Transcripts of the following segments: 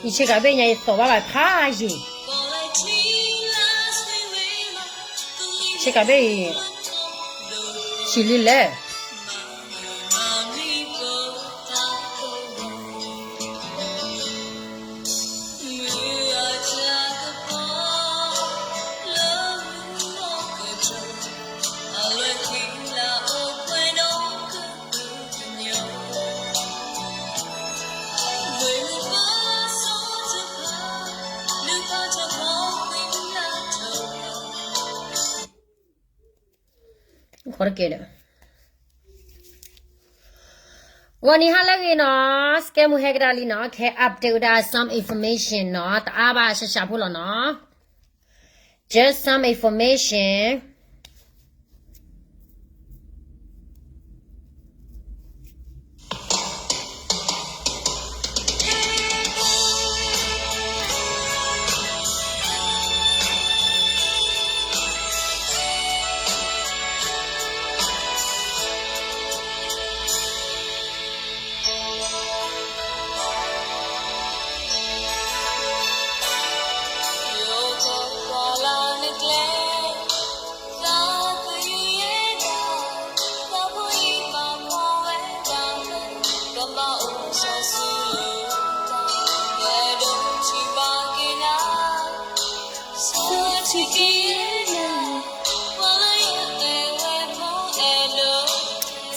ယဆ့ကၤဘ့ၣ်ညါ ယသီၣ်ဘၣ်ဘၣ်ဖးယံၤ, ဆ့ကၤဘ့ၣ်အံၤ ဆံးလံလဲၣ်. ဂီၤနံၤဟါလၢအဂ့ၤနီၤ, စကဲမူဟဲကဒါလံနီၤ, ခဲ update ဝဲဒၣ် some information နီၤ, တအါဘၣ် ရှၢရှၢဖိလီၤနီၤ, just some information.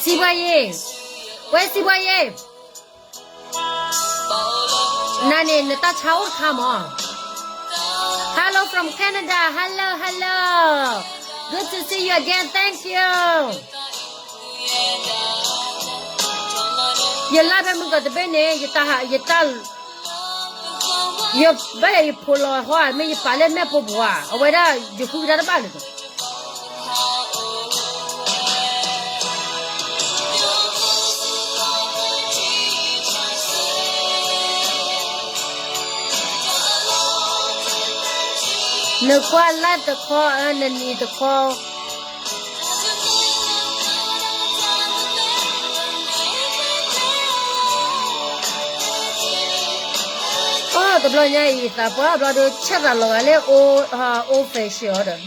စံးဘှါယ့, ဝဲစံးဘှါယ့, နၤန့ၣ် နတၢ်ဆါအိၣ်တခါမး. Hello from Canada, hello, hello, good to see you again, thank you. ယလၢ်ဖဲမုၢ်ကီၢ်တဘ့ၣ်န့ၣ် ယတၢ်, ယတၢ်, ယဘၣ်ယၤယဖိလီၤဟီဧါ, မ့ၢ်ယပာ်လၢမဲာ်ပိာ်ပူၤဧါ, အဝဲဒၣ်ယဃုကဒါတဘၣ်လၢၤဘၣ်. နကွၢ်လၢတခီ, နနံၤတခီ. အိၣ် တဘျီညါအံၤ သးပှၢ်ဘျီဒီး ဆဲးသးလီၤဂာ်လၢ old, old fashion အီၤဒီး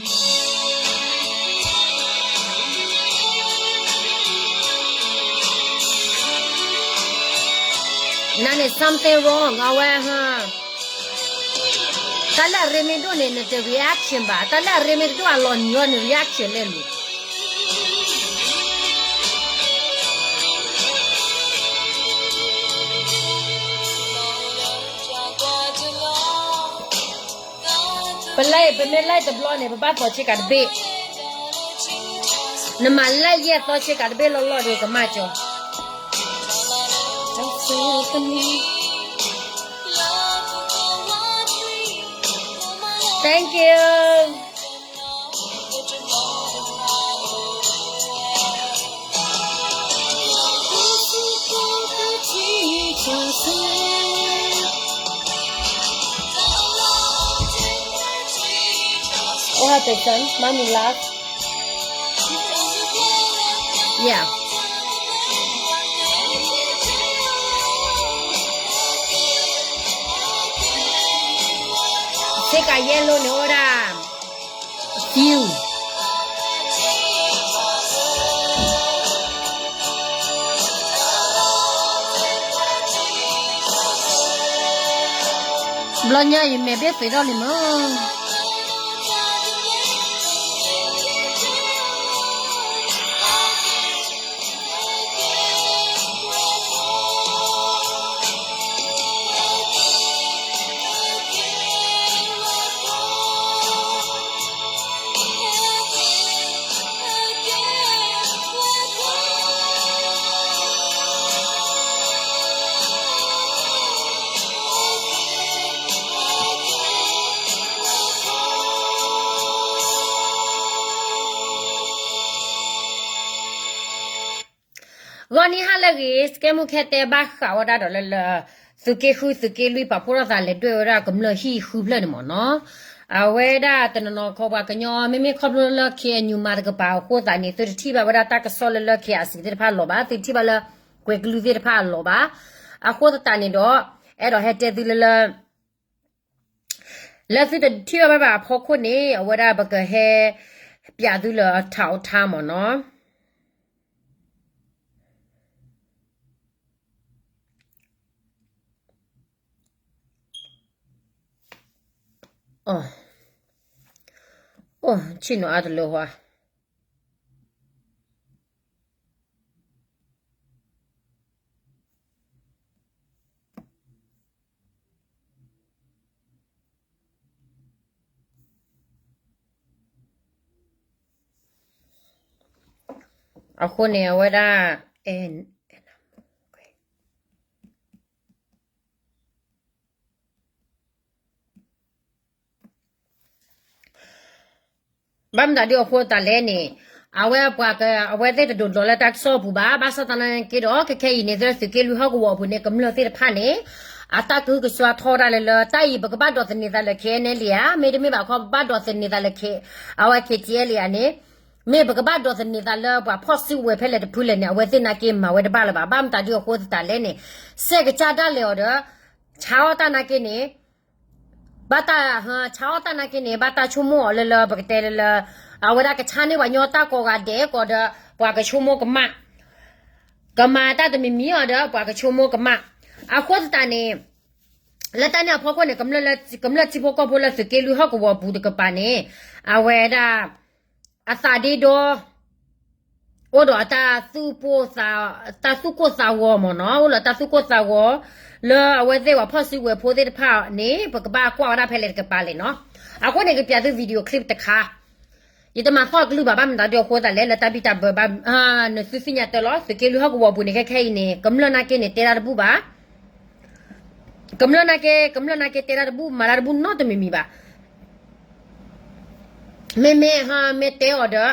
နၤန့ၣ် something wrong အဝဲ, တၢ်လၢအရ့မ့ၢ်ဒိၣ်န့ၣ် နတ reaction ဘၣ်, တၢ်လၢအရ့မ့ၢ်တဒိၣ်အလီၤနံၤအီၤ န reaction လဲၣ်လီၤ. ပလဲၤ ပမ့ၢ်လဲၤတဘျီန့ၣ် ပဘၣ်သီဆ့ကၤတဘ့ၣ်, နမၤလၢယဲၢ်သီဆ့ကၤတဘ့ၣ်လီၢ်လီၢ်ဒီး ကမၣ်ကၠီ. Thank you. အိၣ်ဟးတသၢ မၤမံၤလါ, yeah. ဆ့ကၤ yellow န့ၣ်အိၣ်ဝဲဒၣ် few. ဘျီညါအံၤ မဲာ်ဘ့ၣ်သ့ထီၣ်လံမး.ဂီၤနံၤဟါလၢအဂ့ၤ, စကဲမူခဲတဲဘၣ်ဃးဝဲဒၣ်ဒီးလၢ လၢ သုးက့ဃု သုးက့လွံၢ် ပာ်ဖှိၣ်ထီၣ်သးလဲၤဒွဲၣ်ဝဲဒၣ်ကမျၢၢ်ဟံၣ်ဃုဖျၢၣ်န့ၣ်မးနီၤ. အဝဲဒၣ်တနီၤနီၤခီပှၤကညီ မ့မ့ၢ်ခီဖျိလၢ KNU မၤတကပၤအဃိသတးန့ၣ် သုတထံၣ်ဘၣ်ဝဲဒၣ်တၢ်ကစီၣ်လၢလၢ KIC သ့ၣ်တဖၣ်အလီၢ်ဘၣ်, သုတထံၣ်ဘၣ်လၢ ကွဲၤကလုၢ်သ့ၣ်တဖၣ်အလီၢ်ဘၣ်. အဃိသတးန့ၣ်ဒီး အဲၣ်ဒိးဟဲတဲသုလၢလၢ လၢသုတထံၣ်အီၤဘၣ်ဘၣ်အဖီခိၣ်န့ၣ် အဝဲဒၣ်ပကဟဲပၠးသုလၢထးအီထါမ့ၢ်နီၤ. အိၣ် ဆ့ၣ်နီၤအါတလၢဟါ. အဃိန့ၣ် အဝဲဒၣ် ဘၣ်မတၤဒုးအဃိသတးလဲၣ်န့ၣ် အဝဲပှၤက အဝဲသ့ၣ်တဒိးဒိးလၢတၢ်ကစီၣ်အပူၤဘၣ်. ဘၣ်ဆၣ်သနာ်က့ဒီး ခဲခဲအံၤန့ၣ် သုးက့လွံၢ်ဟီၣ်ကဝီၤအပူၤန့ၣ် ကမျၢၢ်သ့ၣ်တဖၣ်န့ၣ် အတၢ်ကဟုကစွါထီဒါလၢလၢ တၢ်အံၤပကဘၣ်ဒိးသန့ၤသးလၢ ခဲအံၤန့ၣ်လံဧါ, မ့တမ့ၢ်ဘၣ်ခီ ပဘၣ်ဒိးသန့ၤသးလၢ အဝဲ ခဲအံၤန့ၣ်လံဧါန့ၣ်, မ့ၢ်ပကဘၣ်ဒိးသန့ၤသးလၢပှၤဖီၣ်စုကဝဲၤဖဲလဲၣ်တဖုလဲၣ်န့ၣ် အဝဲသ့ၣ်နာ်က့မၤဝဲတဘၣ်လၢၤဘၣ်. ဘၣ်မတၤဒုးအဃိသတးလဲၣ်န့ၣ် စဲးကစၢ်ဒၣ်လဲာ်အီၤဒီး ဆါအီၣ်တၢ်နာ်က့န့ၣ် ဘၣ်တၢ် ဆါအီၣ်တၢ်နာ်က့န့ၣ် ဘၣ်တၢ်ဆိကမိၣ်အီၤလၢလၢပကတဲလၢလၢ အဝဲဒၣ်ကဆါန့ၢ်ပှၤညီတၢ်ကိးဂၤဒဲးကိးဒီး ပှၤကဆိကမိၣ်ကမၣ်, ကမၤတၢ်တမံၤမံၤအီၤဒီး ပှၤကဆိကမိၣ်ကမၣ်. အဃိသတးန့ၣ် လၢတၢ်န့ၣ်အဖီခိၣ်န့ၣ် ကမျၢၢ်ထံဖိကီၢ်ဖိလၢသုးက့လွံၢ်ဟီၣ်ကဝီၤပူၤတကပၤန့ၣ် အဝဲဒၣ် အသးဒ့ဒီ အိၣ်ဒီးအတၢ်သူၣ်ပိၢ်သး တၢ်သူၣ်ကိၢ်သးဂီၤမ့ၢ်နီၤ, အိၣ်ဒီးတၢ်သူၣ်ကိၢ်သးဂီၤ လၢအဝဲသ့ၣ်ပှၤဖီၣ်စုကဝဲၤဖိသ့ၣ်တဖၣ်န့ၣ် ပကဘၣ်ကွၢ်ဝဲဒၣ်ဖဲလဲၣ်တကပၤလဲၣ်နီၤ. အဃိန့ၣ် ကပၠးသု video clip တခါ ယတမၤသီၣ်ကလုၢ်ဘၣ် ဘၣ်မတၤဒုးအဃိသတးလဲၣ် လၢတၢ်ဘံၣ်တၢ်ဘၢဘၣ် နသုသ့ၣ်ညါတၢ်လီၤ. သုးက့လွံၢ်ဟီၣ်ကဝီၤပူၤန့ၣ် ခဲခဲအံၤန့ၣ် ကမျၢၢ်နာ်က့န့ၣ် တဲတၢ်တဘူၣ်ဘၣ် ကမျၢၢ်နာ်က့ ကမျၢၢ်နာ်က့တဲတၢ်တဘူၣ် မၤတၢ်တဘူၣ်နီတမံၤမံၤဘၣ်. မ့မ့ၢ် မ့ၢ်တဲအီၤဒီး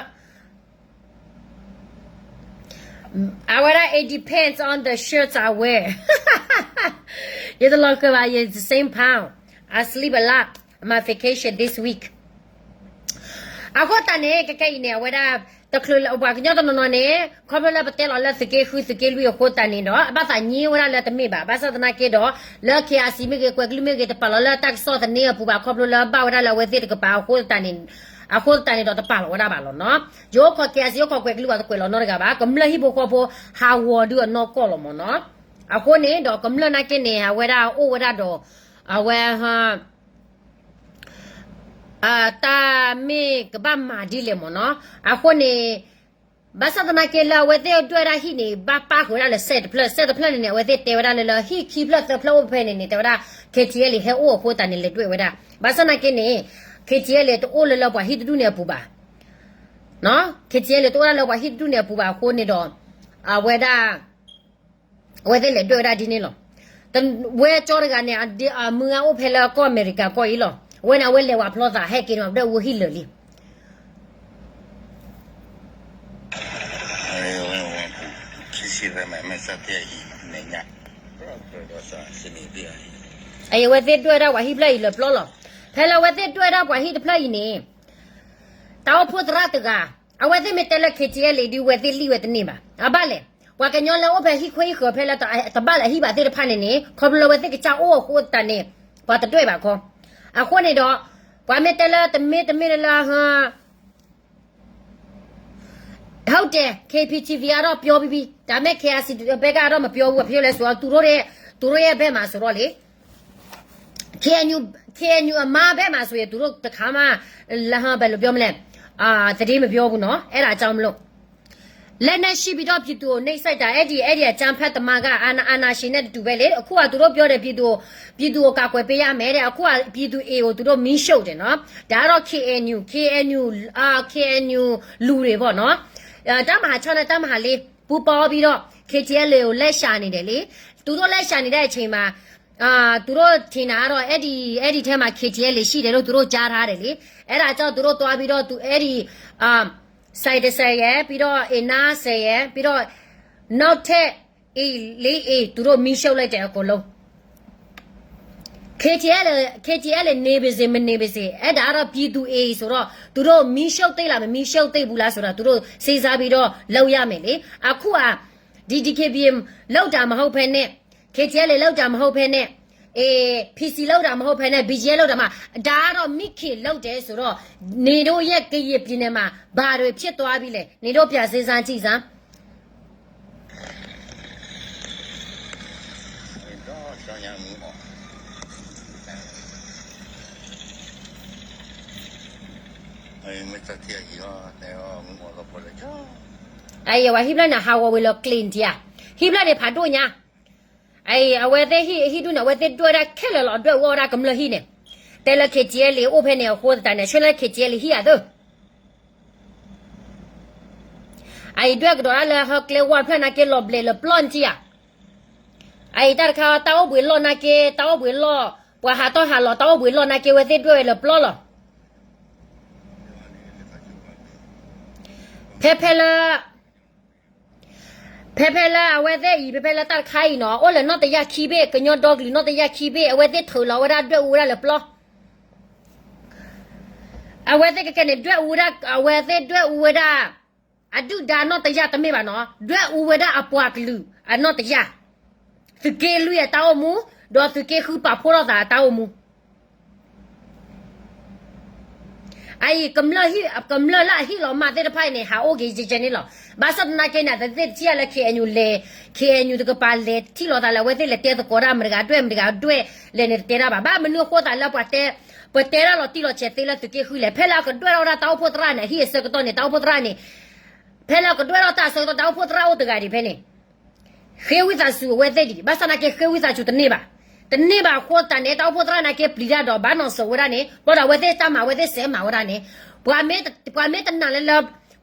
အဝဲဒၣ် it depends on the shirts I wear. ယတလီၤဃာ်ဘၣ် it's the same pound. I sleep a lot. My vacation this week. အဃိသတးန့ၣ် ခဲခဲအံၤန့ၣ် အဝဲဒၣ် တချုးလၢပှၤကညီတနီၤနီၤန့ၣ် ခီဖျိလၢပတဲလီၤလၢသုးက့ဃု သုးက့လွံၢ်အဃိသတးန့ၣ်ဒီး အဘၣ်သးညါဝဲဒၣ်လၢတမ့ၢ်ဘၣ်. ဘၣ်ဆၣ်သနာ်က့ဒီး လၢ KIC မ့ၢ်ဂ့ၤ ကွဲၤကလုၢ်မ့ၢ်ဂ့ၤ တပာ်လီၤလၢတၢ်ကစီၣ်သန့အပူၤဘၣ် ခီဖျိလၢဘၣ်ဝဲဒၣ်လၢအဝဲသ့ၣ်တကပၤအဃိသတးန့ၣ် အဃိသတးန့ၣ်ဒီးတပာ်လီၤဝဲဒၣ်ဘၣ်လီၤနီၤ. ယအိၣ်ခိး KIC အိၣ်ခိးကွဲၤကလုၢ် ပှၤတကွဲးလီၤနီတဂၤဘၣ်. ကမျၢၢ်ဟံၣ်ဖိဃီဖိ ဟးဂီၤဒုးအနီၢ်ကီၢ်လီၤမ့ၢ်နီၤ. အဃိန့ၣ်ဒီး ကမျၢၢ်နာ်က့န့ၣ် အဝဲဒၣ်အိၣ်ဝဲဒၣ်ဒီး အဝဲ တၢ်မ့ၢ်ကဘၣ်မၤဒ်လဲၣ်မ့ၢ်နီၤ. အဃိန့ၣ် ဘၣ်ဆၣ်သနာ်က့လၢအဝဲသ့ၣ်ဒွဲၣ်ဒၣ်ဟံၣ်န့ၣ် ဘၣ်ပၣ်ဃုာ်ဝဲဒၣ်လၢစဲးတဖျၢၣ် စဲးတဖျၢၣ်န့ၣ်န့ၣ် အဝဲသ့ၣ်တဲဝဲဒၣ်လၢလၢဟံၣ်ခံဖျၢၣ်သၢဖျၢၣ်အိၣ်ဖဲန့ၣ်န့ၣ် တဲဝဲဒၣ် KTLA ဟဲအိၣ်အဃိသတးန့ၣ် လဲၤဒွဲၣ်ဝဲဒၣ်. ဘၣ်ဆၣ်သနာ်က့န့ၣ် KTLA တအိၣ်လၢလၢပှၤဟံၣ်တဒူၣ်န့ၣ်အပူၤဘၣ်. KTLA တအိၣ်ဒၣ်လၢပှၤဟံၣ်တဒူၣ်န့ၣ်အပူၤဘၣ်အဃိန့ၣ်ဒီး အဝဲဒၣ် အဝဲသ့ၣ်လဲၤဒွဲၣ်ဝဲဒၣ်ဒ်န့ၣ်လီၤ. ဝဲကၠီတဂၤန့ၣ် အမုၢ်ဂၤအိၣ်ဖဲလၢကီၢ်အမဲရကၤကီၢ်အံၤလီၤ. အဝဲန့ၣ် အဝဲလဲၤဝဲဖျီသးဟဲက့ၤန့ၣ် ဘၣ်ဒွဲၣ်ဝဲဟံၣ်လၢာ်လံ. အဝဲသ့ၣ်ဒွဲၣ်ဒၣ်ပှၤဟံၣ်ဖျၢၣ်အံၤလၢာ်ပျီလီၤ. ဖဲလၢအဝဲသ့ၣ်ဒွဲၣ်ဒၣ်ပှၤဟံၣ်ဖျၢၣ်အံၤလၢာ်ပျီလီၤ. တၢ်အိၣ်ဖှိၣ်သရၣ်တဂၤ အဝဲသ့ၣ်မ့ၢ်တဲလၢ KTLA ဒ်ဝဲသ့ၣ်လံဝဲတန့ၢ်ဘၣ်. အဘၣ်လဲၣ်. ပှၤကညီလၢအိၣ်ဖဲဟံၣ်ခွဲးဟံၣ်ဃၢၤဖဲလၢ တဘၣ်လၢအဟံၣ်ဘၣ်သ့ၣ်တဖၣ်န့ၣ်န့ၣ် ခီဖျိလၢအဝဲသ့ၣ်ကစၢ်အိၣ်အဃိသတးန့ၣ် ပှၤတဒွဲၣ်ဘၣ်ခီ. အဃိန့ၣ်ဒီး ပှၤမ့ၢ်တဲလၢတမ့ၢ်တမ့ၢ်လၢ ဟုတ်တယ် KPTV ကတော့ပြောပြီးပြီ ဒါပေမဲ့ KIC ဘက်ကတော့မပြောဘူး ဘာဖြစ်လို့လဲဆိုတော့ သူတို့ရဲ့ သူတို့ရဲ့ဘက်မှာဆိုတော့လေ KNU KNU အမါဘက်မှာဆိုရင် သူတို့တခါမှ ဘယ်လိုပြောမလဲ အာ သတင်းမပြောဘူးနော် အဲ့ဒါကြောင့်မလို့ လက်နက်ရှိပြီးတော့ ပြည်သူကိုနှိပ်စက်တာ အဲ့ဒီ အဲ့ဒီအကြမ်းဖက်သမားက အာဏာ အာဏာရှင်နဲ့တူတူပဲလေ အခုကသူတို့ပြောတယ် ပြည်သူကို ပြည်သူကိုကာကွယ်ပေးရမယ်တဲ့ အခုကပြည်သူ A ကိုသူတို့မီးရှို့တယ်နော် ဒါကတော့ KNU KNU အာ KNU လူတွေပေါ့နော် အဲ တပ်မဟာခြောက်နဲ့ တပ်မဟာလေး ပူးပေါင်းပြီးတော့ KTLA ကို လက်ရှာနေတယ်လေ သူတို့ လက်ရှာနေတဲ့အချိန်မှာ အာ သူတို့ထင်တာကတော့ အဲ့ဒီ အဲ့ဒီထဲမှာ KTLA ရှိတယ်လို့ သူတို့ကြားထားတယ်လေ အဲ့ဒါကြောင့် သူတို့သွားပြီးတော့ သူ အဲ့ဒီ အာ ဆိုင်တစ်ဆိုင်ရယ် ပြီးတော့ အိမ်နားဆယ်ရယ် ပြီးတော့ နောက်ထပ် အိမ်လေးအိမ် သူတို့မီးရှို့လိုက်တယ် အကုန်လုံး KTLA KTLA နေပါစေ မနေပါစေ အဲ့ဒါကတော့ ပြည်သူ A ဆိုတော့ သူတို့မီးရှို့သေးလား မမီးရှို့သေးဘူးလားဆိုတာ သူတို့ စဉ်းစားပြီးတော့ လုပ်ရမယ်လေ အခုက ဒီ DKBA လုပ်တာမဟုတ်ဘဲနဲ့ KTLA လုပ်တာမဟုတ်ဘဲနဲ့ เอ พีซี လုပ်တာမဟုတ်ဘဲနဲ့ บีจีเอส လုပ်တာမဟုတ် ဒါကတော့ မင်းခင်လုပ်တယ်ဆိုတော့ နေတို့ရဲ့ ကရင်ပြည်နယ်မှာ ဘာတွေဖြစ်သွားပြီလဲ နေတို့ပြန်စဉ်းစားကြည့်စမ်း အဝဲဟံးဖျၢၣ်န့ၣ် ဟးဂီၤဝံၤလီၤကျ့ၣ်ထံဧါ, ဟံးဖျၢၣ်န့ၣ်ဖးဒိၣ်ညါ, အဝဲသ့ၣ်ဟံၣ်ဒူၣ်န့ၣ် အဝဲသ့ၣ်ဒွဲၣ်ဝဲဒၣ်ခဲလၢာ်လီၤ ဒွဲၣ်အူအီၣ်ဝဲဒၣ်ကမျၢၢ်ဟံၣ်န့ၣ်, တဲလၢ ခ့ကၠ့လံ အိၣ်ဖဲန့ၣ်အဃိသတးန့ၣ် ဆှၢလၢ ခ့ကၠ့လံ ဟံၣ်အသၢ အအံၤဒွဲၣ်ကဒီးဒၣ်လၢ ဟၢကျဲဝါဖျၢၣ်နာ်က့ လီၤဘျဲးလၢပျီၢ်နထံၣ်ဧါ, အအံၤတၢ်တခါ တၢ်အိၣ်ဘှံးလီၢ်နာ်က့ တၢ်အိၣ်ဘှံးလီၢ်, ပှၤဟးထီၣ်ဟးလီၤ တၢ်အိၣ်ဘှံးလီၢ်နာ်က့ အဝဲသ့ၣ်ဒွဲၣ်ဝဲလၢပျီၢ်လီၤ. ဖဲဖဲလၢ ဖဲဖဲလၢအဝဲသ့ၣ်အံၤ ဖဲဖဲလၢတၢ်တခါအံၤနီၤ အိၣ်လၢနီၢ်တယၢ်ခံဘ့ၣ် ကညီဒီကလုာ်နီၢ်တယၢ်ခံဘ့ၣ် အဝဲသ့ၣ်ထုးလီၤဝဲဒၣ်ဒွဲၣ်အူဝဲဒၣ်လၢပျီၢ်, အဝဲသ့ၣ်ကကဲန့ၣ် ဒွဲၣ်အူဝဲဒၣ် အဝဲသ့ၣ်ဒွဲၣ်အူဝဲဒၣ် အဒုၣ်ဒါနီၢ်တယၢ်တမ့ၢ်ဘၣ်နီၤ ဒွဲၣ်အူဝဲဒၣ်အပှၤကလုာ်အနီၢ်တယၢ်, သုးက့လွံၢ်အတၢ်အိၣ်မူ, ဒီးသုးက့ဃုပာ်ဖှိၣ်ထီၣ်သးအတၢ်အိၣ်မူ အအံၤ ကမျၢၢ်လၢအဟ့ၣ်လီၤမၢ်သ့ၣ်တဖၣ်အံၤန့ၣ် ဟးအိၣ်က့ၤယဲၢ်ကဲန့ၣ်လီၤ. ဘၣ်ဆၣ်သနာ်က့န့ၣ် တသ့ၣ်တထံၣ်အလၢ ခ့အဲၣ်ယူၣ် လဲၤ ခ့အဲၣ်ယူၣ် တကပၤလဲၤထံၣ်လိာ်သးလၢ အဝဲသ့ၣ်လဲၤတဲသကိးတၢ် မတၤတဂၤဒွဲၣ်မတၤတဂၤဒွဲၣ်လဲၣ်န့ၣ် တတဲတၢ်ဘၣ်. ဘၣ်မနုၤအဃိသတးလၢ ပှၤတဲတၢ်လီၤတံၢ်လီၤဆဲးသ့လၢသုးက့ဃုလဲၣ်. ဖဲလၢအကဒွဲၣ်ထီၣ်ဝဲဒၣ်တၢ်အိၣ်ဖှိၣ်သရၣ်န့ၣ် အဟံၣ်အဆၢကတီၢ်န့ၣ် တၢ်အိၣ်ဖှိၣ်သရၣ်န့ၣ် ဖဲလၢအကဒွဲၣ်ထီၣ်တၢ်အဆၢကတီၢ် တၢ်အိၣ်ဖှိၣ်သရၣ်အိၣ်တဂၤဒံးဖဲန့ၣ် ဃ့ဝံသးစူၤအဝဲသ့ၣ်ဒံး, ဘၣ်ဆၣ်သနာ်က့ ဃ့ဝံသးစူၤတန့ၢ်ဘၣ်. တန့ၢ်ဘၣ်အဃိသတးန့ၣ် တၢ်အိၣ်ဖှိၣ်သရၣ်နာ်က့ပျံၤတၢ်ဒီး ဘၣ်နီၣ်စိၤဝဲဒၣ်န့ၣ် ဘၣ်ဒီးအဝဲသ့ၣ်တၢ်မၤ အဝဲသ့ၣ်စဲးမၤဝဲဒၣ်န့ၣ် ပှၤမ့ၢ်တနာ်လၢလၢ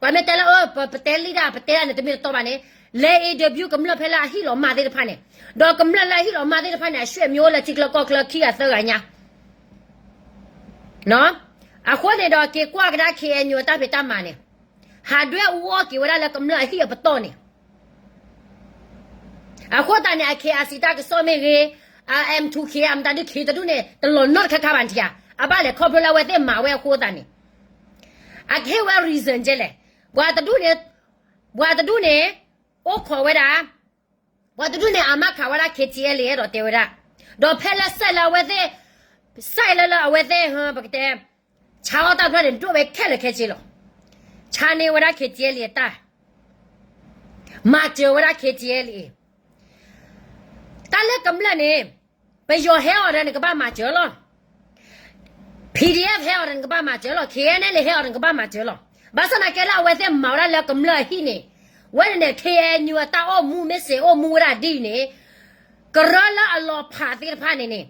ပှၤမ့ၢ်တဲလၢ ပတဲလံဒၣ် ပတဲဒၣ်န့ၣ် တမ့ၢ်တတီဘၣ်န့ၣ် လဲၤ interview ကမျၢၢ်ဖဲလၢအဟ့ၣ်လီၤမၢ်သ့ၣ်တဖၣ်န့ၣ်, ဒီးကမျၢၢ်လၢအဟ့ၣ်လီၤမၢ်သ့ၣ်တဖၣ်န့ၣ် အဆွေမျိုးလၢထံချၢကီၢ်ချၢခံဂၤသၢဂၤညါ အဃိန့ၣ်ဒီး က့ၤကွၢ်ကဒါ ခ့အဲၣ်ယူၣ် အတၢ်ဖံးတၢ်မၤန့ၣ် ဟးဒွဲၣ်အူအီၣ်က့ၤဝဲဒၣ်လၢကမျၢၢ်အဟံၣ်အပတီၢ်န့ၣ် အဃိသတးန့ၣ် အ ခ့အၣ်စံၣ် တၢ်ကစီၣ်မ့ၢ်ဂ့ၤ, အ M two K အမတၤဒုး ခ့တဒူၣ်န့ၣ် တလီၤနီတခါခါဘၣ်နထံၣ်ဧါ, အဘၣ်လဲၤခီဖျိလၢအဝဲသ့ၣ်မၤဝဲအဃိသတးန့ၣ် အကဟ့ၣ်ဝဲ reason ကဲလဲၣ်. ပှၤတဒူၣ်န့ၣ် ပှၤတဒူၣ်န့ၣ် အိၣ်ခိးဝဲဒၣ် ပှၤတဒူၣ်န့ၣ် အမၢ်ခးဝဲဒၣ် ခ့ကၠ့လံ အဲၣ်ဒိးတဲဝဲဒၣ်, ဒီးဖဲလၢစဲးလၢအဝဲသ့ၣ် စဲးလၢလၢအဝဲသ့ၣ် ပကတဲ ဆါအီၣ်တၢ်ဖျၢၣ်န့ၣ် ဒိၣ်ဝဲခဲလၢာ်ခဲဆ့လီၤ. ဆါန့ၢ်ဝဲဒၣ် ခ့ကၠ့လံ အတၢ် မၤစၢၤဝဲဒၣ် ခ့ကၠ့လံ တၢ်လၢကမျၢၢ်န့ၣ် ပယီၤဟဲအီၤဒီးနကဘၣ်မၤစၢၤလီၤ. PDF ဟဲအီၤဒီးနကဘၣ်မၤစၢၤလီၤ. KNLA ဟဲအီၤဒီးနကဘၣ်မၤစၢၤလီၤ. ဘၣ်ဆၣ်သနာ်က့လၢအဝဲသ့ၣ်မၤဝဲဒၣ်လၢကမျၢၢ်အဟံၣ်န့ၣ်, ဝဲန့ၣ်န့ၣ် ခ့အဲၣ်ယူၣ် အတၢ်အိၣ်မူမ့ၢ်စ့ၢ်အိၣ်မူဝဲဒၣ်ဒ်အံၤန့ၣ်, ကရၢလၢအလီၤဖးသ့ၣ်တဖၣ်န့ၣ်န့ၣ်,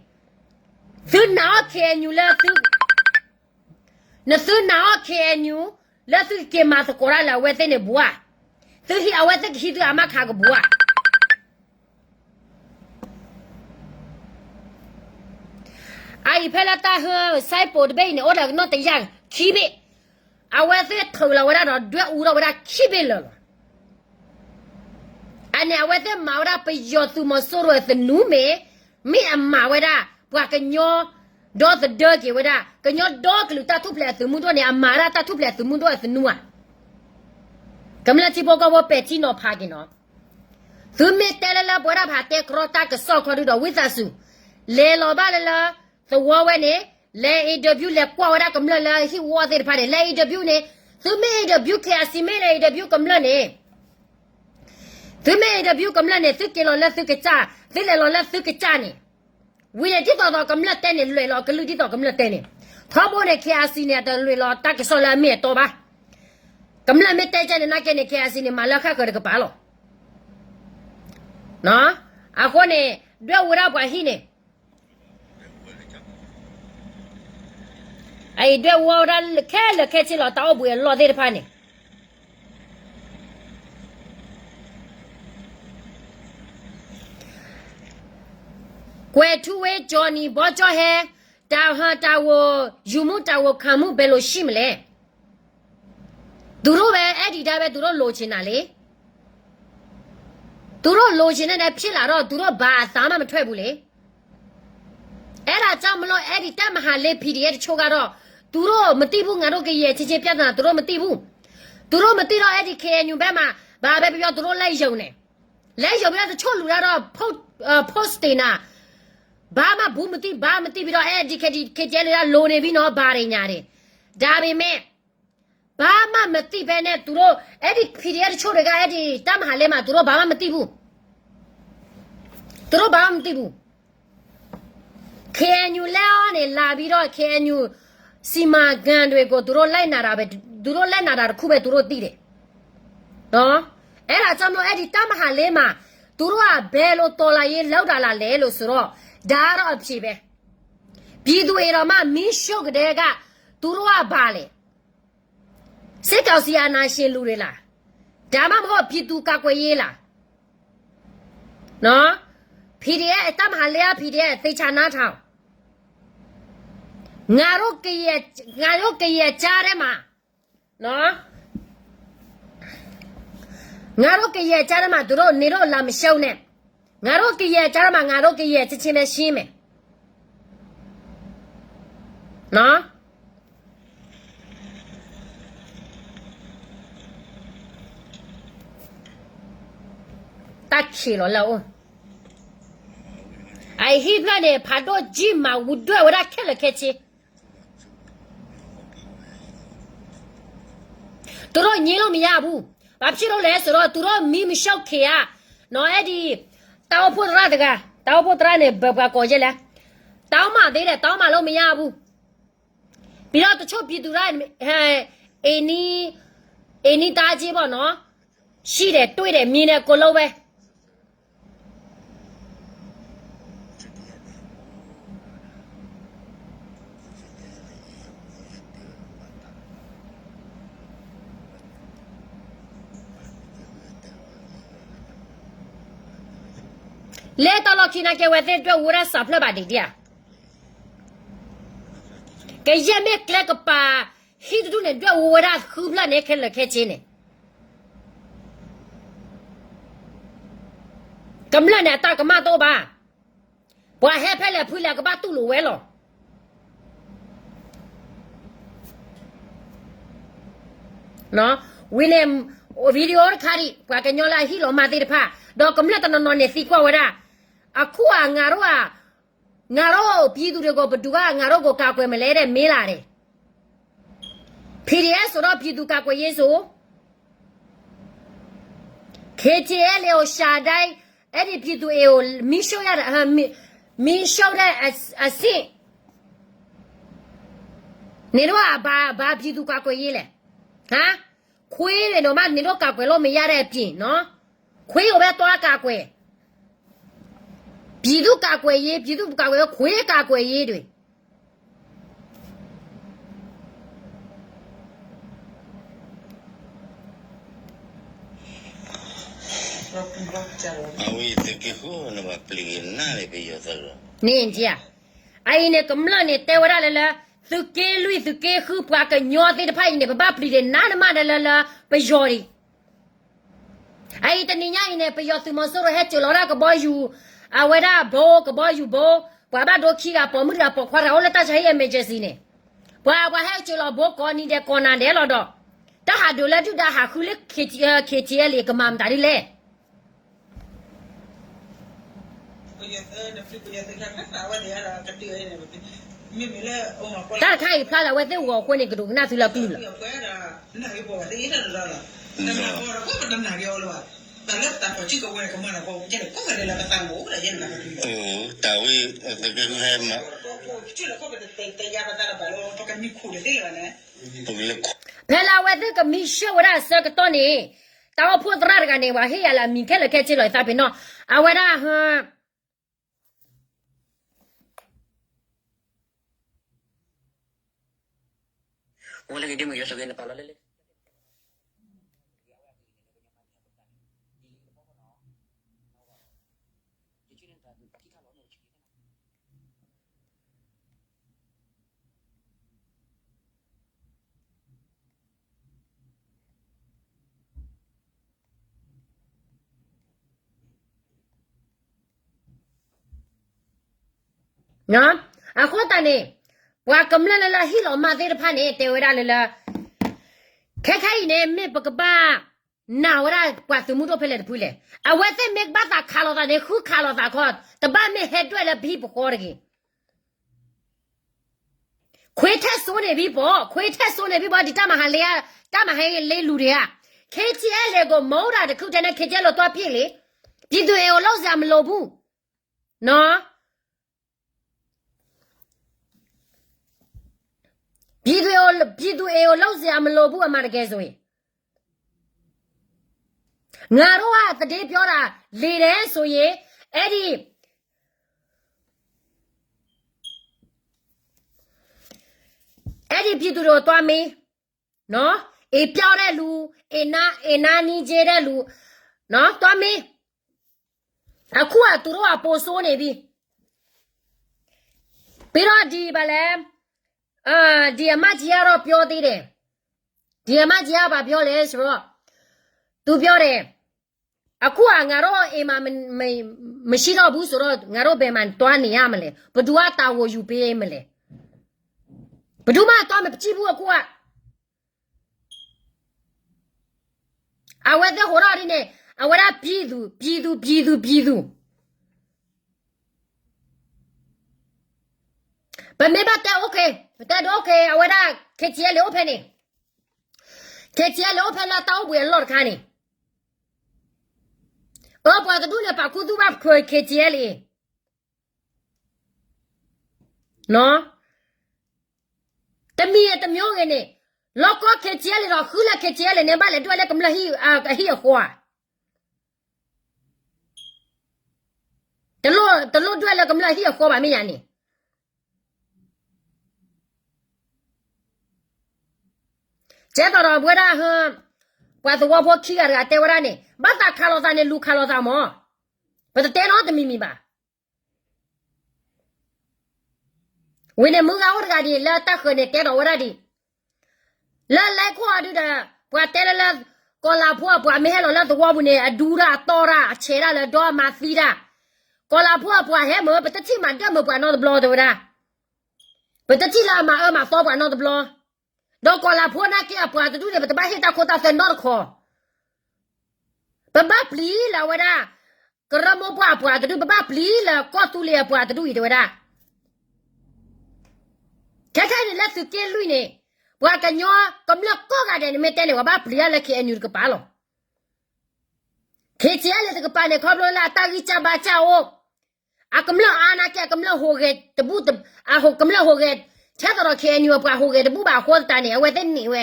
သုနာ်အီၣ် ခ့အဲၣ်ယူၣ် လၢသု နသုနာ်အီၣ် ခ့အဲၣ်ယူၣ် လၢသုက့ၤမၤသကိးတၢ်လၢအဝဲသ့ၣ်န့ၣ်ဘၣ်ဧါ, သုဟံးအဝဲသ့ၣ်ကဟံးသုအမၢ်ခးကဘၣ်ဧါ. အအံၤဖဲလၢတၢ်ဟၢ စဲးပိာ်တဘ့ၣ်အံၤန့ၣ် အိၣ်ဒီးနီၢ်တယၢ်ခံဘ့ၣ်, အဝဲသ့ၣ်ထုးလီၤဝဲဒၣ်ဒီးဒွဲၣ်အူထီၣ်ဝဲဒၣ်ခံဘ့ၣ်လၢာ်လီၤ. အန့ၣ် အဝဲသ့ၣ်မၤဝဲဒၣ်ပယီၤသုးမီၤစိရိၤအသနူမ့ၢ်, မ့ၢ်အမၤဝဲဒၣ် ပှၤကညီ ဒီသဒၢက့ၤဝဲဒၣ် ကညီဒီကလုာ်တၢ်ထူၣ်ဖျဲးအသုးမုၢ်ဒိၣ်န့ၣ် အမၤဝဲဒၣ်တၢ်ထူၣ်ဖျဲးအသုးမုၢ်ဒိၣ်အသနူဧါ. ကမျၢၢ်ထံဖိကီၢ်ဖိပဲာ်ထံနီၤဖးက့ၤနီၤ. သုမ့ၢ်တဲလၢလၢပဝဲဒၣ်ဖးတဲကြီတၢ်ကစီၣ်ခီဒုဒီးဝံသးစူၤ, လဲၤလီၤဘၣ်လၢလၢ သဝီဝဲန့ၣ်, လဲၤ interview လဲၤကွၢ်ဝဲဒၣ်ကမျၢၢ်လၢဟံၣ်အူအီၣ်သ့ၣ်တဖၣ်န့ၣ်, လဲၤ interview န့ၣ်, သုမ့ၢ် interview KIC မ့ၢ်လဲၤ interview ကမျၢၢ်န့ၣ်, သုမ့ၢ် interview ကမျၢၢ်န့ၣ် သုက့ၤလီၤလၢသုကစၢ်, သုလဲၤလီၤလၢသုကစၢ်န့ၣ်, ဝံၤန့ၣ်ဒ်သိးသိးကမျၢၢ်တဲန့ၣ် လဲၤလီၤကလုၢ်ဒ်သိးကမျၢၢ်တဲန့ၣ်, ထီဘိန့ၣ် KIC န့ၣ် အတလဲၤလီၤတၢ်ကစီၣ်လၢအမ့ၢ်အတီဘၣ်. ကမျၢၢ်မ့ၢ်တဲကဲန့ၣ် နာ်က့န့ၣ် KIC န့ၣ် မၤလၢဃၣ်ဃၢၤတကပၤလီၤ. အဃိန့ၣ် ဒွဲၣ်အူဝဲဒၣ်ပှၤဟံၣ်န့ၣ်, အအံၤဒွဲၣ်အူဝဲဒၣ်ခဲလၢာ်ခဲဆ့လီၤ တၢ်အိၣ်ဘှံးအလီၢ်သ့ၣ်တဖၣ်န့ၣ် ကွဲးထူဝ့ကၠီနံၤဘီကၠီဟဲ, တၢ်ဟၢတၢ်ဂီၤ, ယူၤမူတၢ်ဂီၤခးမူ ဘဲလိာ်ဆံၣ်မလဲၣ်. သူတို့ပဲ အဲဒံးဒါပဲ သူတို့လိုချင်တာလေ. သူတို့လိုချင်တဲ့နဲ့ ဖြစ်လာတော့ သူတို့ဘာအသံမှ မထွက်ဘူးလေ. အဲဒါကြောင့်မလို့ အဲဒီတပ်မဟာလေး PDF တချို့ကတော့ သူတို့မသိဘူး ငါတို့ကရင်ချင်းချင်းပြဿနာ သူတို့မသိဘူး. သူတို့မသိတော့ အဲဒီ KNU ဘက်မှာ ဘာပဲပြောပြော သူတို့လက်ယုံတယ်. လက်ယုံပြီးတော့ တချို့လူကတော့ post တင်တာ, ဘၣ်မးဘူးမသံၣ် ဘၣ်မသံၣ်ဘံဒီး အဲၣ်ဒိး KTLA ဒၣ်လိၤန့ၣ်ဘံနီၤ ဘၣ်တ့ၢ်ညါန့ၣ်, ဒါပေမဲ့ ဘၣ်မးမသံၣ်ဖဲန့ၣ် သူတို့ အဲၣ်ဒိး PDF တချို့တဂၤ အဲၣ်ဒိး တၢ်မဟါလ့မး သူတို့ ဘၣ်မးမသံၣ်ဘူး, သူတို့ ဘၣ်မးမသံၣ်ဘူး. KNU လဲအီၤန့ၣ် လာပြီးတော့ KNU စီမံကိန်းတွေကို သူတို့လိုက်နာတာပဲ, သူတို့လိုက်နာတာတစ်ခုပဲ သူတို့သိတယ်နော်. အဲဒါကြောင့်မို့ အဲ့ဒီတပ်မဟာလေးမှာ သူတို့က ဘယ်လိုတော်လှန်ရေးလုပ်တာလာလဲလို့ဆိုတော့ ဒါကတော့အဖြေပဲ. ပြည်သူ့အိမ်တော်မှ မီးရှို့ကတည်းက သူတို့ကဘာလဲ? စစ်ကောင်စီအာဏာရှင်လူတွေလား? ဒါမှမဟုတ် ပြည်သူ့ကာကွယ်ရေးလား? နော်, PDF တပ်မဟာလေးက PDF သေချာနားထောင်. ငါတို့ကရင်, ငါတို့ကရင်ကြားထဲမှာ, နော်, ငါတို့ကရင်ကြားထဲမှာ သူတို့ နေတော့ လာမရှုံးနဲ့. ငါတို့ကရင်ကြားထဲမှာ ငါတို့ကရင်ချင်းချင်းပဲရှင်းမယ်. နော်. တၢ်ခံးလီၤလၢအအိၣ်, အဟံၣ်ဖျၢၣ်န့ၣ် ဖးဒိၣ်ကံၢ်မၤဝူဒွဲၣ်ဝဲဒၣ်ခဲလၢာ်ခဲဆ့. သူတို့ ငြင်းလို့မရဘူး. ဘာဖြစ်လို့လဲဆိုတော့ သူတို့ မီးမရှို့ခင်က, နော်, အဲ့ဒီ တၢ်အိၣ်ဖှိၣ်သရၣ်တဂၤ, တၢ်အိၣ်ဖှိၣ်သရၣ်န့ၣ် ဘယ်ပှၤကိးလဲလဲ, တောင်းပန်သေးတယ်, တောင်းပန်လို့မရဘူး. ပြီးတော့ တချို့ပြည်သူတွေ, အိမ်နီး, အိမ်နီးသားချင်းပေါ့နော်, ရှိတယ်, တွေ့တယ်, မြင်တယ်, အကုန်လုံးပဲ. လဲၤတၢ်လီၢ်ခံနာ်က့ အဝဲသ့ၣ်ဒွဲၣ်ဝဲဒၣ်စးဖျၢၣ်ဘၣ်ဒံးဒံးဧါ. ကယဲၢ်မ့ၢ်ကျဲကပၤ ဟံၣ်တဒူၣ်န့ၣ် ဒွဲၣ်ဝဲဒၣ်ဃုဖျၢၣ်န့ၣ် ခဲလၢာ်ခဲဆ့န့ၣ် ကမျၢၢ်န့ၣ် အတၢ်ကမၣ်တအိၣ်ဘၣ်. ပှၤဟဲဖဲလဲၣ်ဖုလဲၣ် ကဘၣ်တူၢ်လိာ်ဝဲလီၤ. ဝံၤန့ၣ် video တခါဒံး ပှၤကညီလၢအဟံၣ်လီၤမၢ်သ့ၣ်တဖၣ် ဒီးကမျၢၢ်တနီၤနီၤန့ၣ် သံကွၢ်ဝဲဒၣ်, အခု ငါတို့က, ငါတို့ ပြည်သူတွေကို ဘယ်သူက ငါတို့ကို ကာကွယ်မလဲတဲ့ မေးလာတယ်. PDF ဆိုတော့ ပြည်သူ့ကာကွယ်ရေးဆို, KTLA ကို ရှာတိုင်း အဲ့ဒီ ပြည်သူ့အိမ်ကို မီးရှို့ရတာ, မီး, မီးရှို့တဲ့အဆင့်, နင်တို့က ဘာ, ဘာ ပြည်သူ့ကာကွယ်ရေးလဲ? ဟမ်? ခွေးတွေတောင်မှ နင်တို့ ကာကွယ်လို့မရတဲ့အပြင်နော်. ခွေးကိုပဲ သွားကာကွယ်. ပြည်သူ့ကာကွယ်ရေး, ပြည်သူ့ကာကွယ်ရေး, ခွေးကာကွယ်ရေးတွေ. အဝဲသုးက့ဃုနဘၣ်ပျံၤက့ၤနါလၢပယီၤသးလီၤ. န့ၣ်, အအံၤန့ၣ် ကမျၢၢ်န့ၣ် တဲဝဲဒၣ်လၢလၢ သုးက့လွံၢ် သုးက့ဃု ပှၤကညီသ့ၣ်တဖၣ်အံၤန့ၣ် ပဘၣ်ပျံၤဒံးနါနမးဒီးလၢလၢပယီၤဒံး. အအံၤတနံၤညါအံၤန့ၣ် ပယီၤသုးမီၤစိရိၤဟဲစိာ်လီၤဒၣ်ကဘီယူၤ, အဝဲဒၣ်ဘိ ကဘီယူၤဘိ, ပှၤဘၣ်ဒိခံဂၤ ပိာ်မုၣ်တဂၤ ပိာ်ခွါတဂၤ အိၣ်လၢတၢ်ဆါဟံၣ် emergency န့ၣ်, ပှၤ, ပှၤဟဲစိာ်လီၤဘိကိးနံၤဒဲးကိးနၤဒဲးလီၤဒီး, တၢ်ဟးဒုးလၢဒုၣ်ဒါဟးဃုလၢ KTLA ကမၤမတၤဒ်လဲၣ်. တၢ်တခါအံၤဖျါလၢအဝဲသ့ၣ်ဂီၤအဃိန့ၣ် ကဒိးကနၣ်သုလၢအကလုၢ်လီၤ. တၢ်ဝဲ, တၢ်ဝဲ, ဖဲလၢအဝဲသ့ၣ်ကမံၣ်ဆှၢဝဲဒၣ်အဆၢကတီၢ်န့ၣ်, တၢ်အိၣ်ဖှိၣ်သရၣ်တဂၤန့ၣ် ပှၤဟ့ၣ်ယၤလၢအမံၤခဲလၢာ်ခဲဆ့လီၤ သးပ့ၤနီၣ်, အဝဲဒၣ် ဟ ဝဲလၢကဒ့မုၢ်ယွၤစူၢ်က့ၤနပာ်လီၤလၢလၢ အဃိသတးန့ၣ်, ပှၤကမျၢၢ်လၢလၢဟ့ၣ်လီၤမၢ်သ့ၣ်တဖၣ်န့ၣ် တဲဝဲဒၣ်လၢလၢ, ခဲခဲအံၤန့ၣ် မ့ၢ်ပကဘၣ် နာ်ဝဲဒၣ်ပှၤသုးမုၢ်ဒိၣ်ဖဲလဲၣ်တဖုလဲၣ်. အဝဲသ့ၣ်မ့ၢ်ဘၣ်သးခးလိာ်သးန့ၣ် ဃုခးလိာ်သးခီ, တဘၣ်မ့ၢ်ဟဲဒွဲၣ်လၢပဟံၣ်ပဃီတဂ့ၤ. ခွ့ထဲစိန့ၣ်ဘံပီၤ, ခွ့ထဲစိန့ၣ်ဘံပီၤ, ဒ်တၢ်မၤဟးလ့, တၢ်မၤဟးလ့လူၤဒံးဧါ. ခ့ထံအဲလ့ၣ်ကိးမီၤဒၣ်တခုၣ်တဲန့ၣ် ခ့ထံအဲလ့ၣ်တွၢ်ဖံးလံ. ပံၤသူအဲၤအိၣ်လီၢ်စ့အမလိာ်ဘူၣ်, နီၢ် ပြည်သူ့အရေး ပြည်သူ့အရေးကို လုပ်စရာမလိုဘူး အမှန်တကယ်ဆိုရင်. ငါတို့က သတင်းပြောတာ လေတယ်ဆိုရင် အဲ့ဒီ အဲ့ဒီပြည်သူတွေကိုသွားမေးနော်။ အပြောတဲ့လူ, အနာ, အနာနီးကျဲတဲ့လူနော်, သွားမေး. အခုက သူတို့က ပိုဆိုးနေပြီ. ပြီးတော့ ဒီ ဘာလဲ, အာ, ဒီအမတ်ကြီးကတော့ ပြောသေးတယ်. ဒီအမတ်ကြီးက ဘာပြောလဲဆိုတော့, သူပြောတယ်, အခုက ငါတို့အိမ်မှာ မ, မ, မရှိတော့ဘူးဆိုတော့ ငါတို့ဘယ်မှာသွားနေရမလဲ? ဘယ်သူက တာဝန်ယူပေးမလဲ? ဘယ်သူမှ သွားမကြည့်ဘူး အခုက. အဝဲသ့ၣ်ဟိးထီၣ်ဒ်န့ၣ်, အဝဲဒၣ် ပြည်သူ, ပြည်သူ, ပြည်သူ, ပြည်သူ. ပမ့ၢ်ဘၣ်တဲ OK, ပတဲဒိ OK, အဝဲဒၣ် KTLA အိၣ်ဖဲန့ၣ်, KTLA အိၣ်ဖဲလၢတၢ်အိၣ်ဘှံးအလီၢ်တခါန့ၣ်, အၢ ပှၤတဒူၣ်န့ၣ် ပာ်ခူသူၣ်ဘၣ်ခွဲး KTLA တမံၤဂ့ၤတမံၤဂ့ၤန့ၣ်, လီၢ်ကီ KTLA ဒီး ဃုလၢ KTLA န့ၣ် ဘၣ်လဲၤဒွဲၣ်လၢကမျၢၢ်အဟံၣ်အဃီဧါ. တလိၣ်ဒွဲၣ်လၢကမျၢၢ်အဟံၣ်အဃီဘၣ် မ့ၢ်ယၤန့ၣ်. ကဲသိးဒီးပဝဲဒၣ်ဟၢ, ပှၤသဝီဖိခံဂၤတဂၤတဲဝဲဒၣ်န့ၣ် ဘၣ်သးခးလိာ်သးန့ၣ် လူၤခးလိာ်သးမၢ်. ပတတဲနီတမံၤမံၤဘၣ်. ဝံၤန့ၣ် မုၢ်ဂၤအိၣ်တဂၤဒ် လၢတၢ်ဃၢၤန့ၣ် တဲဒီးဝဲဒၣ်ဒ် လၢလဲခိၣ်အဒုဒီး ပှၤတဲလၢလၢ ကီၤလၤဖိအပှၤမ့ၢ်ဟဲလီၤလၢသဝီပူၤန့ၣ် အဒူတၢ်အတီၢ်တၢ် အဆဲးတၢ်လၢဒီမၤသံတၢ်. ကီၤလၤဖိအပှၤဟဲမၢ် ပတထံၣ်မၤဒၢၣ်မၢ်ပှၤနီတဘျီတဲဝဲဒၣ်. ပတထံၣ်လၢအမၤအၢမၤသီပှၤနီတဘျီ. ဒီးကီၤလၤဖိနာ်က့အပှၤတဒူၣ်န့ၣ် ပတဘၣ်ဟ့ၣ်တၢ်ခိတၢ်သွဲနီတခီ. ပဘၣ်ပျံၤလၢအဝဲဒၣ် ကရၢမိၢ်ပှၢ်အပှၤတဒူၣ် ပဘၣ်ပျံၤလၢကီၢ်သူလ့ၤအပှၤတဒူၣ်အံၤတဲဝဲဒၣ်. ခဲခဲအံၤန့ၣ်လၢသုးက့လွံၢ်န့ၣ် ပှၤကညီကမျၢၢ်ကိးဂၤဒဲးန့ၣ် မ့ၢ်တဲန့ၣ် ပှၤဘၣ်ပျံၤလၢ KNU တကပၤလီၤ. KTLA တကပၤန့ၣ် ခီဖျိလၢအတၢ်ဂံၢ်စၢ်ဘါစၢ်အိၣ်, အကမျၢၢ်အါနာ်က့ အကမျၢၢ်ဟူးဂဲၤတဘူၣ်, အကမျၢၢ်ဟူးဂဲၤ ထဲသိးဒီး KNU အပှၤဟူးဂဲၤတဘူၣ်ဘၣ်အဃိသတးန့ၣ် အဝဲသ့ၣ်န့ၢ်ဝဲ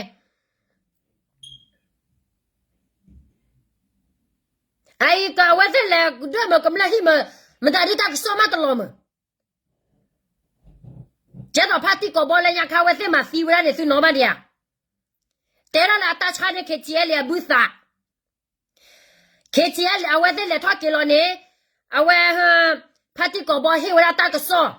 အအံၤက အဝဲသ့ၣ်လဲၤဒွဲၣ်မၢ်ကမျၢၢ်ဟံၣ်မၢ်, မတၤဒုးတၢ်ကစီၣ်မးတလီၤမၢ်. ကဲသိးဖါတံၢ်ကိးဘီလၢညါခါအဝဲသ့ၣ်မၤသံဝဲဒၣ်န့ၣ် သုနီၣ်ဘၣ်ဒံးဧါ. တဲဒၣ်လၢအတၢ်ဆါန့ၣ် KTLA အဘုသး, KTLA အဝဲသ့ၣ်လဲၤထီၣ်က့ၤလီၤန့ၣ်, အဝဲ ဖါတံၢ်ကိးဘီဟ့ၣ်ဝဲဒၣ်တၢ်ကစီၣ်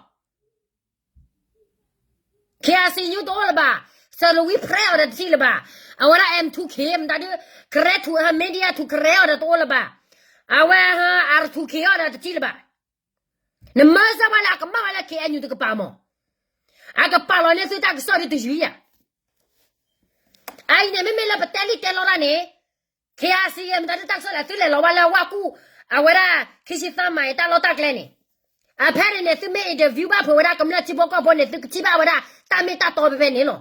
KRC ညူတအိၣ်လၢၤဘၣ်, စရဝံဖြဲအီၤဒီးတထံၣ်လၢၤဘၣ်, အဝဲဒၣ် M two K မတၤဒုး ကရဲထူ media ထူကရဲအီၤဒီးတအိၣ်လၢၤဘၣ်, အဝဲ R two K အီၤဒီးတထံၣ်လၢၤဘၣ်. နမၢစၢၤဝဲလၢအကမၣ်ဝဲလၢ KNU တကပၤမၢ်, အကပာ်လီၤန့ၢ်သုတၢ်ကစီၣ်ဒ်တယုၢ်ယၤ. အအံၤန့ၣ် မ့မ့ၢ်လၢပတဲလံတဲလီတၢ်န့ၣ် KRC မတၤဒုးတၢ်ကစီၣ်လဲၣ် သုလဲၤလီၤဝဲလၢဝၣ်ကူၣ်, အဝဲဒၣ် ခံဆံသၢ မံၤတၢ်လီၢ်တၢ်ကျဲန့ၣ်, အဖဲန့ၣ်န့ၣ် သုမ့ၢ် interview ဘၣ်ဖုးဝဲဒၣ်ကမျၢၢ်ထံဖိကီၢ်ဖိန့ၣ် သုကထံၣ်ဘၣ်ဝဲဒၣ်တၢ်မ့ၢ်တၢ်တီဖဲဖဲန့ၣ်လီၤ.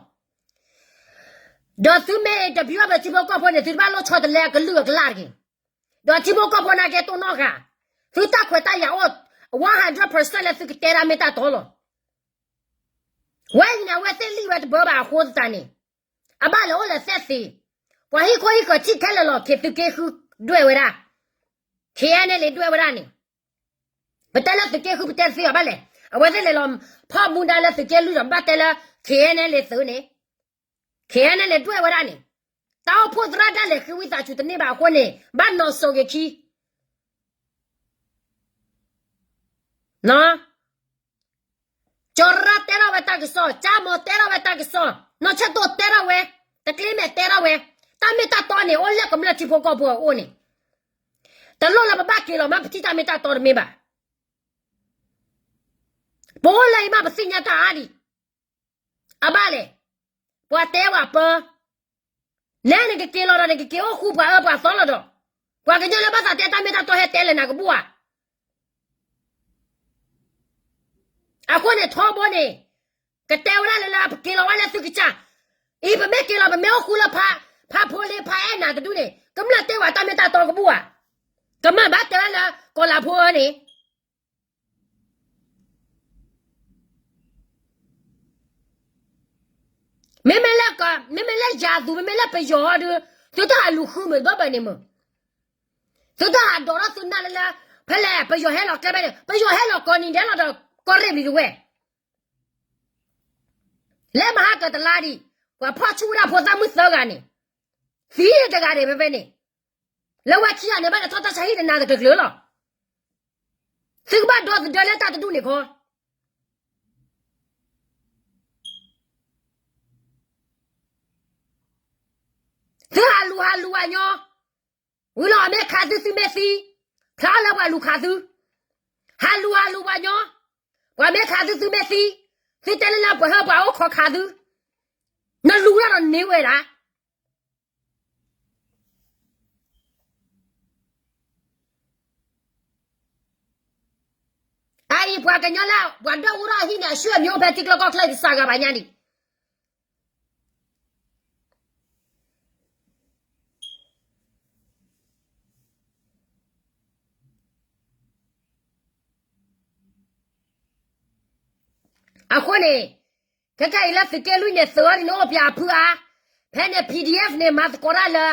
ဒီးသုမ့ၢ် interview ဘၣ်ဖုးထံဖိကီၢ်ဖိန့ၣ် သုတဘၣ်လိၣ်ဆီတလဲအကလုၢ်အကလၢ်တဂ့ၤ. ဒီးထံဖိကီၢ်ဖိနာ်က့တိၢ်နီၣ်ဃာ်, သုတၢ်ခွဲးတၢ်ယာ်အိၣ် one hundred percent လၢသုကတဲဒၣ်မ့ၢ်တၢ်တီလီၤ. ဝဲအံၤန့ၣ် အဝဲသ့ၣ်လံၣ်ဝဲတဘၢဘၣ်အဃိသတးန့ၣ်, အဘၣ်လဲၤအိၣ်လဲၤသဲသ့, ပှၤဟံၣ်ခိၣ်ဟံၣ်ဃၢၤထံၣ်ခဲလၢာ်လီၤ ခ့သုးက့ဃုဒွဲၣ်ဝဲဒၣ်, KNLA ဒွဲၣ်ဝဲဒၣ်န့ၣ်, ပတဲလၢသုးက့ဃုပတဲသ့အီၤဘၣ်လဲၣ်, အဝဲသ့ၣ်လဲၤလီၤဖီၣ်မူဒါလၢသုးက့လွံၢ်ဒီး ဘၣ်တဲလၢ KNLA သုးန့ၣ်, KNLA ဒွဲၣ်ဝဲဒၣ်န့ၣ်, တၢ်အိၣ်ဖှိၣ်သရၣ်ဒၣ်လဲာ်ဃ့ဝံသးစူၤတန့ၢ်ဘၣ်အဃိန့ၣ် ဘၣ်နီၣ်စိၤဂ့ၤခံ ကၠီၤရၣ်တဲထီၣ်ဝဲတၢ်ကစီၣ်, ကၠါမီၤတဲထီၣ်ဝဲတၢ်ကစီၣ်, နီၢ်ဆၢၣ်တိၢ်တဲထီၣ်ဝဲ, တကျ့မဲာ်တဲထီၣ်ဝဲ, တၢ်မ့ၢ်တၢ်တီန့ၣ် အိၣ်လၢကမျၢၢ်ထံဖိကီၢ်ဖိအအိၣ်န့ၣ်, တလိၣ်လၢပဘၣ်က့ၤလီၤမး ပထံၣ်တၢ်မ့ၢ်တၢ်တီတမ့ၢ်ဘၣ်. ပအိၣ်လၢအံၤမး ပသ့ၣ်ညါတၢ်အါဒံး, အဘၣ်လဲၣ်, ပှၤတဲဝဲပၢ, နဲနကက့ၤလီၤဒီး နကက့ၤအိၣ်ဃူပှၤအၢပှၤသီလီၤဒီး, ပှၤကညီလၢဘၣ်သးတဲတၢ်မ့ၢ်တၢ်တီဟဲတဲလၢနၤကဘူၣ်ဧါ. အဃိန့ၣ် ထီဘိန့ၣ် ကတဲဝဲဒၣ်လၢ လၢပက့ၤလီၤဝဲလၢသုကစၢ်, အံၤပမ့ၢ်က့ၤလီၤ ပမ့ၢ်အိၣ်ဃူလၢ ဖါဖိလ့ဖါအဲၣ်နၤတဒူၣ်န့ၣ် ကမျၢၢ်တဲဝဲတၢ်မ့ၢ်တၢ်တီကဘူၣ်ဧါ. ကမၤဘၣ်တဲဝဲလၢ ကီၤလၤဖိအၢန့ၣ် မ့မ့ၢ်လၢ မ့မ့ၢ်လၢယၤသူ မ့မ့ၢ်လၢပယီၤဟီဒီး သုတဟးလူၤဃုမုာ်တဘၣ်ဘၣ်န့ၣ်မုာ်, သုတဟးဒိးထီၣ်သုနၢ်လၢလၢ ဖဲလဲၣ် ပယီၤဟဲလီၤကျဲဖဲန့ၣ် ပယီၤဟဲလီၤကိးနံၤဒဲးလီၤဒီး ကီၢ်ရ့ၣ်ဘျံၤတဝဲၢ်, လၢမဟါကတလါဒံး ပှၤဖီၣ်ဆူၣ်ဝဲဒၣ်ဖိသၣ်မုၣ်သၢဂၤန့ၣ် သံတဂၤန့ၣ်ဖဲဖဲန့ၣ်, လၢဝဲခံဂၤန့ၣ် ဘၣ်တထီၣ်တၢ်ဆါဟံၣ်တနၤတကျၢၤကျၢၤလီၤ. သုကဘၣ်ဒီသဒၢလၢတၢ်တဒူၣ်န့ၣ်ခီ သုဟးလူၤဟးလူၤပှၤညီ, ဝံၤလီၤအမ့ၢ်ခးသုသုမ့ၢ်သံ, ဖျါလၢပှၤလူၤခးသု, ဟးလူၤဟးလူၤပှၤညီ, ပှၤမ့ၢ်ခးသုသုမ့ၢ်သံ, သုတဲလၢလၢပှၤဟၢပှၤအိၣ်ခိးခးသု, နလူၤတၢ်ဒီးန့ၢ်ဝဲဒၣ် အအံၤပှၤကညီလၢ ပှၤဒၢၣ်အူထီၣ်အဟံၣ်န့ၣ် အဆူၣ်အမံၤအိၣ်ဖဲထံကျိကီၢ်ချၢတစှၤဂၤဘၣ်ညါဒံး. အဃိန့ၣ် ခဲခါအံၤလၢသုးက့လွံၢ်န့ၣ် သုးအီၤဒ်န့ၣ်အိၣ်ပၠးအဖုအါ, ဖဲန့ၣ် PDF န့ၣ် မၤသကိးတၢ်လၢ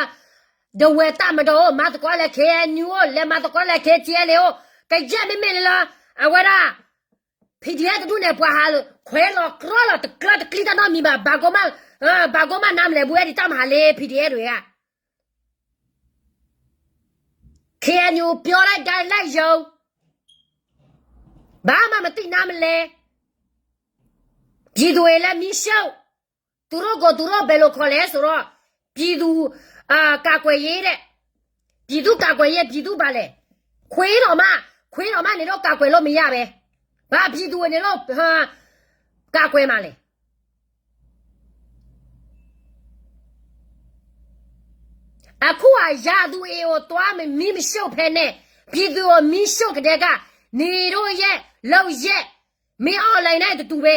ဒဝဲၢ်တၢ်မၤဒီးအိၣ် မၤသကိးလၢ KNU အိၣ် လဲၤမၤသကိးလၢ KTLA အိၣ်, ကယဲၢ်မ့မ့ၢ်လၢ အဝဲဒၣ် PDF တဒူၣ်န့ၣ် ပှၤဟးခွဲးလီၤကြီလီၤ တကျၢတကျံတၢ်နီတမံၤဘၣ်, ဘၣ်ကိးမး ဘၣ်ကိးမးနါမလဲၣ် ဘူးဝဲဒၣ်တၢ်မၤဟးလ့ PDF တဝဲၢ်ဧါ. KNU ပြောလိုက်တိုင်းလိုက်ယုံ, ဘာမှမသိနားမလဲ, ပြည်သူတွေလည်းမီးရှို့, သူတို့ကိုသူတို့ဘယ်လိုခေါ်လဲဆိုတော့ ပြည်သူ့ကာကွယ်ရေးတဲ့, ပြည်သူ့ကာကွယ်ရေး ပြည်သူ့ဘာလဲ, ခွေးတော်မ, ခွေးတော်မနေတော့ကာကွယ်လို့မရပဲ, ဘာပြည်သူတွေနေလို့ကာကွယ်မှာလဲ. အခုက ရာသူအေကို သွားမီးမရှို့ဖဲနဲ့ ပြည်သူကိုမီးရှို့ကတည်းက နေတို့ရဲ့လုပ်ရပ် မင်းအောင်လှိုင်နဲ့တတူပဲ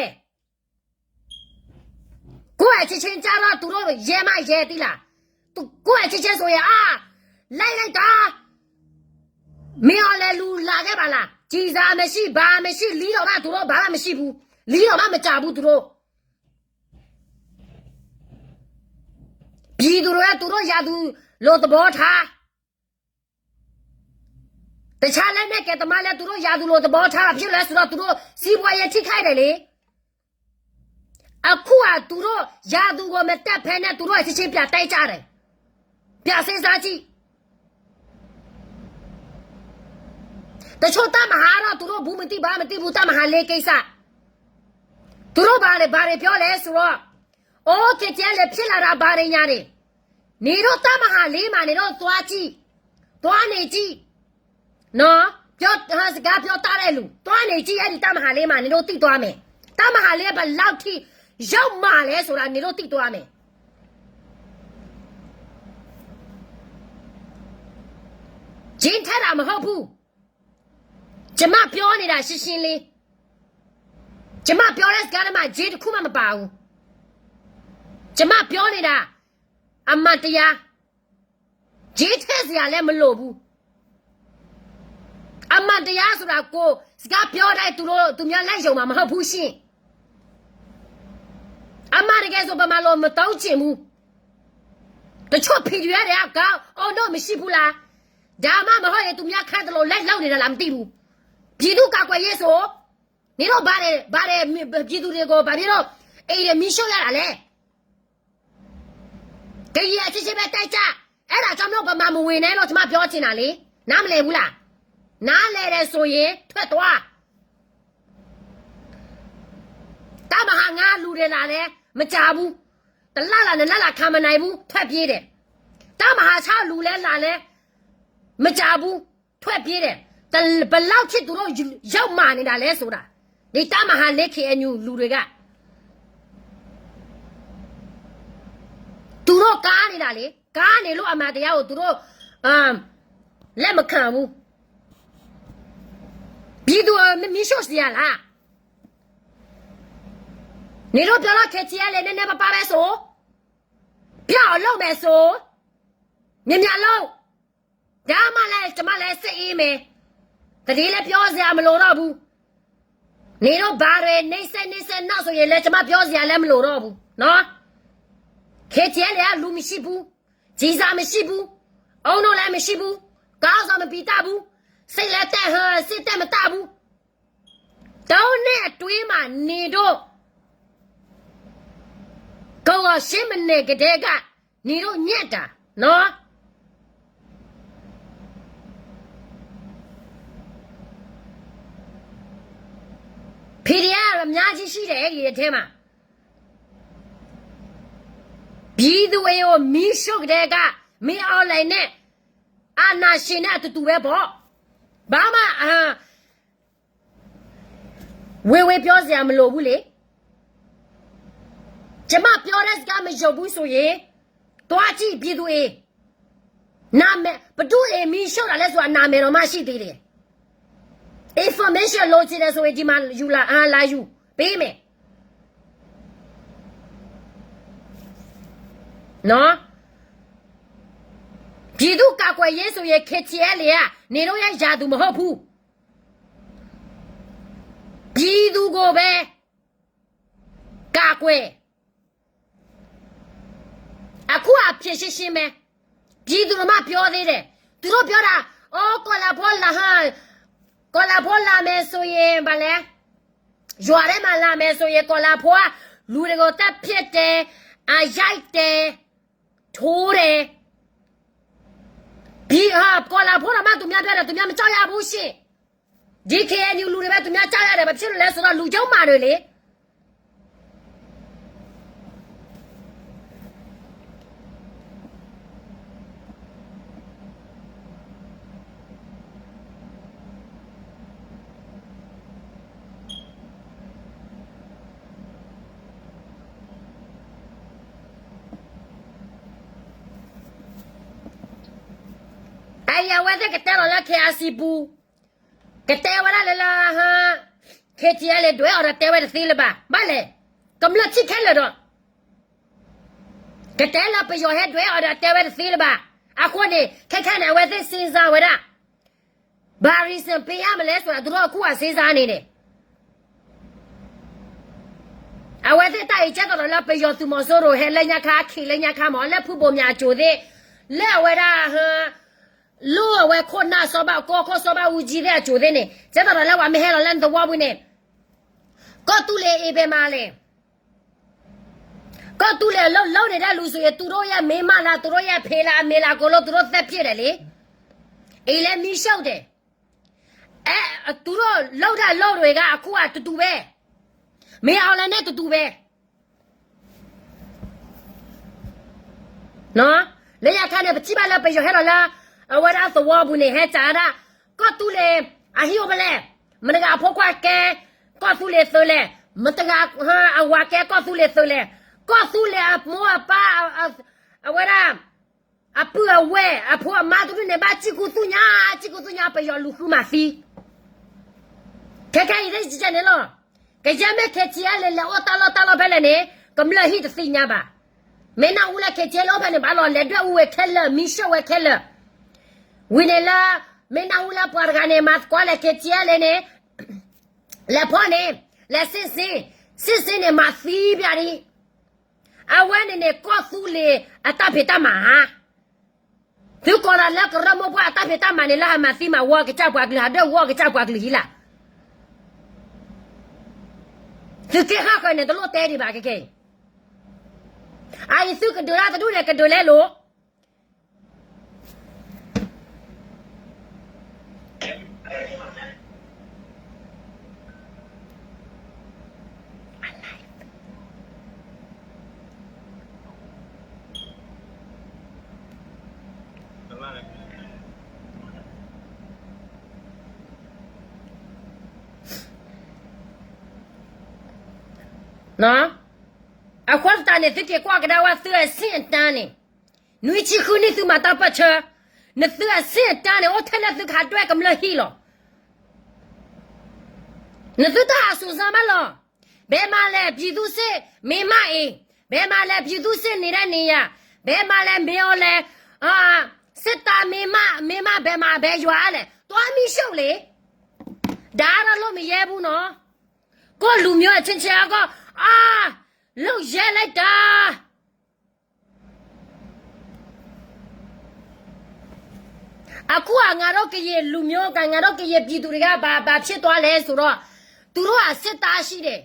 ကိုယ့်အချင်းချင်းကျတော့ သူတို့ရဲမှရဲသီးလား, ကိုယ့်အချင်းချင်းဆိုရင် အာ, လိုက်လိုက်တာ, မင်းအောင်လှိုင်လူလာခဲ့ပါလား, ကျည်ဆံမရှိ ဘာမရှိ လီတော်မှသူတို့ဘာမှမရှိဘူး, လီတော်မှမကျဘူးသူတို့. ပြည်သူတွေက သူတို့ရာသူလိုသဘောထား, တခြားလက်နက်ကိုင်သမားလည်း သူတို့ရာသူလိုသဘောထား ဘာဖြစ်လဲဆိုတော့ သူတို့စီးပွားရေးထိခိုက်တယ်လေ. အခုက သူတို့ရာသူကို မတက်ဖဲနဲ့ သူတို့အချင်းချင်း ပြန်တိုက်ကြတယ်. ပြန်စဉ်းစားကြည့်. တချို့တပ်မဟာတော့ သူတို့ဘူးမသိ ဘါမသိဘူး တပ်မဟာလေးကိစ္စ. သူတို့ဘာလဲ ဘာတွေပြောလဲဆိုတော့ OK ပြန်လည်ဖြစ်လာတာ ဘာတွေညာတွေ. နေတို့တပ်မဟာလေးမှာ နေတို့သွားကြည့်, သွားနေကြည့်. နော်, ပြော, စကားပြောတတ်တဲ့လူ, သွားနေကြည့် အဲ့ဒီတပ်မဟာလေးမှာ နေတို့သိသွားမယ်. တပ်မဟာလေးက ဘယ်လောက်ထိရောက်မှာလဲဆိုတာ နေတို့သိသွားမယ်. ကျင်းထဲတာမဟုတ်ဘူး. ကျမပြောနေတာ ရှင်းရှင်းလေး. ကျမပြောတဲ့စကားထဲမှာ ကျင်းတစ်ခုမှမပါဘူး. ကျမပြောနေတာ အမှန်တရား, ကျင်းထည့်စရာလည်းမလိုဘူး. အမှန်တရားဆိုတာ ကိုယ်စကားပြောတိုင်း သူတို့, သူများလိုက်ယုံမှာမဟုတ်ဘူးရှင့်. အမှန်တကယ်ဆို ဗမာလိုမသုံးချင်ဘူး. တချို့ PDF တွေက ကောင်းအောင်တော့မရှိဘူးလား. ဒါမှမဟုတ်ရင် သူများခိုင်းသလိုလိုက်လုပ်နေတာလား မသိဘူး. ပြည်သူ့ကာကွယ်ရေးဆို, နေတော့ ဘာတွေ, ဘာတွေ, ပြည်သူတွေကို ဘာဖြစ်လို့ အိမ်တွေမီးရှို့ရတာလဲ. ကရင်အချင်းချင်းပဲ တိုက်ကြ, အဲ့ဒါကြောင့်မလို့ ဗမာမဝင်နဲ့လို့ ကျမပြောချင်တာလေ. နားမလည်ဘူးလား. နားလည်တယ်ဆိုရင် ထွက်သွား. တပ်မဟာငါးလူတွေလာလဲ မကြာဘူး. တစ်လလာ နှစ်လလာ ခံမနိုင်ဘူး, ထွက်ပြေးတယ်. တပ်မဟာခြောက်လူလဲလာလဲ မကြာဘူး, ထွက်ပြေးတယ်. တ-, ဘယ်လောက်ထိ သူတို့ရောက်မှာနေတာလဲဆိုတာ, ဒီတပ်မဟာလေး KNU လူတွေက. သူတို့က သူတို့ သူတို့ကားနေတာလေ, ကားနေလို့အမှန်တရားကို သူတို့ လက်မခံဘူး. ပြည်သူမီးရှို့စရာလား? နင်တို့ပြောတော့ ခ့ထီအဲလ် နည်းနည်းပါးပါးပဲဆို, ပြောင်းအောင်လုပ်မယ်ဆို, များများလုပ်. ဒါမှလည်း ကျွန်မလည်းစိတ်အေးမယ်. သတင်းလည်းပြောစရာမလိုတော့ဘူး. နင်တို့ဘာတွေနှိပ်စက်နှိပ်စက်နောက်ဆိုရင်လည်း ကျွန်မပြောစရာလည်းမလိုတော့ဘူးနော်. ခ့ထီအဲလ် ကလူမရှိဘူး, ကျည်ဆံမရှိဘူး, အုံနောက်လည်းမရှိဘူး, ခေါင်းဆောင်မပီတတ်ဘူး, စိတ်လည်းတက်ဟန် စိတ်တက်မတတ်ဘူး. သုံးနှစ်အတွင်းမှာ နင်တို့ ကဝီၤရှင်းမနေကတည်းက နင်တို့ညက်တာနော်. PDF အများကြီးရှိတယ် အဲ့ဒီအထဲမှာ. ပြည်သူတွေကို မီးရှို့ကတည်းက မင်းအောင်လှိုင်နဲ့ အာဏာရှင်နဲ့ အတူတူပဲပေါ့. ဘာမှ အာ ဝေဝေပြောစရာမလိုဘူးလေ. ကျွန်မပြောတဲ့စကားမယုံဘူးဆိုရင် သွားကြည့် ပြည်သူတွေ. နာမည် ဘယ်သူတွေမီးရှို့တာလဲဆိုတာ နာမည်တောင်မှရှိသေးတယ်. Information လိုချင်တယ်ဆိုရင် ဒီမှာယူလာ အာ လာယူပေးမယ်နော်. ပြည်သူ့ကာကွယ်ရေးဆိုရင် ခ့ထီအဲလ် က နင်တို့ရဲ့ ရန်သူမဟုတ်ဘူး. ပြည်သူကိုပဲ ကာကွယ်. အခုက ဖြေရှင်းရှင်းပဲ. ပြည်သူကမှပြောသေးတယ်. သူတို့ပြောတာ အိုး ကော်လၤဖိလာဟန်, ကော်လၤဖိလာမယ်ဆိုရင် ဘာလဲ, ရွာထဲမှာလာမယ်ဆိုရင် ကော်လၤဖိက လူတွေကိုသတ်ဖြတ်တယ်, အာ ရိုက်တယ်, ထိုးတယ်. ဒီဟာ ကော်လၤဖိတောင်မှ သူများပြောတယ်, သူများမကြောက်ရဘူးရှင့်. ဒီ KNU လူတွေပဲ သူများကြောက်ရတယ်, ဘာဖြစ်လို့လဲဆိုတော့ လူကျိုးမတွေလေ. အံၤ အဝဲသ့ၣ်ကတဲလီၤလၢ KIC ပူၤ, ကတဲဝဲဒၣ်လၢလၢ KTLA ဒွဲၣ်အီၤဒီးတဲဝဲတသ့လၢၤဘၣ်. ဘၣ်လဲၣ်, ကမျၢၢ်ထံၣ်ခဲလၢာ်ဒီး ကတဲလၢပယီၤဟဲဒွဲၣ်အီၤဒီးတဲဝဲတသ့လၢၤဘၣ်. အဃိန့ၣ် ခဲခဲန့ၣ် အဝဲသ့ၣ် စ့စါ ဝဲဒၣ် ဘာ reason ပေးရမလဲဆိုတာ သူတို့အခုက စဉ်းစားနေတယ်. အဝဲသ့ၣ်တၢ်အံၤ ကဲသိးဒီးလၢပယီၤသုးမီၤစိရိၤဟဲလၢညါခါ အခံးလၢညါခါမး လၢဖုဘိၣ်မၠးအစိၤသ့ၣ်, လၢအဝဲဒၣ် လၢအဝဲခိၣ်နၢ်စီၤဘၣ်ကီ ခိၣ်စီၤဘၣ်အူကၠံသ့ၣ်အစိၤသ့ၣ်န့ၣ် ကဲသိးဒီးလၢပှၤမ့ၢ်ဟဲလီၤလၢနသဝီပူၤန့ၣ် ကီၢ်သူလ့ၤအံၤ ဘယ်မှာလဲ. ကီၢ်သူလ့ၤအလုပ်လုပ်နေတဲ့လူဆိုရင် သူတို့ရဲ့မိန်းမလား သူတို့ရဲ့ဖေလား အမေလား အကုန်လုံး သူတို့သတ်ပစ်တယ်လေ. အိမ်လည်းမီးရှို့တယ်. အဲ သူတို့လုပ်တဲ့အလုပ်တွေက အခုက တူတူပဲ. မင်းအောင်လှိုင်နဲ့ တူတူပဲ. လၢညါခါန့ၣ် ပထံၣ်ဘၣ်လၢပယီၤဟဲလီၤလၢ အဝဲဒၣ်သဝီပူၤန့ၣ် ဟဲစးဝဲဒၣ် ကီၢ်သူလ့ၤ အဟံၣ်အိၣ်ဖဲလဲၣ်, မတၤဂၤအဖိခွါကဲ ကီၢ်သူလ့ၤသုးလဲၣ်, မတၤဂၤအဝၤကဲကီၢ်သူလ့ၤသုးလဲၣ်, ကီၢ်သူလ့ၤအမိၢ်အပၢ် အဝဲဒၣ် အပုၢ်အဝဲၢ် အဖိအမါတဒူၣ်န့ၣ် ဘၣ်စံၣ်ကူသူၣ်ညါ စံၣ်ကူသူၣ်ညါ ပယီၤလူၤဃုမၤသံ. ခဲခဲအံၤ သ့ၣ်ကကဲန့ၣ်လီၤ. ကယဲၢ်မ့ၢ် KTLA လဲၤအိၣ်တၢ်လီၢ်တၢ်လီၢ်ဖဲလဲၣ်န့ၣ် ကမျၢၢ်ဟံၣ်တသ့ၣ်ညါဘၣ်. မ့ၢ်နၢ်ဟူလၢ KTLA အိၣ်ဖဲန့ၣ် ဘၣ်လီၤလဲၤဒွဲၣ်အူဝဲခဲလၢာ် မံၣ်ၡိၣ်ဝဲခဲလၢာ်. ဝံၤန့ၣ်လၢ မ့ၢ်နၢ်ဟူလၢပှၤတဂၤန့ၣ် မၤသကိးလဲၤ KTLA န့ၣ် လဲၤဖီၣ်န့ၣ် လဲၤစ့စ့, စ့စ့န့ၣ် မၤသံပျၢ်ဒံး. အဝဲန့ၣ်န့ၣ် ကီၢ်သူလ့ၤအတၢ်ဖံးတၢ်မၤဧါ. သုကိးလီၤလၢကရၢမိၢ်ပှၢ်အတၢ်ဖံးတၢ်မၤန့ၣ် လၢဟးမၤသံမၤဝီကစၢ်ပှၤကလုာ် ဟးဒွဲၣ်ဝီကစၢ်ပှၤကလုာ်ဟံၣ်လၢ်. သုးက့ဟီၣ်ဃၢၤန့ၣ် တလိၣ်တဲဒံးဘၣ်ခဲခဲအံၤ. အအံၤသုကဒုးတၢ်တဒူၣ်န့ၣ် ကဒုးလဲလိာ် နော်. အဃိသတးန့ၣ် သုက့ၤကွၢ်ကဒါဝဲသုအဆင့်အတန်းန့ၣ်, နွံဆံဃုနံၣ်သုမၤတၢ်ပၢၢ်ဆၢ, နသုအဆင့်အတန်းန့ၣ် အိၣ်ထဲလၢသုကဟးဒွဲၣ်ကမျၢၢ်ဟံၣ်လီၤ. နသုတၢ်ဟးစူၤစၢ်မးလီၤ. ဘယ်မှာလဲ ပြည်သူ့စစ် မင်းမအံၤ, ဘယ်မှာလဲ ပြည်သူ့စစ် နေတဲ့နေရာ, ဘယ်မှာလဲ မင်းအောင်လှိုင် စစ်သား မင်းမ, မင်းမ ဘယ်မှာ ဘယ်ရွာလဲ, သွားမီးရှို့လေ. ဒါကတော့ လုပ်မရဲဘူးနော်. ကိုယ့်လူမျိုးအချင်းချင်းအကော အာ လုပ်ရဲလိုက်တာ. အခုက ငါတို့ကရင်လူမျိုးက ငါတို့ကရင်ပြည်သူတွေက ဘာ ဘာဖြစ်သွားလဲဆိုတော့ သူတို့ကစစ်သားရှိတယ်,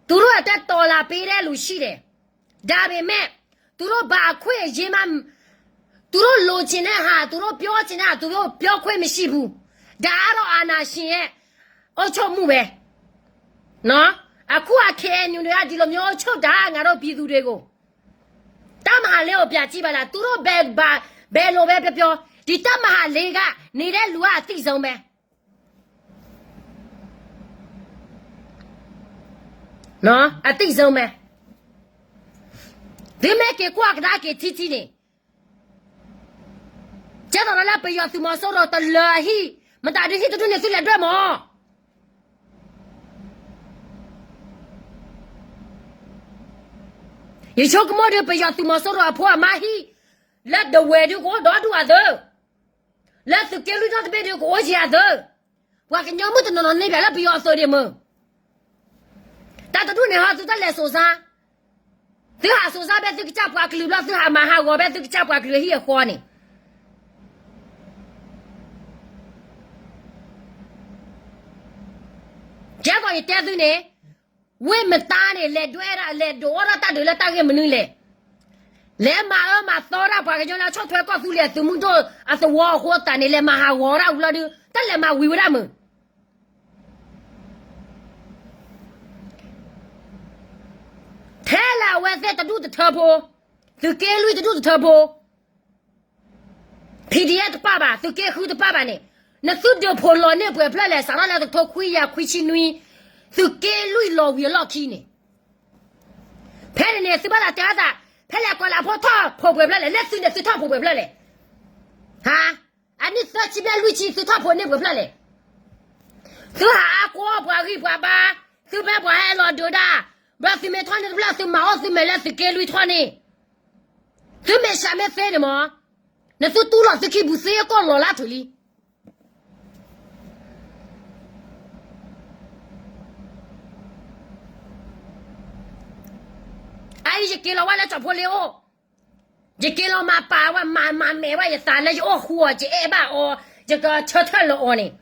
သူတို့ကတော်လှန်ပေးတဲ့လူရှိတယ်, ဒါပေမဲ့ သူတို့ဘာအခွင့်အရေးမှ သူတို့လိုချင်တဲ့ဟာ သူတို့ပြောချင်တဲ့ဟာ သူတို့ပြောခွင့်မရှိဘူး. ဒါကတော့အာဏာရှင်ရဲ့အုပ်ချုပ်မှုပဲနော်. အခုက KNU တွေက ဒီလိုမျိုး အုပ်ချုပ်တာ ငါတို့ပြည်သူတွေကို တပ်မဟာလေးကို ပြန်ကြည့်ပါလား. သူတို့ဘယ် ဘာ ဘယ်လိုပဲပြောပြော ဒီတပ်မဟာလေးက နေတဲ့လူကအသိဆုံးပဲ. နော်, အသိဆုံးပဲ. သုမ့ၢ်က့ၤကွၢ်ကဒါက့ၤထံထံန့ၣ် ကဲသိးဒီးလၢပယီၤသုးမီၤစိရိၤတလၢအဟံၣ်, မတၤဒုးဟံၣ်တဒူၣ်န့ၣ် သုလဲၤဒွဲၣ်မး. ယဆိကမိၣ်ဒုး ပယီၤသုးမီၤစိရိၤအဖိအမါဟံၣ် လၢဒဝဲၢ်ဒုးကအိၣ်ဒီဒူၣ်အသၢ, လၢသုးက့လွံၢ်ထီၣ်တဘ့ၣ်ဒုးကအိၣ်ယံၤအသၢ, ပှၤကညီမုၣ်တနီၤနီၤန့ၢ်ဘၣ်လၢပယီၤအသုးဒံးမုၢ်. တၢ်တဒူၣ်န့ၣ်ဟီ သုတလဲၤစိၤစါ, သုဟးစိၤစါဖဲသုကစၢ်ပှၤကလုာ်ဘျီ သုဟးမၤဟးဂီၤဖဲသုကစၢ်ပှၤကလုာ်အဟံၣ်အဃီန့ၣ် ကဲသိးယတဲသုန့ၣ်, ဝ့ၢ်မတါန့ၣ် လဲၤဒွဲၣ်ဒၣ် လဲၤဒုးအိၣ်ဒၣ်တၢ်ဒုးလၢတၢ်ဂ့ၢ်မနုၤလဲၣ်. လဲၤမၤအၢမၤသီဒၣ်ပှၤကညီလၢအဆီၣ်ထွဲကီၢ်သူလ့ၤအသုးမုၢ်ဒိၣ်အသဝီအဃိသတးန့ၣ် လဲၤမၤဟးဂီၤဒၣ်ဝံၤလီၤဒုး တၢ်လဲၤမၤဝံၤဝဲဒၣ်မုၢ်. ထဲလၢအဝဲသ့ၣ်တဒူၣ်တထၢဖိ, သုးက့လွံၢ်တဒူၣ်တထၢဖိ PDF တပၣ်ဘၣ်, သုးက့ဃုတပၣ်ဘၣ်န့ၣ်, နသုဒုးဖိးလီၤန့ၢ်ပှဲၤဖျၢၣ်လဲၣ်, စးထီၣ်လၢတကထိခွံကယၤခွံဆံနွံ, သုးက့လွံၢ်လီၤဝံၤအလီၢ်ခံန့ၣ်, ဖဲန့ၣ်န့ၣ် သုဘၣ်သးတဲအသး, ဖဲလဲၣ်ကီးလၢအဖိထီၣ်ဖိးပှဲၤဖျၢၣ်လဲၣ်, လၢသုန့ၣ်သုထီၣ်ဖိးပှဲၤဖျၢၣ်လဲၣ်. ဟါ, အနံၣ်သၢဆံဘျဲၣ်လွံၢ်ဆံ သုထီၣ်ဖိးန့ၢ်ပှဲၤဖျၢၣ်လဲၣ်. သုဟးအါကွီၢ်ပှၤဂံၢ်ပှၤဘါ, သုမ့ၢ်ပှၤဟဲလီၤဒုးဒၣ်, ဘျီသုမ့ၢ်ထီၣ်န့ၢ်တဖျၢၣ် သုမၤအီၣ်သုမဲာ်လၢသုးက့လွံၢ်ထီၣ်န့ၣ်, သုမ့ၢ်ဆှးမ့ၢ်သ့န့ၣ်မး, နသုတူၢ်လီၤသုခံပူၤသ့ကီၢ်လီၤလၢထူၣ်လံ. အအံၤယက့ၤလီၤဝဲလၢကၠီၣ်ဖိလ့အိၣ်, ယက့ၤလီၤမၤပာ်ဝဲ မၤ မၤမဲာ်ဝဲယသးလၢယအိၣ်ဃူအီၤ ယအဲၣ်ဘၣ်အီၤ ယကဆၢထၢၣ်လၢအီၤန့ၣ်,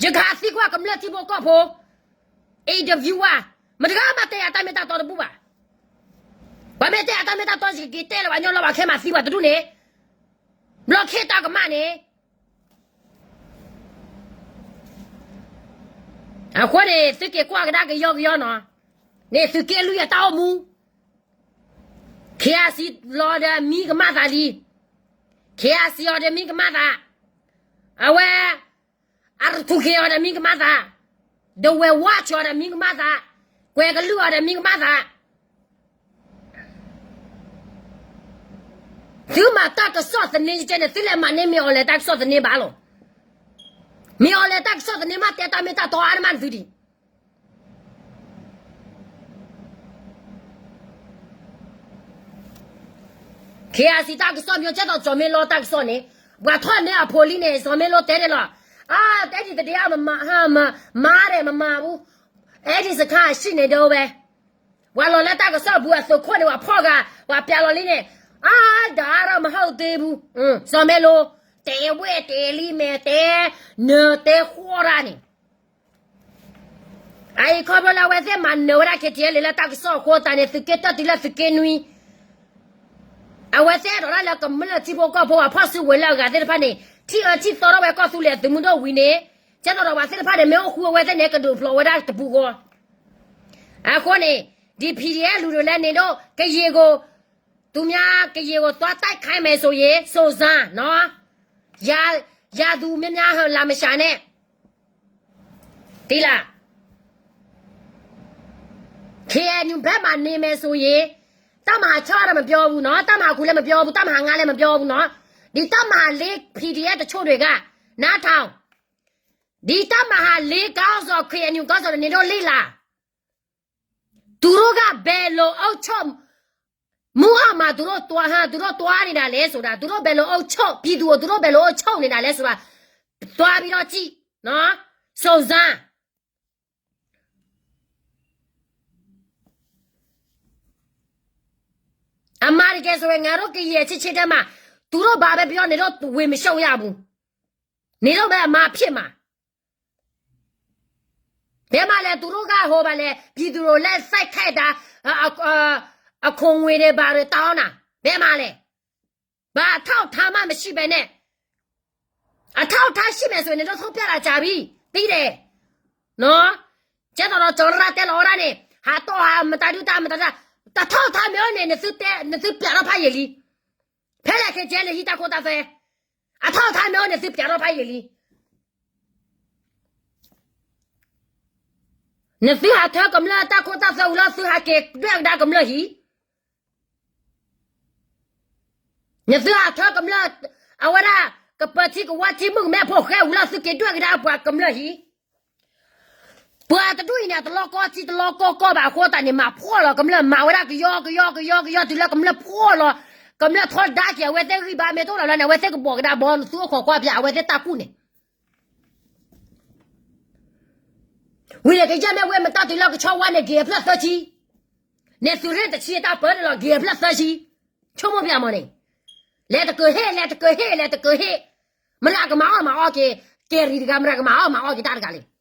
ယကဟးသံကွၢ်ကမျၢၢ်ထံဖိကီၢ်ဖိ, interview ဝဲ, မတဂၤမၤတဲယၤတၢ်မ့ၢ်တၢ်တီတဘူၣ်ဘၣ်. ပှၤမ့ၢ်တဲယၤတၢ်မ့ၢ်တၢ်တီ ယကက့ၤတဲလၢပှၤကညီလီၤ ပှၤခဲမၤသံပှၤတဒူၣ်န့ၣ်, ဘျီခ့တၢ်ကမၣ်န့ၣ် အဃိန့ၣ် သုက့ၤကွၢ်ကဒါကယီကယီနီၤ, န့ၣ်သုးက့လွံၢ်အတၢ်အိၣ်မူ, KIC လီၤဒီးမံကမၣ်သးလံ, KIC အီၤဒီးမံကမၣ်သး, အဝဲ အရထူၣ်က့ၤအီၤဒီးမံကမၣ်သး, ဒဝဲၢ်ဝါဆီၣ်အီၤဒီးမံကမၣ်သး, ကွဲးကလုၢ်အီၤဒီးမံကမၣ်သး သုမၤတၢ်ကစီၣ်သန့ကဲန့ၣ် သုလဲၤမၤန့ၢ်မ့ၢ်အီၤလဲၤတၢ်ကစီၣ်သန့ဘၣ်လီၤ. မ့ၢ်အီၤလဲၤတၢ်ကစီၣ်သန့မး တဲတၢ်မ့ၢ်တၢ်တီအါတမးနသုဒံး. KIC တၢ်ကစီၣ်မ့ၢ်ကဲသိး စီၤမ့လိတၢ်ကစီၣ်န့ၣ်, ပှၤထီၣ်န့ၢ်အဖိလံန့ၣ် စီၤမ့လိတဲန့ၣ်လီၤ. အါ အဲၣ်ဒိးတဒ့အါ မမၤ မၤ မၤ မၤ မၤ မၤဘူး, အဲၣ်ဒိးစခါအဆံၣ်န့ၣ်ဒိဝဲ ပှၤလီၤလၢတၢ်ကစီၣ်ပူၤအသုးခိၣ်န့ၣ် ပှၤဖီၣ်ဂၤ ပှၤပျးလီၤလံန့ၣ်, အါ ဒါကတော့ မဟုတ်သေးဘူး, စီၤမ့လိ တဲဝဲတဲလံ မဲာ်တဲ နၢၤတဲဃီရၣ်န့ၣ်, အအံၤခီဖျိလၢအဝဲသ့ၣ်မၤနၢၤဝဲဒၣ် KTLA လၢတၢ်ကစီၣ်အဃိသတးန့ၣ် သုးက့တၢၢ်တုၤလၢသုးက့နွံ အဝဲသ့ၣ်အဲၣ်ဒိးဒၣ်လၢကမျၢၢ်ထံဖိကီၢ်ဖိ ပှၤဖီၣ်စုကဝဲၤလၢအဂၤသ့ၣ်တဖၣ်န့ၣ် ထံၣ်အၢထံၣ်သီထီၣ်ဝဲကီၢ်သူလ့ၤအသုးမုၢ်ဒိၣ်ဝံၤန့ၣ်, ကဲသိးဒီးပှၤသ့ၣ်တဖၣ်န့ၣ် မ့ၢ်အိၣ်ဃူအဝဲသ့ၣ်န့ၣ် ကဒုးဖျိးဝဲဒၣ်တပူၤဃီ. အဃိန့ၣ် ဒ် PDF လူၤဒိၣ်လဲၣ်န့ၣ်ဒီး ကယံာ်ကိၣ် သူများကယံာ်ကိၣ် သွားတိုက်ခိုက်မယ်ဆိုရင် စုံစမ်းနော်, ရန်သူများများ လာမရှာနဲ့ သိလား. เคเอ็นยู ဘက်မှာနေမယ်ဆိုရင် တပ်မဟာခြောက်ကတော့ မပြောဘူးနော်, တပ်မဟာကိုးလည်း မပြောဘူး, တပ်မဟာငါးလည်း မပြောဘူးနော်, ဒီတပ်မဟာလေး พีดีเอฟ တချို့တွေက နားထောင်, ဒီတပ်မဟာလေး ခေါင်းဆောင် เคเอ็นยู ခေါင်းဆောင်တွေ နင်တို့လေ့လာ, သူတို့က ဘယ်လိုအုပ်ချုပ်မှုအောက်မှာ သူတို့သွားဟန် သူတို့သွားနေတာလဲဆိုတာ, သူတို့ဘယ်လိုအုပ်ချုပ် ပြည်သူကို သူတို့ဘယ်လိုအုပ်ချုပ်နေတာလဲဆိုတာ, သွားပြီးတော့ကြည့်နော်, စုံစမ်း အမှန်တကယ်ဆိုရင် ငါတို့ကရင်အချင်းချင်းထဲမှာ သူတို့ဘာပဲပြောနေတော့ ဝင်မရှုပ်ရဘူး, နေတော့ပဲအမှားဖြစ်မှာ. ဘယ်မှာလဲ သူတို့ကဟိုဘာလဲ ပြည်သူတွေကို လက်စိုက်ခိုက်တာ, အ, အ, အ, အခွန်ငွေတွေဘာတွေတောင်းတာ, ဘယ်မှာလဲ. ဘာအထောက်အထားမှမရှိဘဲနဲ့, အထောက်အထားရှိမယ်ဆိုရင် နင်တို့ထုတ်ပြတာကြာပြီ, သိတယ်နော်. ကျဲတော်တော်ကျော်ရတဲလီၤဝဲဒၣ်န့ၣ်, ဟးတီၢ်ဟးမတၤဒုတၢ်မတၤဒု, တထောက်အထားမ့ၢ်အိၣ်န့ၣ် နသုပြတော့ဖးယံာ်လံ, ဖဲလဲၣ် เคเอ็นยู ဟံးတၢ်ခိတၢ်သွဲ, အထောက်အထားမ့ၢ်အိၣ်န့ၣ် သုပြတော့ဖးယံာ်လံ. နသုဟးထၢကမျၢၢ်တၢ်ခိတၢ်သွဲဝံၤလီၤ သုဟးက့ၤဒွဲၣ်ကဒါကမျၢၢ်ဟံၣ်, နသုဟးထၢကမျၢၢ်, အဝဲဒၣ်, ကပၢၤထံကဝါထံမုၣ်ကမဲဖိဃဲဝံၤလီၤ သုက့ၤဒွဲၣ်ကဒါပှၤကမျၢၢ်ဟံၣ်. ပှၤတဒူၣ်အံၤန့ၣ် အတလီၢ်ကီထံတလီၢ်ကီကီဘၣ်အဃိသတးန့ၣ် မၤဖှီၣ်လီၤကမျၢၢ်, မၤဝဲဒၣ်ကယီကယီကယီကယီ တုၤလၢကမျၢၢ်ဖှီၣ်လီၤ, ကမျၢၢ်ထီဒါက့ၤ အဝဲသ့ၣ်ဂံၢ်ဘါမ့ၢ်တအိၣ်လီၤလၢန့ၣ် အဝဲသ့ၣ်ကဘီၣ်ကဒါဘီ နသုအိၣ်ခိးကွၢ်ဖျါ အဝဲသ့ၣ်တၢ်ကူၣ်န့ၣ် ဝံၤန့ၣ် ကယဲၢ်မ့ၢ်ဝဲမတၢ်တုၤလၢကဆီဝါန့ၣ် က့ၤအဖျၢၣ်သၢဆံ, န့ၣ်သုးရ့ၣ်တဆံအတၢ်ပၢန့ၣ်လီၤ က့ၤအဖျၢၣ်သၢဆံ, ဆိကမိၣ်ပျးမးန့ၣ်, လဲၤတကၢၤဟ့ၣ် လဲၤတကၢၤဟ့ၣ် လဲၤတကၢၤဟ့ၣ်, မတၤကမၤအီၣ်မၤအီၣ်က့ၤ, ကဲၤရံၤတဂၤ မတၤကမၤအီၣ်မၤအီၣ်က့ၤတၢ်တဂၤလဲၣ်.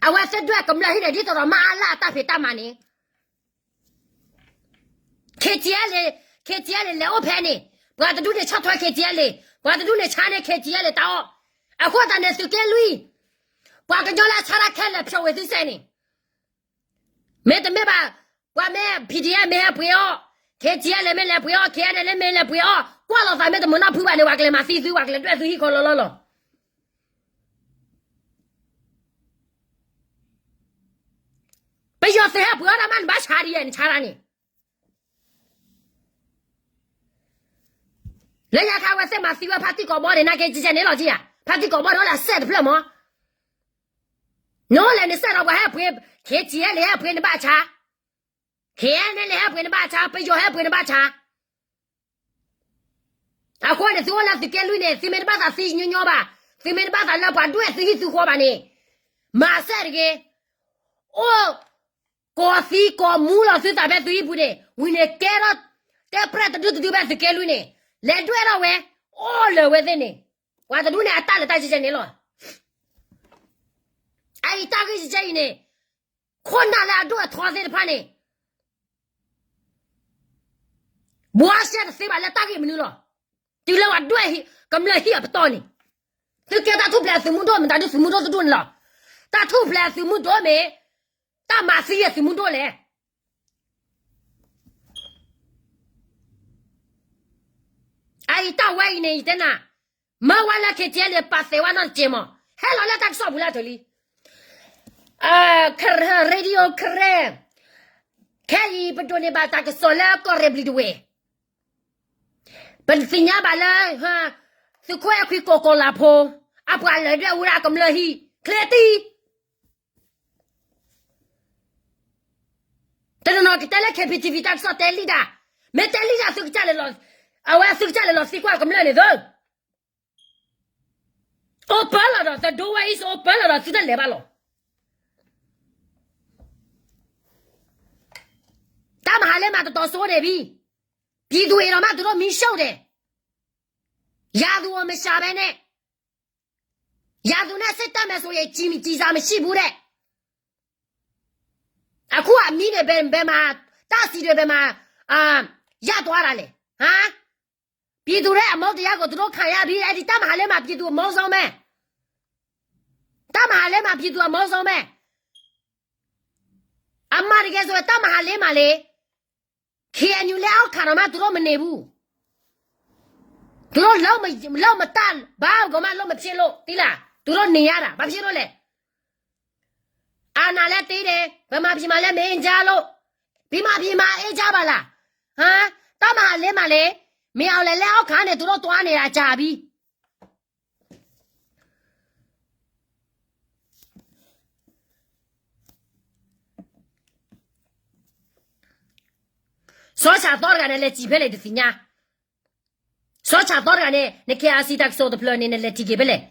အဝဲသ့ၣ်ဒွဲၣ်ကမျၢၢ်ဟံၣ်န့ၣ် ဒ်သိးဒီးမၤအါလၢအတၢ်ဖံးတၢ်မၤန့ၣ် KTLA, KTLA လဲၤအိၣ်ဖဲန့ၣ်, ပှၤတဒူၣ်န့ၣ်ဆီၣ်ထွဲ KTLA, ပှၤတဒူၣ်န့ၣ်ဆါန့ၢ် KTLA တၢ်အီၣ်, အဃိသတးန့ၣ် သုးက့လွံၢ်, ပှၤကညီလၢဆါတၢ်ခဲလၢာ်ဖျိးဝဲသုစဲန့ၣ်, မ့တမ့ၢ်ဘၣ်, ပှၤမ့ၢ် PDF မ့ၢ်ဟဲပှ့ၤအီၣ်, KTLA မ့ၢ်လဲၤပှ့ၤအီၣ်, KNLA မ့ၢ်လဲၤပှ့ၤအီၣ်, ကွၢ်လိာ်သးမ့ၢ်တမုာ်နီၢ်ဖုဘၣ်န့ၣ် ပှၤကလဲၤမၤသံသု ပှၤကလဲၤဒွဲၣ်သုဟံၣ်ခီလီၤလီၤလီၤ. ပယီၤသုးဟဲပှ့ၤအီၣ်တၢ်မး နဘၣ်ဆါဒ်ယဲ နဆါတၢ်န့ၣ်, လၢညါခါဝဲသ့ၣ်မၤသံဝဲဖါတံၢ်ကိးဘီန့ၣ် နာ်က့ကဲကဲန့ၣ်လီၤက့ဧါ, ဖါတံၢ်ကိးဘီန့ၣ်အိၣ်လၢအစဲးတဖျၢၣ်မး, နအိၣ်လဲၣ်နစဲးဒီးပှၤဟဲပှ့ၤ, KTLA ဟဲပှ့ၤနဘၣ်ဆါ, KNLA ဟဲပှ့ၤနဘၣ်ဆါ, ပယီၤဟဲပှ့ၤနဘၣ်ဆါ. အဃိန့ၣ် သုအိၣ်လၢသုးက့လွံၢ်န့ၣ် သုမ့ၢ်တဘၣ်သးသံညီညီဘၣ်, သုမ့ၢ်တဘၣ်သးလၢပှၤဒွဲၣ်သုဟံၣ်သုဃီဘၣ်န့ၣ်, မၤစဲးတဂ့ၤ, အိၣ်ကိးသံကိးမူလီၤသုသးဖဲသုဟံၣ်ပူၤန့ၣ်, ဝံၤန့ၣ်ကဲထီၣ်တဲပြဲၢ်တဒုတဒုဖဲသုးက့လွံၢ်န့ၣ်, လဲၤဒွဲၣ်ထီၣ်ဝဲ, အိၣ်လၢာ်ဝဲသ့ၣ်န့ၣ်, ပှၤတဒူၣ်န့ၣ်အတၢ်လဲၤတၢ်ကဲကဲန့ၣ်လီၤ. အအံၤတၢ်ဂ့ၢ်ကဲကဲအံၤန့ၣ်, ခိၣ်နၢ်လၢအဒိၣ်အထီသ့ၣ်တဖၣ်န့ၣ် ဘှါရှဲတသ့ဘၣ်လၢတၢ်ဂ့ၢ်မနုၤလီၤ. တုၤလၢပှၤဒွဲၣ်ကမျၢၢ်ဟံၣ်အပတီၢ်န့ၣ်, သုကဲတၢ်ထူၣ်ဖျဲးသုးမုၢ်ဒိၣ် မတၤဒုသုးမုၢ်ဒိၣ်တဒူၣ်န့ၣ်လီၤ. တၢ်ထူၣ်ဖျဲးသုးမုၢ်ဒိၣ်မ့ၢ်, တၢ်မၤသံအသုးမုၢ်ဒိၣ်လဲၣ်. အအံၤတၢ်ဝဲအံၤန့ၣ် ယတဲနၤ, မၢဝဲလၢ KTLA န့ၣ် ပာ်သဲးဝဲနီတစဲးမး, ဟဲလီၤလၢတၢ်ကစီၣ်ပူၤလၢအထၢၣ်လံ. ခရၢၣ် radio ခရၢၣ်, ခဲအံၤပဒိးန့ၢ်ဘၣ်တၢ်ကစီၣ်လၢကီၢ်ရ့ၣ်ဘျံၤတဝဲၢ်, ပသ့ၣ်ညါဘၣ်လၢ သုးခိၣ်အဲၣ်ခွံကိးကီၤလၤဖိ, အပှၤလဲၤဒွဲၣ်ဝဲဒၣ်ကမျၢၢ်ဟံၣ်, ချ့တံၢ် တနီၤနီၤကတဲလၢ KBTV တၢ်ကစီၣ်တဲလံဒၣ်, မ့ၢ်တဲလံဒၣ်သုကစၢ်လဲၤလီၤ, အဝဲသုကစၢ်လဲၤလီၤသံကွၢ်ကမျၢၢ်န့ၣ်သု, အိၣ်ပၢလီၤဒီး the door is open လီၤဒီးသုတလဲၤဘၣ်လီၤ. တၢ်မဟါလၢမၤတတီၤစိန့ၣ်ဘံ, ပြည်သူအိၣ်ဒီးမး သူတို့မီးရှို့တယ်, ရာသူကိုမရှာဘဲနဲ့, ရာသူနဲ့စစ်တပ်မယ်ဆိုရင် ကျည်မကျည်စာမရှိဘူးတဲ့. အခုအမီးတွေဘယ်, ဘယ်မှာ, တၢ်စံတွေဘယ်မှာ, အာ, ရသွားတာလဲ, ဟမ်. ပြည်သူတွေရဲ့ အမုန်းတရားကို သူတို့ခံရပြီ, အဲ့ဒီတပ်မဟာလေးမှာ ပြည်သူအမုန်းဆုံးပဲ, တပ်မဟာလေးမှာ ပြည်သူအမုန်းဆုံးပဲ. အမှန်တကယ်ဆိုရင် တပ်မဟာလေးမှာလေ, KNU လက်အောက်ခံတော့မှ သူတို့မနေဘူး. သူတို့လုပ်မ, လုပ်မတတ်, ဘာကိုမှလုပ်မဖြစ်လို့, သိလား, သူတို့နေရတာ, ဘာဖြစ်လို့လဲ. အာဏာလည်းသိမ်းတယ် ဗမာပြည်မှာလည်း မင်းအင်းကြားလို့ ဗမာပြည်မှာ အေးချမ်းပါလား ဟမ် တၢ်မၤဟးလ့မးလ့ မင်းအောင်လှိုင်လက်အောက်ခံနေ သူတို့သွားနေတာကြာပြီ စီၤဆၣ်သီတဂၤန့ၣ် လဲၤစံးဖဲလဲၣ်တသ့ၣ်ညါ စီၤဆၣ်သီတဂၤန့ၣ် န KIC တၢ်ကစီၣ်တဖျၢၣ်န့ၣ် နလဲၤထံၣ်က့ၤဖဲလဲၣ်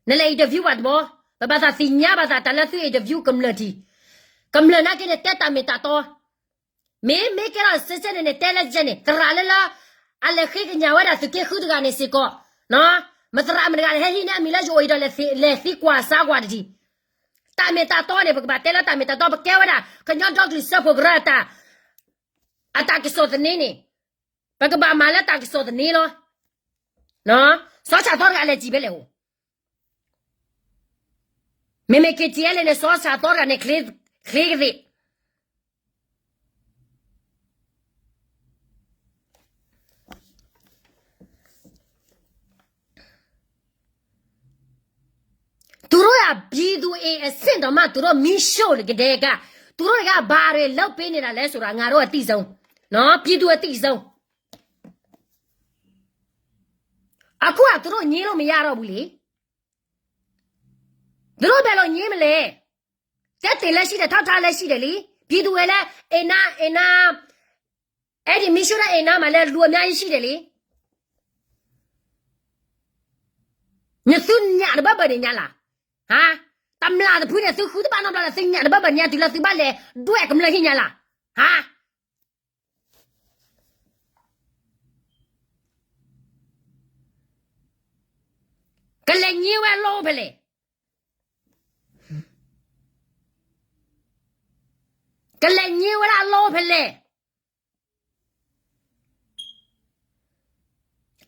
နလဲၤ interview ဘၣ်တဘျီ ပဘၣ်သးသ့ၣ်ညါဘၣ်သးတၢ်လၢသု interview ကမျၢၢ်ထံၣ် ကမျၢၢ်နာ်က့န့ၣ် တဲတၢ်မ့ၢ်တၢ်တီ မ့ၢ်မ့ၢ်ကဲထီၣ်စဲစဲန့ၣ်န့ၣ် တဲလၢကဲန့ၣ် သရၣ်လၢလၢ အလဲၤဃ့ကညးဝဲဒၣ်သုးက့ဃုတဂၤန့ၣ်စ့ၢ်ကီး မသရၣ်မတဂၤန့ၣ် ဟဲဟံးန့ၢ်အမံၤလၢယအိၣ်အံၤဒီး လဲၤသံကွၢ်စါကွၢ်တထံၣ် တၢ်မ့ၢ်တၢ်တီန့ၣ် ပကဘၣ်တဲလၢတၢ်မ့ၢ်တၢ်တီ ပကဲဝဲဒၣ် ကညီဒီကလုာ်စၢဖှိၣ်ကရၢအတၢ် အတၢ်ကစီၣ်သန့န့ၣ် ပကဘၣ်မၤလၢတၢ်ကစီၣ်သန့လီၤ စီၤဆၣ်သီတဂၤလဲၤစံးဖဲလဲၣ်အိၣ် မ့မ့ၢ် KTLA န့ၣ် စီၤဆၣ်သီတဂၤန့ၣ် ချ့ကသ့ၣ် သူတို့က ပြည်သူ့အရေးအဆင့်တောင်မှ သူတို့မီးရှို့ကတည်းက သူတို့က ဘာတွေလုပ်ပေးနေတာလဲဆိုတာ ငါတို့ကသိဆုံး နော် ပြည်သူအသိဆုံး အခုက သူတို့ငြင်းလို့မရတော့ဘူးလေ သူတို့ဘယ်လိုငြင်းမလဲ သက်သေလည်းရှိတယ် ထောက်ထားလည်းရှိတယ်လေ ပြည်သူတွေလည်း အိမ်နား အိမ်နား အဲ့ဒီမီးရှို့တဲ့အိမ်နားမှာလည်း လူအများကြီးရှိတယ်လေ နသုညၣ်တဘၢဘၢန့ၣ်ညါလၢ် ဟါ တမျၢ်တဖုန့ၣ် သုဃုတဘၣ်နီတဘျီလၢ် သုညၣ်တဘၢဘၢညါတုၤလၢသုဘၣ်လဲၤဒွဲၣ်ကမျၢၢ်ဟံၣ်ညါလၢ် ဟါ ကလဲၤညိဝဲအလီၢ်အိၣ်ဖဲလဲၣ် ကလဲၤညိဝဲဒၣ်အလီၢ်အိၣ်ဖဲလဲၣ်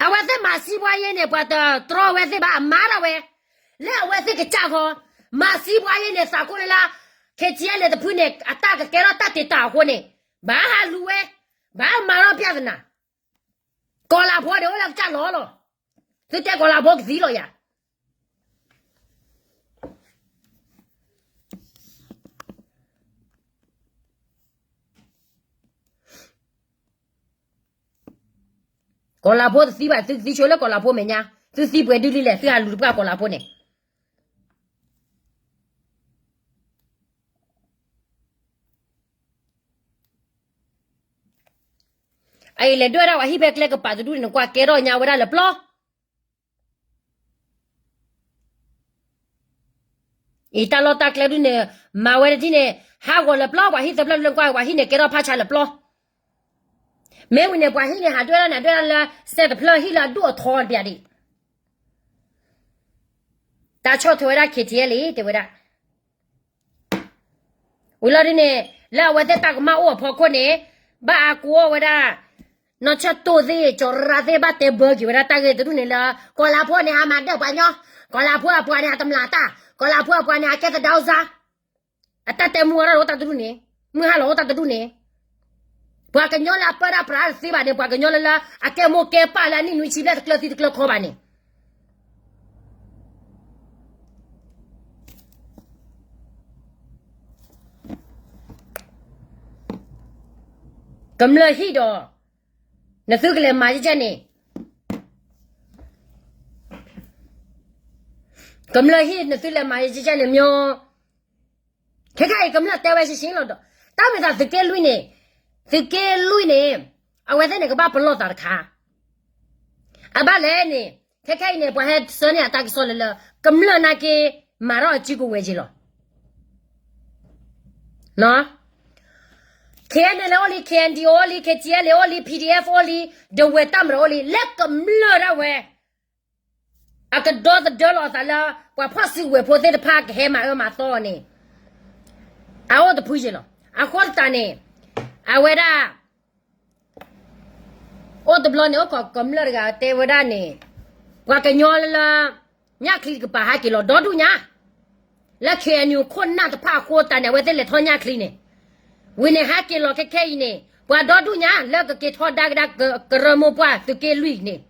အဝဲသ့ၣ်မၤစံးပှၤယဲန့ၣ် ပှၤတတြီဝဲသ့ၣ်ဘၣ်အမါဒၣ်ဝဲ လၢအဝဲသ့ၣ်ကစၢ်ဃီ မၤစံးပှၤယဲန့ၣ် သးကိးလၢလၢ KTLA တဖုန့ၣ် အတၢ်ကကဲထီၣ်တၢ်တ့ၢ်တၢ်အဃိန့ၣ် ဘၣ်ဟးလူၤဝဲ ဘၣ်မၤထီၣ်ပြဿနာ ကီၤလၤဖိန့ၣ်အိၣ်လၢကစၢ်လီၤလီၤ သုတဲကီၤလၤဖိကသံလီၤယၤ ကီၤလၤဖိတသံဘၣ် သုကသံဆိလၢကီၤလၤဖိမဲာ်ညါ သုသံပှဲၤဒုလံလဲၣ် သုဟးလူၤတပှၢ်ကီၤလၤဖိန့ၣ် အအံၤလဲၤဒွဲၣ်ဒၣ်ပှၤဟံၣ်ဖဲကျဲကပၤတဒူၣ်န့ၣ် ကွၢ်ကဲထီၣ်ညါဝဲဒၣ်လၢပျီ အံၤတၢ်လီၢ်တၢ်ကျဲဒုန့ၣ် မၤဝဲတထံၣ်န့ၣ် ဟးဂီၤလၢပျီ ပှၤဟံၣ်သၢဖျၢၣ်လၢကွၢ် ပှၤဟံၣ်န့ၣ်ကဲထီၣ်ဖးဆါလၢပျီ မ့ၢ်ဝံၤန့ၣ် ပှၤဟံၣ်န့ၣ် ဟးဒွဲၣ်ဒၣ်န့ၣ် ဒွဲၣ်ဒၣ်လၢ စဲတဖျၢၣ်ဟံၣ်လၢအဒိၣ်အထီတဘျီဒံး တၢ်ဆီၣ်ထွဲဝဲဒၣ် KTLA တဲဝဲဒၣ် ဝံၤလီၤဒ်န့ၣ် လၢအဝဲသ့ၣ်တၢ်ကမၣ်အိၣ်အဖီခိၣ်န့ၣ် ဘၣ်အကိးဝဲဒၣ် နီၢ်ဆၢၣ်တိၢ်သ့ၣ် ကၠီၤရၣ်သ့ၣ် ဘၣ်တဲဘၢက့ၤဝဲဒၣ်တၢ်ဂ့ၢ်တဒူၣ်န့ၣ်လၢ ကီၤလၤဖိန့ၣ် ဟးမၤဒၢၣ်ပှၤညီ, ကီၤလၤဖိအပှၤန့ၣ် ဟးတမျၢ်တၢ်, ကီၤလၤဖိအပှၤန့ၣ် ဟးကဲသဒၢစါ, အတၢ်တဲမုၢ်ဝဲဒၣ်အိၣ်တၢ်တဒူၣ်န့ၣ်, မုၢ်ဟါလီၤအိၣ်တၢ်တဒူၣ်န့ၣ်, ပှၤကညီလၢအပၢဒၣ်ပြးတသ့ဘၣ်န့ၣ် ပှၤကညီလၢလၢ အကဲမိၢ်ကဲပၢ်လၢအနံၣ်နွံဆံဘျဲၣ်တကျၢၤသံတကျၢၤခီဘၣ်န့ၣ် ကမျၢၢ်ဟံၣ်ဒီး နသုကလဲၤမၤယကဲန့ၣ်, ကမျၢၢ်ဟံၣ်နသုလဲၤမၤယကဲန့ၣ်မ့ၢ်, ခဲခါအံၤကမျၢၢ်တဲဝဲရှဲရှဲလီၤဒီး တၢ်မ့ၢ်သးသုးက့လွံၢ်န့ၣ်, သုးက့လွံၢ်န့ၣ်, အဝဲသ့ၣ်န့ၣ်ကဘၣ်ပလီၢ်သးတခါ အဘၣ်လဲၣ်န့ၣ်, ခဲခဲအံၤန့ၣ် ပှၤဟဲဆှၢန့ၢ်အတၢ်ကစီၣ်လၢလၢ ကမျၢၢ်နာ်က့ မၤထီၣ်အစုကဝဲၤက့ၤလီၤ. KNLA အိၣ်လံ, KNDO အိၣ်လံ, KTLA အိၣ်လံ, PDF အိၣ်လံ, ဒဝဲၢ်တၢ်မရအိၣ်လံ, လၢကမျၢၢ်ဒၣ်ဝဲ အကဒီသဒၢလီၤအသးလၢ ပှၤဖီၣ်စုကဝဲၤဖိသ့ၣ်တဖၣ်ကဟဲမၤအၢမၤသီအီၤန့ၣ်, အအိၣ်တဖုယ့ၤလီၤ. အဃိသတးန့ၣ်, အဝဲဒၣ် အိၣ်တဘျီန့ၣ် အိၣ်ခိးကမျၢၢ်တဂၤတဲဝဲဒၣ်န့ၣ်, ပှၤကညီလၢလၢ ညၣ်ချံတကပၤဟဲက့ၤလီၤဒီဒူၣ်ညါ, လၢ KNU ခိၣ်နၢ်တဖၣ်အဃိသတးန့ၣ် အဝဲသ့ၣ်လဲၤထီၣ်ညၣ်ချံန့ၣ်, ဝံၤန့ၣ်ဟဲက့ၤလီၤခဲခဲအံၤန့ၣ် ပှၤဒီဒူၣ်ညါ လၢကက့ၤထီဒါကဒါကရၢမိၢ်ပှၢ်သုးက့လွံၢ်န့ၣ်,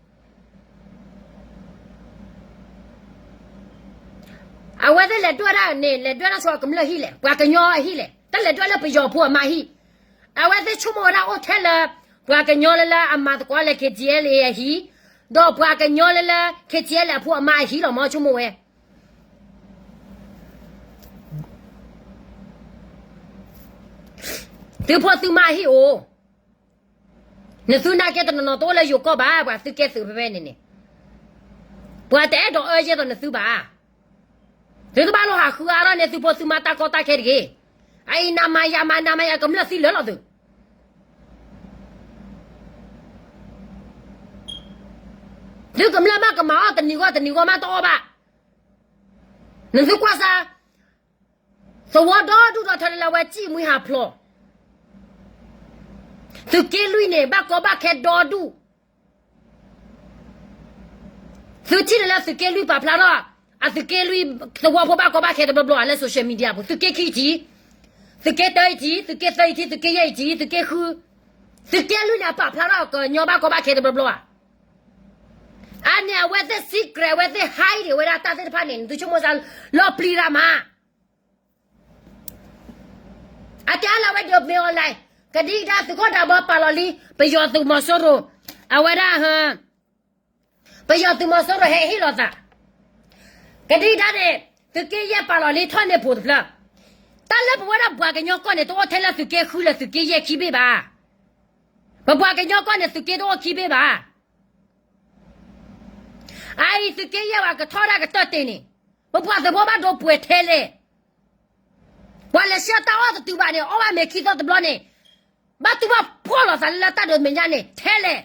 အဝဲသ့ၣ်လဲၤဒွဲၣ်ဒၣ်န့ၣ် လဲၤဒွဲၣ်ဒၣ်ဆိကမျၢၢ်ဟံၣ်လဲၣ်, ပှၤကညီအဟံၣ်လဲၣ်, တလဲၤဒွဲၣ်လၢပယီၤဖိအမါဟံၣ်. အဝဲသ့ၣ်ဆိကမိၣ်ဝဲဒၣ်အိၣ်ထဲလၢ ပှၤကညီလၢလၢအမၤသကိးလၢ K T L A အဟံၣ်, ဒီးပှၤကညီလၢလၢ K T L A အဖိအမါအဟံၣ်လီၤ မ့ၢ်ဆိကမိၣ်ဝဲ သုဖိသုမါအဟံၣ်အိၣ်, နသုနာ်က့တနီၤနီၤတအိၣ်လၢယိၤကီၢ်ဘၣ်, ပှၤသုကဲသုးဖဲဖဲန့ၣ်န့ၣ်, ပှၤတအဲၣ်ဒိးအၢယဲၢ်သိးနသုဘၣ်. သုတဘၣ်လိၣ်ဟးဃုအါထီၣ်န့ၢ်သုဖိသုမါတၢ်ကီတၢ်ခဲတဂ့ၤ. အအံၤနၤမၤယၤမၤနၤမၤယၤ ကမျၢၢ်သံလၢာ်လီၤသု. သုကမျၢၢ်မးကမၤအီၣ်တနံၤဂီၢ်တနံၤဂီၢ်မးတအီၣ်ဘၣ်. နသုကွၢ်စၢ်, သဝီဒီဒူၣ်ဒီထၢလၢအဝဲစံၣ်မှံဟးဖျိး, သုးက့လွံၢ်န့ၣ် ဘၣ်ကီဘၣ်ခဲဒီဒူၣ်. သုထံၣ်န့ၣ်လၢသုးက့လွံၢ်ပာ်ဖျါထီၣ်, အသုးက့လွံၢ်သဝီဖိဘၣ်ကီဘၣ်ခဲတဘျီဘျီဧါ လၢ social media ပူၤ, သုးက့ခံအံၤထံၣ်, သုးက့တၢအံၤထံၣ်, သုးက့သၢအံၤထံၣ်, သုးက့ယဲၢ်အံၤထံၣ်, သုးက့ဃု, သုးက့လွံၢ်န့ၣ် အပာ်ဖျါထီၣ်ကညီဘၣ်ကီဘၣ်ခဲတဘျီဘျီဧါ. အန့ၣ်အဝဲသ့ၣ် secret အဝဲသ့ၣ် hide ဝဲဒၣ်တၢ်သ့ၣ်တဖၣ်န့ၣ် နသုဆိကမိၣ်စၢ်လီၤပျံၤတၢ်မး. အတဲအါလၢအဝဲဒၣ်မ့ၢ် online, ကဒံကဒါသုးခိၣ်ဒးဘီပာ်လီၤလံ, ပယီၤသုးမီၤစိရိၤ, အဝဲဒၣ်, ပယီၤသုးမီၤစိရိၤဟဲဟ့ၣ်လီၤသး, ကဒံကဒါန့ၣ် သုးက့ယဲၢ်ပာ်လီၤလံ ထီၣ်န့ၢ်ဖိတဖျၢၣ်. တၢ်လၢပဝဲဒၣ်ပှၤကညီကီၢ်န့ၣ် တအိၣ်ထဲလၢသုးက့ဃုလၢသုးက့ယဲၢ်ခံဘ့ၣ်ဘၣ်. ပပှၤကညီကီၢ်န့ၣ် သုးက့တအိၣ်ခံဘ့ၣ်ဘၣ်. အအံၤသုးက့ယဲၢ်ဝဲကထီၣ်ဒၣ်ကတၢၢ်တ့ၢ်န့ၣ်, ပပှၤသုးဖိဘၣ်ဒိပှဲၤထဲလဲၣ်. ပှၤလဲၤဆှၢတၢ်အီၣ်တတုၤဘၣ်န့ၣ် အီၣ်ဘၣ်မ့ၤခံသီတဘျီန့ၣ်, ဘၣ်တူၢ်ဘၣ်ဖှီၣ်လိာ်သးလၢတၢ်ဒုးမဲာ်ညါန့ၣ် ထဲလဲၣ်.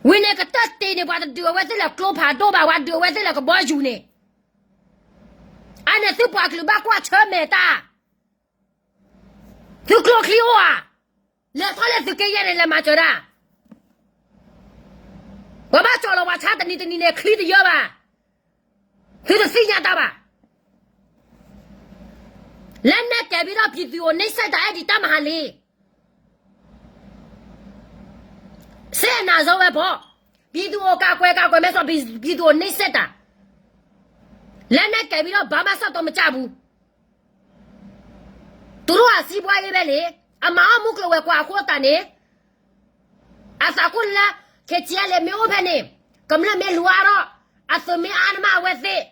ဝံၤန့ၣ်ကတၢၢ်တ့ၢ်န့ၣ် ပှၤတဒုးအဝဲသ့ၣ်လၢကျိဖးဒိၣ်ဘၣ်, ပှၤဒုးအဝဲသ့ၣ်လၢကဘီယူၤန့ၣ်, အန့ၣ်သုပှၤကလုာ်ဘၣ်ကွၢ်ဆၢၣ်မဲာ်တၢ် သုကျိချံအိၣ်ဧါ, လဲၤထီၣ်လၢသုးက့ယဲၢ်န့ၣ် လဲၤမၤစၢၤဒၣ်, ပှၤဘၣ်ကၠီၣ်လီၤပှၤဆါတနံၤတနံၤန့ၣ် ချံတယၢဘၣ်, သုတသ့ၣ်ညါတၢ်ဘၣ်. လက်နက်ကိုင်ပြီးတော့ ပြည်သူကို နှိပ်စက်တာ အဲ့ဒီတပ်မဟာလေး စစ်အနာသိမ်းပဲပေါ့, ပြည်သူကို ကာကွယ် ကာကွယ်မယ်ဆိုတော့ ပြည်သူကို နှိပ်စက်တာ, လက်နက်ကိုင်ပြီးတော့ ဘာမှဆက်တော့မကြဘူး. သူတို့က စီးပွားရေးပဲလေ, အမၤအီၣ်မူကျိၤဝဲၤကွာ်အဃိသတးန့ၣ်, အသးကိၢ်လၢ KTLA မ့ၢ်အိၣ်ဖဲန့ၣ်, ကမျၢၢ်မ့ၢ်လူၤအါထီၣ်, အသုးမ့ၢ်အါနမးအဝဲသ့ၣ်,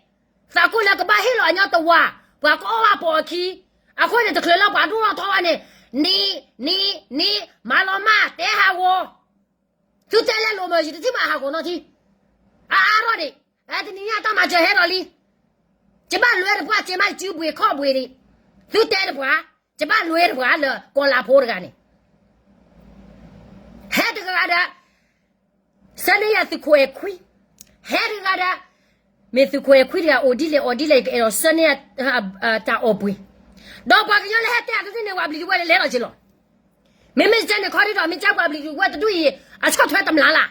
သးကိၢ်လၢကဘၣ်ဟ့ၣ်လီၤအညီတဝာ်, ပှၤကအီၣ်ဘၣ်ပိာ်အခံ, အဃိန့ၣ် တချုးလၢပှၤဒိၣ်ထီၣ်ထီဘၣ်န့ၣ်, နံၤ, နံၤ, နံၤ, မၤလီၤမၢ် တဲဟးဂီၤ, သုတဲလဲၤလိာ်မၢ် ယတထံၣ်မးဟးဂီၤနီတထံၣ်, အါအါထီၣ်န့ၣ်, အဲ တနံၤညါတၢ်မၤစၢၤဟဲဒီးလံ, ကဘၣ်လွဲတပှၢ် ကမၣ်စုဘှ့းခီၣ်ဘှ့းန့ၣ်, သုတဲတပှၢ်, ကဘၣ်လွဲတပှၢ်လၢကီၤလၤဖိတဂၤန့ၣ်, ဟဲတဂၤဒီး ဆၢန့ၢ်ယၤသုးခိၣ်အဲၣ်ခွံ, ဟဲတဂၤဒီး မ့ၢ်သုးခိၣ်အဲၣ်ခွံတဂၤ အိၣ်ဒ်လဲၣ်အိၣ်ဒ်လဲၣ် ကအဲၣ်ဒိးဆၢန့ၢ်ယၤတၢ်အီၣ်ပှ့ၤ, ဒီးပှၤကညီလၢဟဲတဲအတဒူၣ်န့ၣ် ပှၤဘျံးတဝဲၢ်လဲၤလဲၤထီၣ်က့ၤလီၤ. မ့မ့ၢ်ကဲန့ၣ်ခီဒံးဒီး မ့ၢ်ကဲပှၤဘျံးတဝဲၢ်တဒူၣ်အံၤ အဆီၣ်ထွဲတမျၢ်လၢ်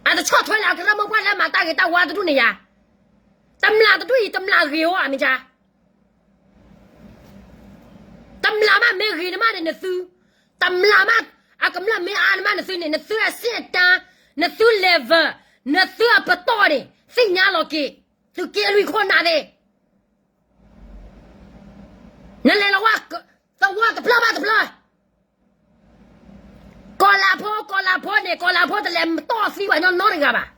အတဆီၣ်ထွဲလၢအကရၢမိၢ်ပှၢ်လၢမၤတၢ်ဂ့ၤတၢ်ဝါတဒူၣ်န့ၣ်ယါ, တမျၢ်တဒူၣ်အံၤ တမျၢ်ဂ့ၤဧါ မ့ၢ်ကါ, တမျၢ်မးမ့ၢ်ဂ့ၤနမးန့ၣ် နသု, တမျၢ်မး အကမျၢၢ်မ့ၢ်အါနမးနသုန့ၣ် နသုအဆင့်အတန်း, နသု level, နသုအပတီၢ်န့ၣ် သ့ၣ်ညါလီၤက့ၤ, သုးက့လွံၢ်ခိၣ်နၢ်သ့ၣ် နလဲၤလီၤဝဲ သဝီတဖျၢၣ်ဘၣ်တဖျၢၣ်, ကီၤလၤဖိ ကီၤလၤဖိန့ၣ် ကီၤလၤဖိတလဲၤတီၢ်သံပှၤညီနီတဂၤဘၣ်.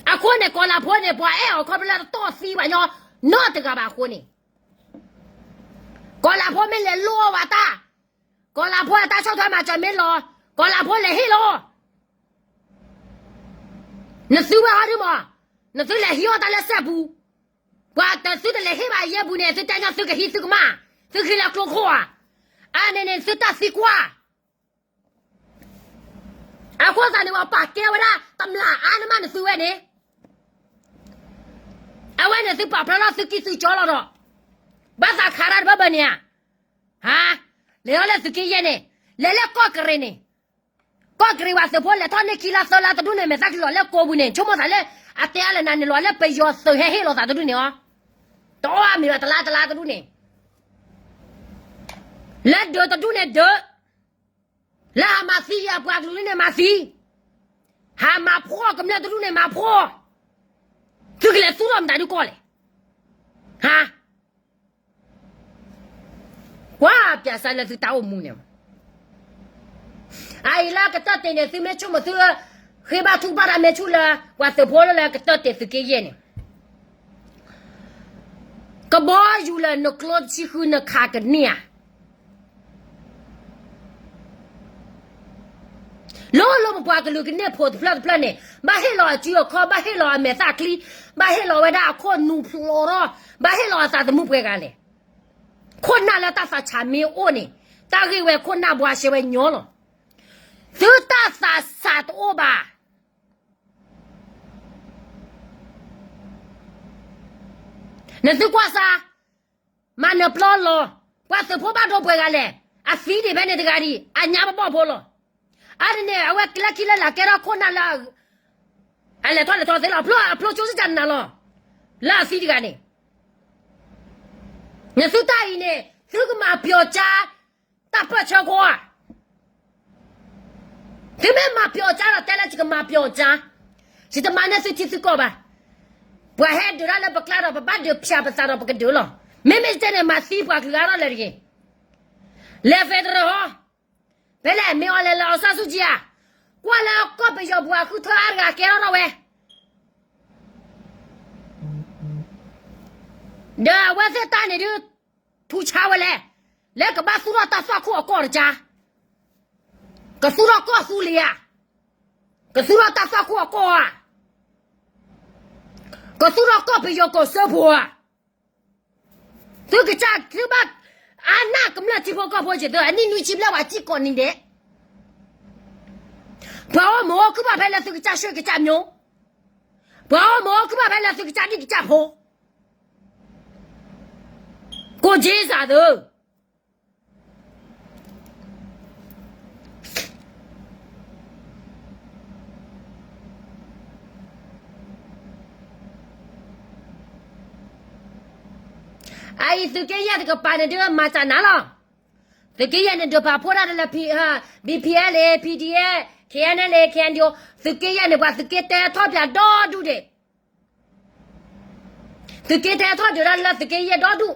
အဃိန့ၣ် ကီၤလၤဖိန့ၣ် ပှၤအဲၣ်အီၤခီဖျိလၢတတီၢ်သံပှၤညီနီတဂၤဘၣ်အဃိန့ၣ်, ကီၤလၤဖိမ့ၢ်လဲၤလိၣ်အီၣ်ဝဲတၢ်, ကီၤလၤဖိအတၢ်ဆီၣ်ထွဲမၤစၢၤမ့ၢ်လီၤ, ကီၤလၤဖိလဲၤဟ့ၣ်လီၤ နသုဝဲဟီဒုမး, နသုလဲၤဟံးအီၣ်တၢ်လၢစဲပူၤ, ပှၤတသုတလဲၤဟ့ၣ်ဘၣ်ယဲၢ်ပူၤန့ၣ် သုတဲညီသုကဟံးသုကမၣ်, သုကဟံးလၢကျိခိၣ်ဧါ, အန့ၣ်န့ၣ်သုတၢ်သံကွၢ်, အဃိသတးန့ၣ် ပှၤပာ်ကဲဝဲဒၣ် တမျၢ်အါနမးနသုဝဲန့ၣ်, အဝဲန့ၣ်သုပာ်ဖျါထီၣ်သုကံၢ်သုကၠီလီၤဒီး, ဘၣ်သးခးတၢ်တဘၢဘၢန့ၣ်ဧါ, ဟါ, လဲၤထီၣ်လၢသုးက့ယဲၢ်န့ၣ်, လဲၤလၢကီၢ်ကရ့ၣ်န့ၣ် ကီၢ်ကရ့ၣ်ဝဲသုးဖိလဲၤထီၣ်န့ၢ်ခံလါသၢလါတဒူၣ်န့ၣ် မဲာ်သၣ်ကလီၤလၢကိးပူၤန့ၣ် ဆိကမိၣ်သးလၢ အတဲအါလၢနၤန့ၣ်လီၤ လၢပယီၤသုးဟဲဟ့ၣ်လီၤသးတဒူၣ်န့ၣ်အီၤ, တအီၣ်အမ့ၤဘၣ်တလါတလါတဒူၣ်န့ၣ်, လၢဒၢးတဒူၣ်န့ၣ်ဒၢး, လၢအမၤသံယၤပှၤကလုာ်န့ၣ်မၤသံ, ဟးမၤဖှီၣ်ကမျၢၢ်တဒူၣ်န့ၣ် မၤဖှီၣ်, သုကလဲၤသူၣ်ထီၣ်မတၤဒုးကီၢ်လဲၣ်, ဟါ, ကွၢ်ပၠးစၢလၢသုတၢ်အိၣ်မူန့ၣ်, အအံၤလၢကတၢၢ်တ့ၢ်န့ၣ် သုမ့ၢ်ဆိကမိၣ်သု ဃ့ဘါထုကဖၣ်တၢ်မ့ၢ်ဆူၣ်လၢ ပှၤသုးဖိလၢလၢကတၢၢ်တ့ၢ်သုးက့ယဲၢ်န့ၣ် ကဘီယူၤလၢနကျိတဆံဃုနခးကန့ၢ်ဧါ, လီၤလီၤပပှၤကလုာ်ကန့ၢ်ဖိတဖျၢၣ်တဖျၢၣ်န့ၣ် ဘၣ်ဟ့ၣ်လီၤအစုအခီၣ်, ဘၣ်ဟ့ၣ်လီၤအမဲာ်သၣ်ချံ, ဘၣ်ဟ့ၣ်လီၤဝဲဒၣ်အခိၣ်နူာ်ဖျိးထီၣ်, ဘၣ်ဟ့ၣ်လီၤအသးသမူပှဲၤဂၤလဲၣ်. ခိၣ်နၢ်လၢတၢ်သးဆးမ့ၢ်အိၣ်န့ၣ် တၢ်ဂ့ၢ်ဝဲခိၣ်နၢ်ဘှါရှဲဝဲညီလီၤ. သုတၢ်သးဆးတအိၣ်ဘၣ် နသုကွၢ်စၢ်, မၤနၢၤပျီလီၤ, ပှၤသုးဖိဘၣ်ဒိပှဲၤဂၤလဲၣ်, အသံဒံးဖဲန့ၣ်တဂၤဒံး အညါပဘီၣ်ဖိလီၤ. အါန့ၣ်န့ၣ် အဝဲလၢခံလၢလာ်ကဲထီၣ်ခိၣ်နၢ်လၢ အလဲၤထီၣ်လဲၤထီသ့လီၤ, အဖျိကၠိစ့ၢ်ကီးနၤလီၤ, လၢအသံတဂၤန့ၣ်, နသုတၢ်အံၤန့ၣ် သုကမၤပျီၤကၠါ တၢ်ပၢၢ်ဆၢခိၣ်ဧါ. သုမ့ၢ်မၤပျီၤကၠါဒီး တဲလၢယကမၤပျီၤကၠါ, ယတမၤန့ၢ်သုထံသုကီၢ်ဘၣ်. ပှၤဟဲဒုးတၢ်လၢပကျါဒီး ပဘၣ်ဒုးဖၠးပသးဒီးပကဒုးလီၤ. မ့မ့ၢ်ယတဲန့ၣ် မၤသံပှၤကလုာ်အါထီၣ်လၢတဂ့ၤ. လဲၤ federal ဟီ, ဖဲလဲၣ် မ့ၢ်အီၤလဲၤလၢ အောင်ဆန်းစုကြည် ဧါ, ကွၢ်လၢကီၢ်ပယီၤပူၤအဃုထၢအါတဂၤကဲထီၣ်ထီၣ်ဝဲ ဒီးအဝဲသ့ၣ်တၢ်န့ၣ်ဒုး ထူဆါဝဲလဲၣ်, လၢကဘၣ်သူၣ်ထီၣ်တၢ်သွၣ်ခိၣ်အကီၢ်တကၢ, ကသူၣ်ထီၣ်ကီၢ်သူလ့ၤဧါ, ကသူၣ်ထီၣ်တၢ်သွၣ်ခိၣ်အကီၢ်ဧါ, ကသူၣ်ထီၣ်ကီၢ်ပယီၤကီၢ်စၢဖှိၣ်ဧါ. သုကစၢ်သုဘၣ်အါနၢ်ကမျၢၢ်ထံဖိကီၢ်ဖိစ့ၢ်ကီး အနံၣ်နွံဆံဘျဲၣ်ဝဲစ့ၢ်ကီးန့ၣ်ဒဲး ပှၤအိၣ်မုာ်အိၣ်ခုၣ်ဘၣ်ဖဲလၢသုကစၢ်ဆှၢကစၢ်မိၢ်, ပှၤအိၣ်မုာ်အိၣ်ခုၣ်ဘၣ်ဖဲလၢသုကစၢ်ဒံၣ်ကစၢ်ဖိ, ကိးက့စးသု, အအံၤသုးက့ယဲၢ်တကပၤန့ၣ်ဒုးမၤစၢၤနၤလီၤ. သုးက့ယဲၢ်န့ၣ်ဒုးပာ်ဖှိၣ်ဒၣ်လၢ BPLA, PDF, KNLA, KNDO, သုးက့ယဲၢ်န့ၣ် ပှၤသုးက့တၢထီၣ်ပၠးဒီဒူၣ်ဒံး သုးက့တၢထီၣ်ဒုးတၢ်လၢသုးက့ယဲၢ်ဒီဒူၣ်,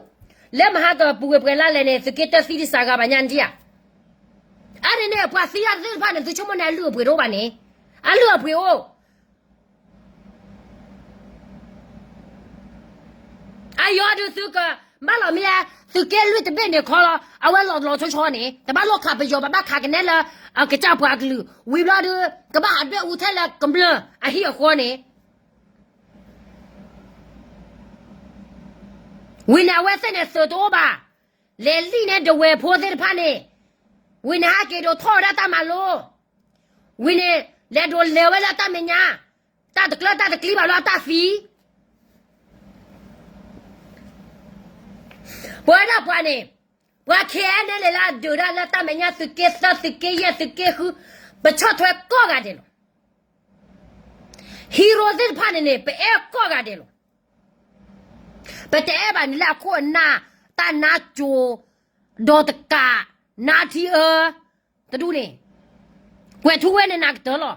လၢမဟါကပူၤဝဲပှဲၤလါလဲၣ်န့ၣ် သုးက့တၢသံတစှၤဂၤဘၣ်ညါနဒံဧါ. အါန့ၣ်န့ၣ် ပှၤသံအသ့ၣ်တဖၣ်န့ၣ် သုဆိကမိၣ်န့ၣ် အလုၢ်အပှ့ၤတအိၣ်ဘၣ်န့ၣ်, အလုၢ်အပှ့ၤအိၣ် အယီၤဒုးသုကဘၣ်လီၤမ့ၢ်ဧါ, သုးက့လွံၢ်တဘ့ၣ်န့ၣ်ခီလီၤ, အဝဲလီၤလီၤဆီဆီန့ၣ် တဘၣ်လိၣ်ခးပယီၤ ဘၣ်ဘၣ်ခးကနဲလၢ အကစၢ်ပှၤကလုာ် ဝံၤဘျီဒုး ကဘၣ်ဟးဒွဲၣ်အူထဲလၢကမျၢၢ်အဟံၣ်အဃီန့ၣ် ဝံၤန့ၣ်အဝဲသ့ၣ်န့ၣ်သုးတအိၣ်ဘၣ်, လဲၤလံၣ်န့ၢ် ဒဝဲၢ်ဖိသ့ၣ်တဖၣ်န့ၣ်, ဝံၤန့ၣ်ဟဲက့ၤဒိးထီၣ်ဝဲဒၣ်တၢ်မၤလိ, ဝံၤန့ၣ် လဲၤဒိးလဲၤဝဲလၢတၢ်မဲာ်ညါ, တၢ်တကျၢတၢ်တကျံဘၣ်လၢအတၢ်သံ ပဝဲဒၣ်ပှၤန့ၣ်, ပှၤ KNLA လၢအဒုးတၢ်လၢတၢ်မဲာ်ညါ သုးက့သၢ သုးက့ယဲၢ် သုးက့ဃု, ပဆီၣ်ထွဲကိးဂၤဒဲးလီၤ. hero သ့ၣ်တဖၣ်န့ၣ်န့ၣ် ပအဲၣ်ကိးဂၤဒဲးလီၤ. ပတအဲၣ်ဘၣ်န့ၣ်လၢအခိၣ်အနၢ်, တၢ်နါစိၤ, ဒီးတကး, နါထံအၢ, တဒူၣ်န့ၣ်, ကွဲၤထူဝ့န့ၣ်နၤကတၢၢ်လီၤ.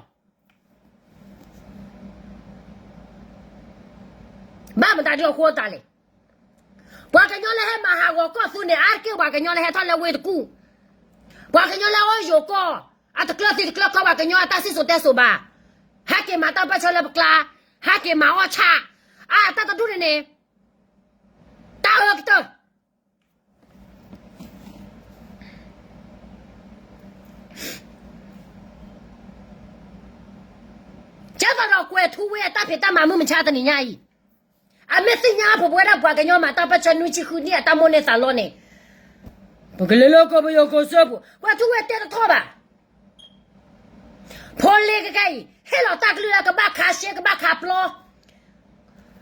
ဘၣ်မတၤဒုးအဃိသးလဲၣ်. ပှၤကညီလၢဟဲမၤဟးဂီၤကီၢ်သူန့ၣ် အါတက့ၢ်ပှၤကညီလၢဟဲထီၣ်လၢဝ့ၢ်တကူၣ်, ပှၤကညီလၢအီၣ်ယိၤကီၢ်, အတကျၢသံတကျၢခီ ပှၤကညီအတၢ်စံၣ်စိၤတဲစိၤဘၣ်, ဟဲက့ၤမၤတၢ်ပၢၢ်ဆၢလၢပကျါ, ဟဲက့ၤမၤအီၣ်ဆၣ်, အတၢ်တဒူၣ်န့ၣ်န့ၣ်, တၢ်အၢကတၢၢ် ကဲသိးဒီးကွဲၤထူဝ့အတၢ်ဖံးတၢ်မၤမုၢ်မဆါတနံၤညါအံၤ, အမ့ၢ်သ့ၣ်ညါဖိပဝဲဒၣ်ပှၤကညီမၤတၢ်ပၢၢ်ဆၢနွံဆံဃုနံၣ်အတၢ်မိၣ်န့ၢ်သးလီန့ၣ်, ပကလဲၤလၢကီၢ်ပယီၤကီၢ်စၢဖှိၣ်, ကွဲၤထူဝ့တဲတထီၣ်ဘၣ်. ဖိလ့ကကဲအံၤ ဟ့ၣ်လီၤတၢ်ကလုၢ်လၢကဘၣ်ခးရှဲကဘၣ်ခးပျီ,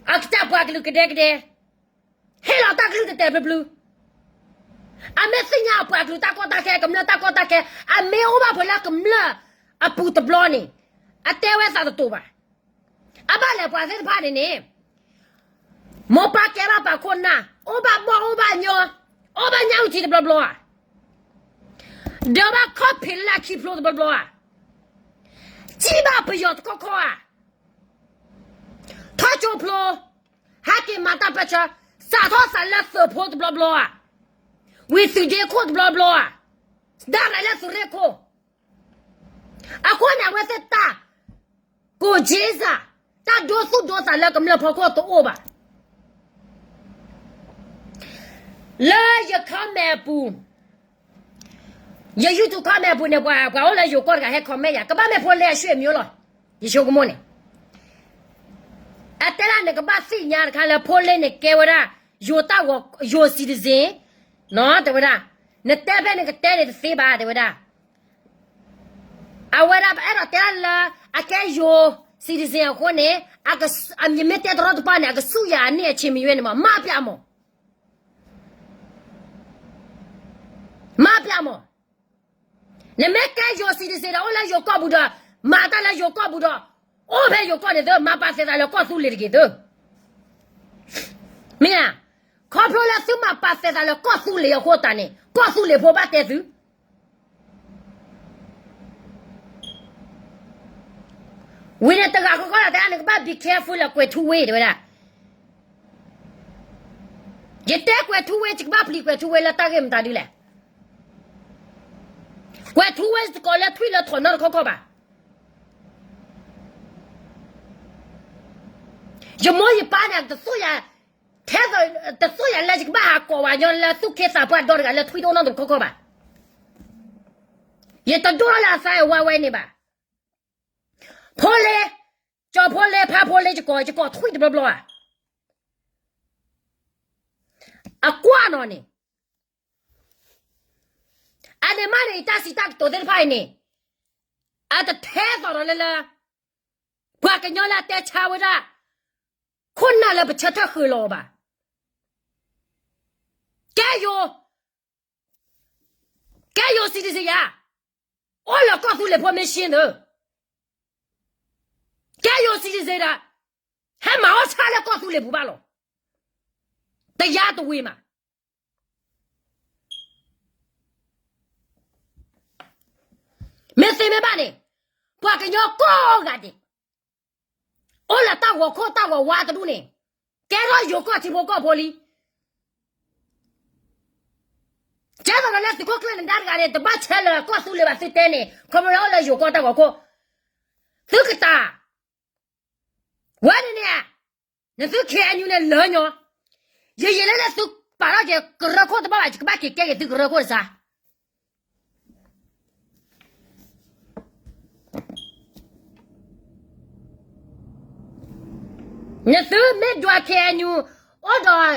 အကစၢ်ပှၤကလုာ်ကဒဲကဒဲ ဟ့ၣ်လီၤတၢ်ကလုၢ်တဲာ်တဲာ်ဖျုးဖျုး, အမ့ၢ်သ့ၣ်ညါအပှၤကလုာ်တၢ်ကီတၢ်ခဲ ကမျၢၢ်တၢ်ကီတၢ်ခဲ, အမ့ၢ်အိၣ်ဘၣ်ဖဲလၢကမျၢၢ်အပူၤတဘျီန့ၣ်, အတဲဝဲသးတတိၤဘၣ်. အဘၣ်လဲၣ်ပှၤသ့ၣ်တဖၣ်န့ၣ်န့ၣ်, မိၢ်ပၢ်ကဲဘၣ်ပာ်ခိၣ်နၢ်, အိၣ်ဘၣ်ဘီၣ်အိၣ်ဘၣ်ညီ, အိၣ်ဘၣ်ညၣ်အုၣ်ထံတဘျီဘျီဧါ, ဒီးဘၣ်ခီၣ်ဖံးလၢခံဖျိတဘျီဘျီဧါ, က ထံၣ်ဘၣ်ပယီၤတခီခီဧါ, ထီၣ်ကၠိဖျိ, ဟဲက့ၤမၤတၢ်ပၢၢ်ဆၢ, စးထီၣ်သးလၢသုးဖိတဘျီဘျီဧါ, ဝံၤသုးဒ့ခိၣ်တဘျီဘျီဧါ, ဒၣ်ရဲၣ်လၢသုးရ့ၣ်ခိၣ်, အဃိန့ၣ် အဝဲသ့ၣ်တၢ် ကိၣ်က့စၢ်, တၢ်ဒိသူၣ်ဒိသးလၢကမျၢၢ်ဖီခိၣ်တအိၣ်ဘၣ်. လၢယ comment အပူၤ, ယ YouTube comment အပူၤန့ၣ် ပှၤ ပှၤအိၣ်လၢယိၤကီၢ်တဂၤဟဲ comment ယၤ ကဘၣ်မ့ၢ်ဖိလ့အရွှေ့မျိုးလီၤ, ယဆိကမိၣ်န့ၣ် အတဲဒၣ်နကဘၣ်သ့ၣ်ညါတခါလၢဖိလ့န့ၣ်ကဲဝဲဒၣ် ယိၤတၢ်ဂီၤ ယိၤ citizen နီၤ တဲဝဲဒၣ်, နတဲဖဲနကတဲန့ၣ်တသ့ဘၣ် တဲဝဲဒၣ်. အဝဲဒၣ်ပအဲၣ်ဒိးတဲဒၣ်လၢ အကဲယိၤ citizen အဃိန့ၣ် ယမ့ၢ်တဲတရီတပါန့ၣ် အကဆူၣ်ယၤအန့ၢ်အဆံးမ့ၢ်ယွဲန့ၣ်မး မၢ်ပျၢ်မး, မၢ်ပျၢ်မး. နမ့ၢ်ကဲယိၤ citizen ဒီး အိၣ်လၢယိၤကီၢ်ပူၤဒီး မၤတၢ်လၢယိၤကီၢ်ပူၤဒီး အိၣ်ဖဲယိၤကီၢ်န့ၣ်သု မၤပာ်သဲးသးလၢကီၢ်သူလ့ၤတဂ့ၤသု. မ့ၢ်ဧါ, ခီဖျိလၢသုမၤပာ်သဲးသးလၢကီၢ်သူလ့ၤအဃိသတးန့ၣ် ကီၢ်သူလ့ၤဖိဘၣ်တဲသု ဝံၤန့ၣ်တဂၤဃီဃီလီၤ တဲဒၣ်နကဘၣ် be careful လၢကွဲၤထူဝ့ တဲဝဲဒၣ်. ယတဲကွဲၤထူဝ့ ယကဘၣ်ပျံၤကွဲၤထူဝ့လၢတၢ်ဂ့ၢ်မတၤဒ်လဲၣ်. ကွဲၤထူဝ့တကိးလၢထွံၣ်လၢထိးနီတခီခီဘၣ်. ယမိၢ်ယပၢ်န့ၣ် တသိၣ်ယၤ, ထဲသိး, တသိၣ်ယၤလၢယကဘၣ်ဟးကိးဝဲညီလၢသူၣ်က့သးပှၢ်ဒီတဂၤလၢထွံၣ် တအိၣ်နီတခီခီဘၣ်. ယတဒိၣ်ထီၣ်လၢအသးဝဲဝဲန့ၣ်ဘၣ်. ဖိလ့, ကၠီဖိလ့ ဖးဖိလ့ ယကိး, ယကိးထွံၣ်တဘျီဘျီဧါ. အကွၢ်နီၤန့ၣ် အန့ၣ်မးန့ၣ် ယတၢ်စံးတၢ်ကတိၤသ့ၣ်တဖၣ်အံၤန့ၣ် အတထဲသိးဒီးလၢလၢ ပှၤကညီလၢအတဲဆါဝဲဒၣ် ခိၣ်နၢ်လၢပဆၢထၢၣ်ဃုာ်လီၤအီၤဘၣ်. ကဲယိၤ, ကဲယိၤ citizen ယၤ, အိၣ်လၢကီၢ်သူလ့ၤဖိ mission သု, ကဲယိၤ citizen ဒီး ဟဲမၤအီၣ်ဆါလၢကီၢ်သူလ့ၤပူၤဘၣ်လီၤ. တယါတဝံၤမး မ့ၢ်သ့မ့ၢ်ဘၣ်န့ၣ် ပှၤကညီကိးဂၤဒဲး အိၣ်လၢတၢ်ဂီၤခိၣ်တၢ်ဂီၤဝါတဒူၣ်န့ၣ် ကဲထီၣ်ယိၤကီၢ်ထံဖိကီၢ်ဖိလံ. ကဲသိးဒီးလၢသုးခိၣ်ကျၢၢ်နဒါတဂၤန့ၣ် တဘၣ်ဆဲးလၢကီၢ်သူလ့ၤဘၣ်သုတဲန့ၣ် ခီဖျိလၢအိၣ်လၢယိၤကီၢ်တၢ်ဂီၤခိၣ် သုကတၢ် ဝဲန့ၣ်န့ၣ် နသု KNU န့ၣ်လၢညီ, ယယံာ်လၢလၢသုပာ်ထီၣ်က့ၤကရၢခိၣ်တဘၣ်ဘၣ် ယကဘၣ်က့ၤကဲက့ၤသုကရၢခိၣ်တစါ နသုမ့ၢ်ဒွး KNU အိၣ်ဒီး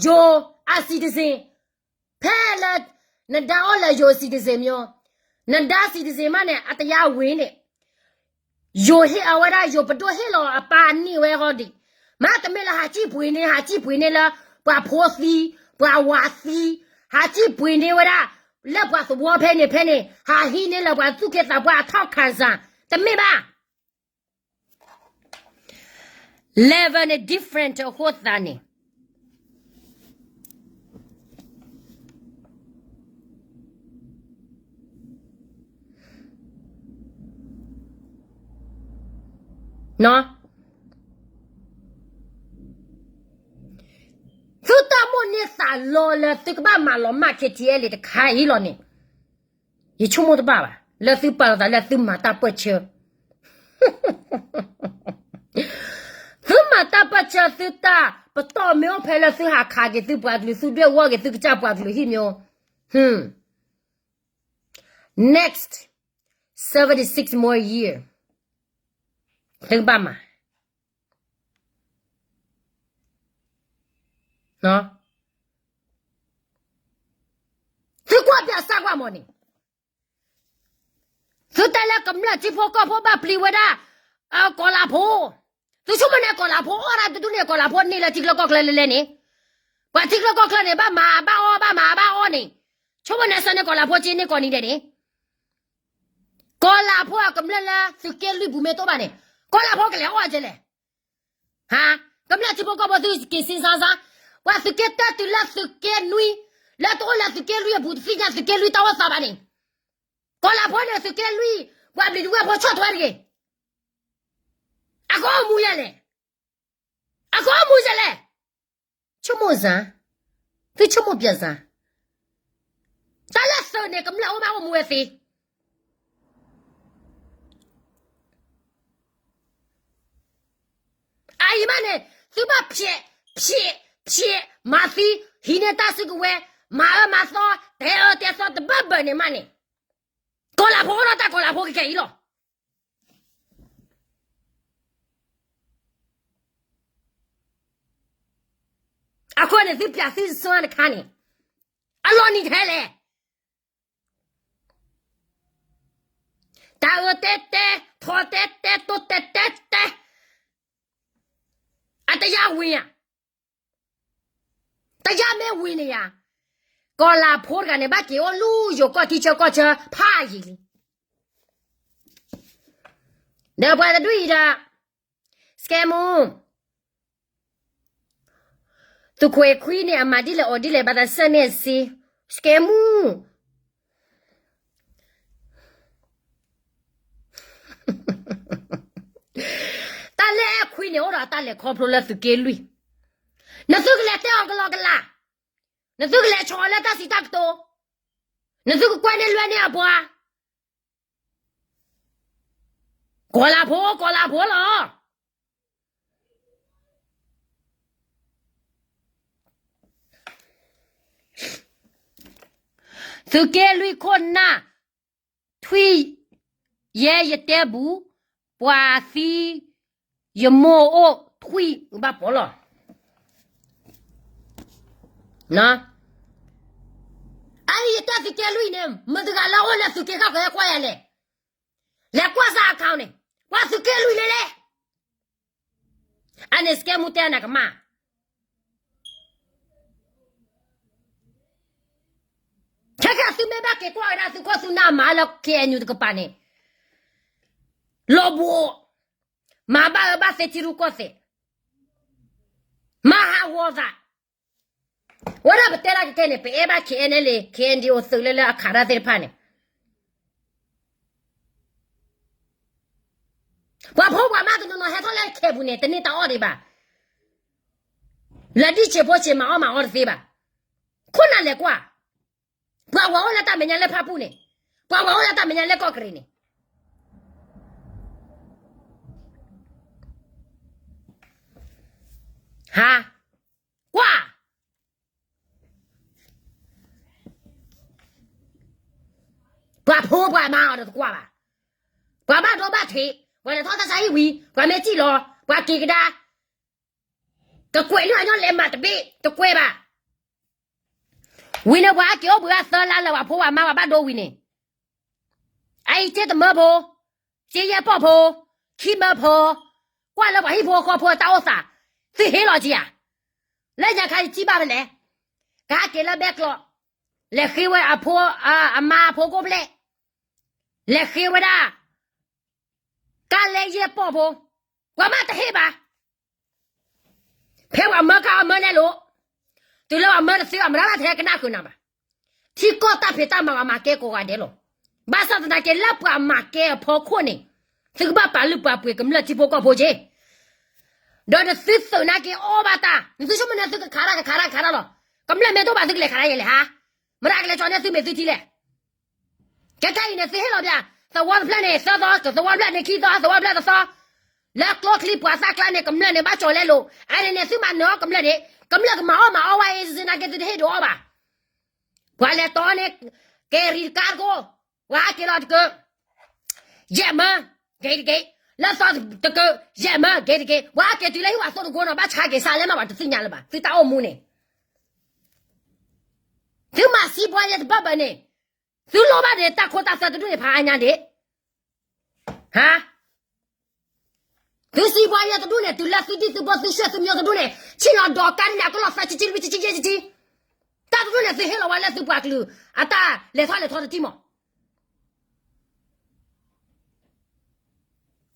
ယိၤအ citizen ဖဲလၢ နဒါအိၣ်လၢယိၤ citizen မ့ၢ်, နဒါ citizen မးန့ၣ် အတယါဝံၤန့ၣ် ယိၤဟ့ၣ်အဝဲဒၣ် ယိၤပဒိၣ်ဟ့ၣ်လီၤအပၢ်အနံၣ်ဝဲဟီဒံး, မ့တမ့ၢ်လၢဟးစံၣ်ပှ့ၤန့ၢ် ဟးစံၣ်ပှ့ၤန့ၢ်လၢ ပှၤဖိသံ, ပှၤဝၤသံ, ဟးစံၣ်ပှ့ၤန့ၢ်ဝဲဒၣ် လၢပှၤသဝီဖဲန့ၣ်ဖဲန့ၣ် ဟးဟံးန့ၢ်လၢပှၤသူၣ်က့သးပှၢ်အထီၣ်ခၣ်စၢ်, တမ့ၢ်ဘၣ်. Level န့ၣ် different အဃိသတးန့ၣ် သုတၢ်မိၣ်န့ၢ်သးလီလၢသုကဘၣ်မၤလီၤမၢ် KTLA တခါအံၤလီၤန့ၣ်, ယဆိကမိၣ်တဘၣ်ဘၣ် လၢသုပာ်လီၤသးလၢသုမၤတၢ်ပၢၢ်ဆၢ သုမၤတၢ်ပၢၢ်ဆၢသုတၢ်ပတီၢ်မ့ၢ်အိၣ်ဖဲလၢသုဟးခးက့ၤသုပှၤကလုာ် သုဒွဲၣ်ဝီက့ၤသုကစၢ်ပှၤကလုာ်ဟံၣ်မ့ၢ်, next seventy six more year သုကဘၣ်မၤ သုကွၢ်ပၠးစၢ်ကွၢ်မးန့ၣ်, သုတဲလၢကမျၢၢ်ထံဖိကီၢ်ဖိဘၣ်ပျံၤဝဲဒၣ် ကီၤလၤဖိ, သုဆိကမိၣ်န့ၣ်ကီၤလၤဖိအီၣ်ဒၣ်တဒူၣ်န့ၣ် ကီၤလၤဖိန့ၢ်လၢထံချၢကီၢ်ချၢလဲၣ်လဲၣ်န့ၣ်, ပှၤထံချၢကီၢ်ချၢန့ၣ် ဘၣ်မၤဘၣ်အီၣ်ဘၣ်မၤဘၣ်အီၣ်န့ၣ်, ဆိကမိၣ်န့ၣ်စၢၤန့ၣ်ကီၤလၤဖိက့န့ၢ်ကီၢ်နံၤဒဲးန့ၣ်, ကီၤလၤဖိအကမျၢၢ်လၢသုးက့လွံၢ်ပူၤမ့ၢ်တအိၣ်ဘၣ်န့ၣ်, ကီၤလၤဖိကလဲၤအီၣ်ကဲလဲၣ် ဟါ, ကမျၢၢ်ထံဖိကီၢ်ဖိသုက့ၤစ့စါစါ, ပှၤသုးက့တၢၢ်တုၤလၢသုးက့နွံ, လၢတအိၣ်လၢသုးက့လွံၢ်အပူၤ တသ့ၣ်ညါသုးက့လွံၢ်တၢ်အိၣ်သးဘၣ်န့ၣ်, ကီၤလၤဖိန့ၣ်သုးက့လွံၢ်, ပှၤဘျံးဒဝဲၢ်ဖိဆီၣ်ထွဲတဂ့ၤ, အကအိၣ်မူယဲလဲၣ်, အကအိၣ်မူယဲလဲၣ်, ဆိကမိၣ်စ့ၢ်, သုဆိကမိၣ်ပျဲစ့ၢ်, တၢ်လၢသုးန့ၣ် ကမျၢၢ်အိၣ်ဘၣ်အိၣ်မူဝဲသ့ အအံၤမးန့ၣ် သုဘၣ်ဖျဲး, ဖျဲး, ဖျဲး, မၤသံ, ဟံးန့ၢ်တၢ်စုကဝဲၤ, မၤအၢမၤသီ, တဲအၢတဲသီတဘၢဘၢန့ၣ်မးန့ၣ်, ကီၤလၤဖိအိၣ်ဒီးတၢ်ကီၤလၤဖိကကဲအံၤလီၤ. အဃိန့ၣ် သုပျးသုစွါတခါန့ၣ် အလီၤနံၤထဲလဲၣ်. တၢ်အၢတဲတဲ, ထိးတဲတဲ, တိတဲတဲတဲ, အတယါဝံၤဧါ, တယါမ့ၢ်ဝံၤန့ၣ်ယါ, ကီၤလၤဖိတဂၤန့ၣ် ဘၣ်က့ၤအိၣ်လူယိၤကီၢ်ထံဆၢကီၢ်ဆၢဖးယံာ်လံ. ဒီးပှၤတဒူၣ်အံၤဒီး စကဲမူ သုးခွဲးခွံန့ၣ် အမၤဒ်လဲၣ်အီၤဒ်လဲၣ် ဘၣ်သးစဲမ့ၢ်စ့, စကဲမူ တၢ်လၢအဲၣ်ခွံန့ၣ် အိၣ်ဒီးတၢ်လဲၤခီဖျိလၢသုးက့လွံၢ်, နသုကလဲၤတဲအီၤကလီကလး, နသုကလဲၤဆီၣ်အီၤလၢတၢ်စံးတၢ်ကတိၤ, နသုကကွဲန့ၢ်လွဲန့ၢ်အပှၤ ကီၤလၤဖိ ကီၤလၤဖိလီၤ. သုးက့လွံၢ်ခိၣ်နၢ် ထွံၣ်ယဲယတဲဘူး, ပှၤသံယမိၢ်အိၣ်ထွံၣ်ဘၣ်ပီၤလီၤ. အအံၤယတဲသုးက့လွံၢ်န့ၣ် မတၤတဂၤလၢအိၣ်လၢသုးက့ဃၣ်ဃၢၤဟဲကွၢ်ယၤလဲၣ်. လဲၤကွၢ်စၢ်အခါန့ၣ် ကွၢ်သုးက့လွံၢ်လဲၣ်လဲၣ်. အန့ၣ်စကဲမူတဲနၤကမၣ် ခဲခဲသုမ့ၢ်ဘၣ်က့ၤကွၢ်ဝဲဒၣ်သုးခိၣ်သုးနၢ်မၤလၢ K N U တကပၤန့ၣ် လီၤဘှီး မၤဘၣ်အၢဘၣ်သီထံရူၢ်ကီၢ်သဲး မၤဟးဂီၤသး ဝဲဒၣ်ပတဲဒၣ်ကကဲန့ၣ် ပအဲၣ်ဘၣ် K N L A K N D O သုးလၢလၢအခးတၢ်သ့ၣ်တဖၣ်န့ၣ် ပှၤဖိပှၤမါတနီၤနီၤဟဲထီၣ်လၢခဲပူၤန့ၣ် တန့ၢ်တၢ်အီၣ်ဒံးဘၣ်. လၢဒံၣ်ဆံးဖိဆံးမၤအီၣ်မၤအီတသ့ဘၣ်. ခိၣ်နၢ်လဲၤကွၢ် ပှၤဝဲအိၣ်လၢတၢ်မဲာ်ညါလၢဖၣ်ပူၣ်န့ၣ် ပှၤဝဲအိၣ်လၢတၢ်မဲာ်ညါလၢကီၢ်ကရ့ၣ်န့ၣ် ဟါ ကွၢ် ပှၤဖိပှၤမါအီၤဒီးတကွၢ်ဘၣ်. ပှၤဘၣ်ဒိဘၣ်ထံး ပှၤလဲၤထီၣ်တၢ်ဆါဟံၣ်ဝံၤ ပှၤမ့ၢ်စံၣ်လီၤ ပှၤက့ၤကဒါ ကကွဲးလၢအညီလဲၤမၤတဘ့ၣ် တကွဲးဘၣ်. ဝံၤန့ၣ်ပှၤဟဲက့ၤအိၣ်ဘှံးအသၢလါလၢပှၤဖိပှၤမါပှၤဘၣ်ဒိဝံၤန့ၣ် အအံၤစ့တမၢဖိ စ့ယဲၢ်ပီၢ်ဖိ ခံမၢဖိ ကွၢ်လၢပှၤဟံၣ်ဖိဃီဖိအတၢ်အိၣ်သး သုဟ့ၣ်လီၤက့ၤဧါ. လၢညါခါယစံၣ်ဘၣ်ဖဲလဲၣ် ကဟဲက့ၤလၢဘဲကျိး လဲၤဃ့ဝဲအဖိ အမါအဖိကိၣ်ဖျဲၣ် လဲၤဃ့ဝဲဒၣ် ကါလဲယဲၢ်ပီၢ်ဖိ ပှၤမ့ၢ်တဟ့ၣ်ဘၣ် ဖဲပှၤမၢကါအီၤမၢနဲလိၤ တုၤလၢပှၤမၢတသ့ဘၣ် မတၤဘၣ်တဟဲကနၣ်ဃုာ်နၤဘၣ်. ထံကီၢ်တၢ်ဖံးတၢ်မၤပှၤမၤကဲကိးဂၤဒဲးလီၤ. ဘၣ်ဆၣ်သနာ်က့လၢပှၤမၤကဲအဖီခိၣ်န့ၣ် သုကဘၣ်ပာ်လုၢ်ပာ်ပှ့ၤကမျၢၢ်ထံဖိကီၢ်ဖိက့ၤ ဒီးနသုသုးနာ်က့အီၣ်ဘၣ်တၢ် နသုဆိကမိၣ်န့ၣ်သုကခးတၢ်ကခးတၢ်ခးတၢ်လီၤ. ကမျၢၢ်မ့ၢ်တအိၣ်ဘၣ်သုကလဲၤခးတၢ်ယဲလဲၣ်ဟါ. မတၤကလဲၤကၠီန့ၢ်သုမ့ၢ်သုထံလဲၣ်. ကဲခဲအံၤန့ၣ် သုဟ့ၣ်လီၤပျၢ် သဝီတဖျၢၣ်န့ၣ် သၢသီ သဝီတဖျၢၣ်န့ၣ် ခံသီ သဝီတဖျၢၣ်တသီ လၢကျိချံပှၤသၣ်ကျါန့ၣ် ကမျၢၢ်န့ၣ် ဘၣ်ကၠီၤလဲလိာ် အန့ၣ်န့ၣ် သုမၤနၢၤအီၣ်ကမျၢၢ်န့ၣ် ကမျၢၢ်ကမၤအီၣ်မၤအီၣ်ဝဲအံၤ နာ်က့သုတဟ့ၣ်ဒုးအီၣ်ဘၣ်. ပှၤလဲၤတီန့ၣ် ကဲရံတကါတကိး ပှၤဟဲက့ၤလီၤတကၢၢ် ယဲၢ်မၢ က့ၤတက့ၢ် လၢသီတကၢၢ် ယဲၢ်မၢ က့ၤတက့ၢ် ပှၤဟဲက့ၤတုၤလၢဟံၣ်ဝၤသိတကိးနီၤ ဘၣ်ဆါက့ၤစးလဲမး ပှၤတသ့ၣ်ညါလၢၤဘၣ် သုတၢ်အိၣ်မူန့ၣ် သုမၤစံးပှၤယဲတဘၣ်ဘၣ်န့ၣ် သုလိၣ်ဘၣ်န့ၣ် တၢ်ခိတၢ်သွဲတဒူၣ်န့ၣ် ဖးအါညါဒံး ဟါ သုစံးပှၤယဲတဒူၣ်န့ၣ် တုၤလၢသုဒံၣ်သုဘီသုဆှဲသုမိတဒူၣ်န့ၣ် ဆ့ၣ်နီၤဒီးကါဒ်န့ၣ် အကလီၢ်သၢဆံဆံလွံၢ်ဆံယဲၢ်ဆံ တၢ်တဒူၣ်န့ၣ် သုဟ့ၣ်လီၤဝဲလၢသုပှၤကလုာ် အတၢ်လဲၤထီၣ်လဲၤထီတထံၣ်မး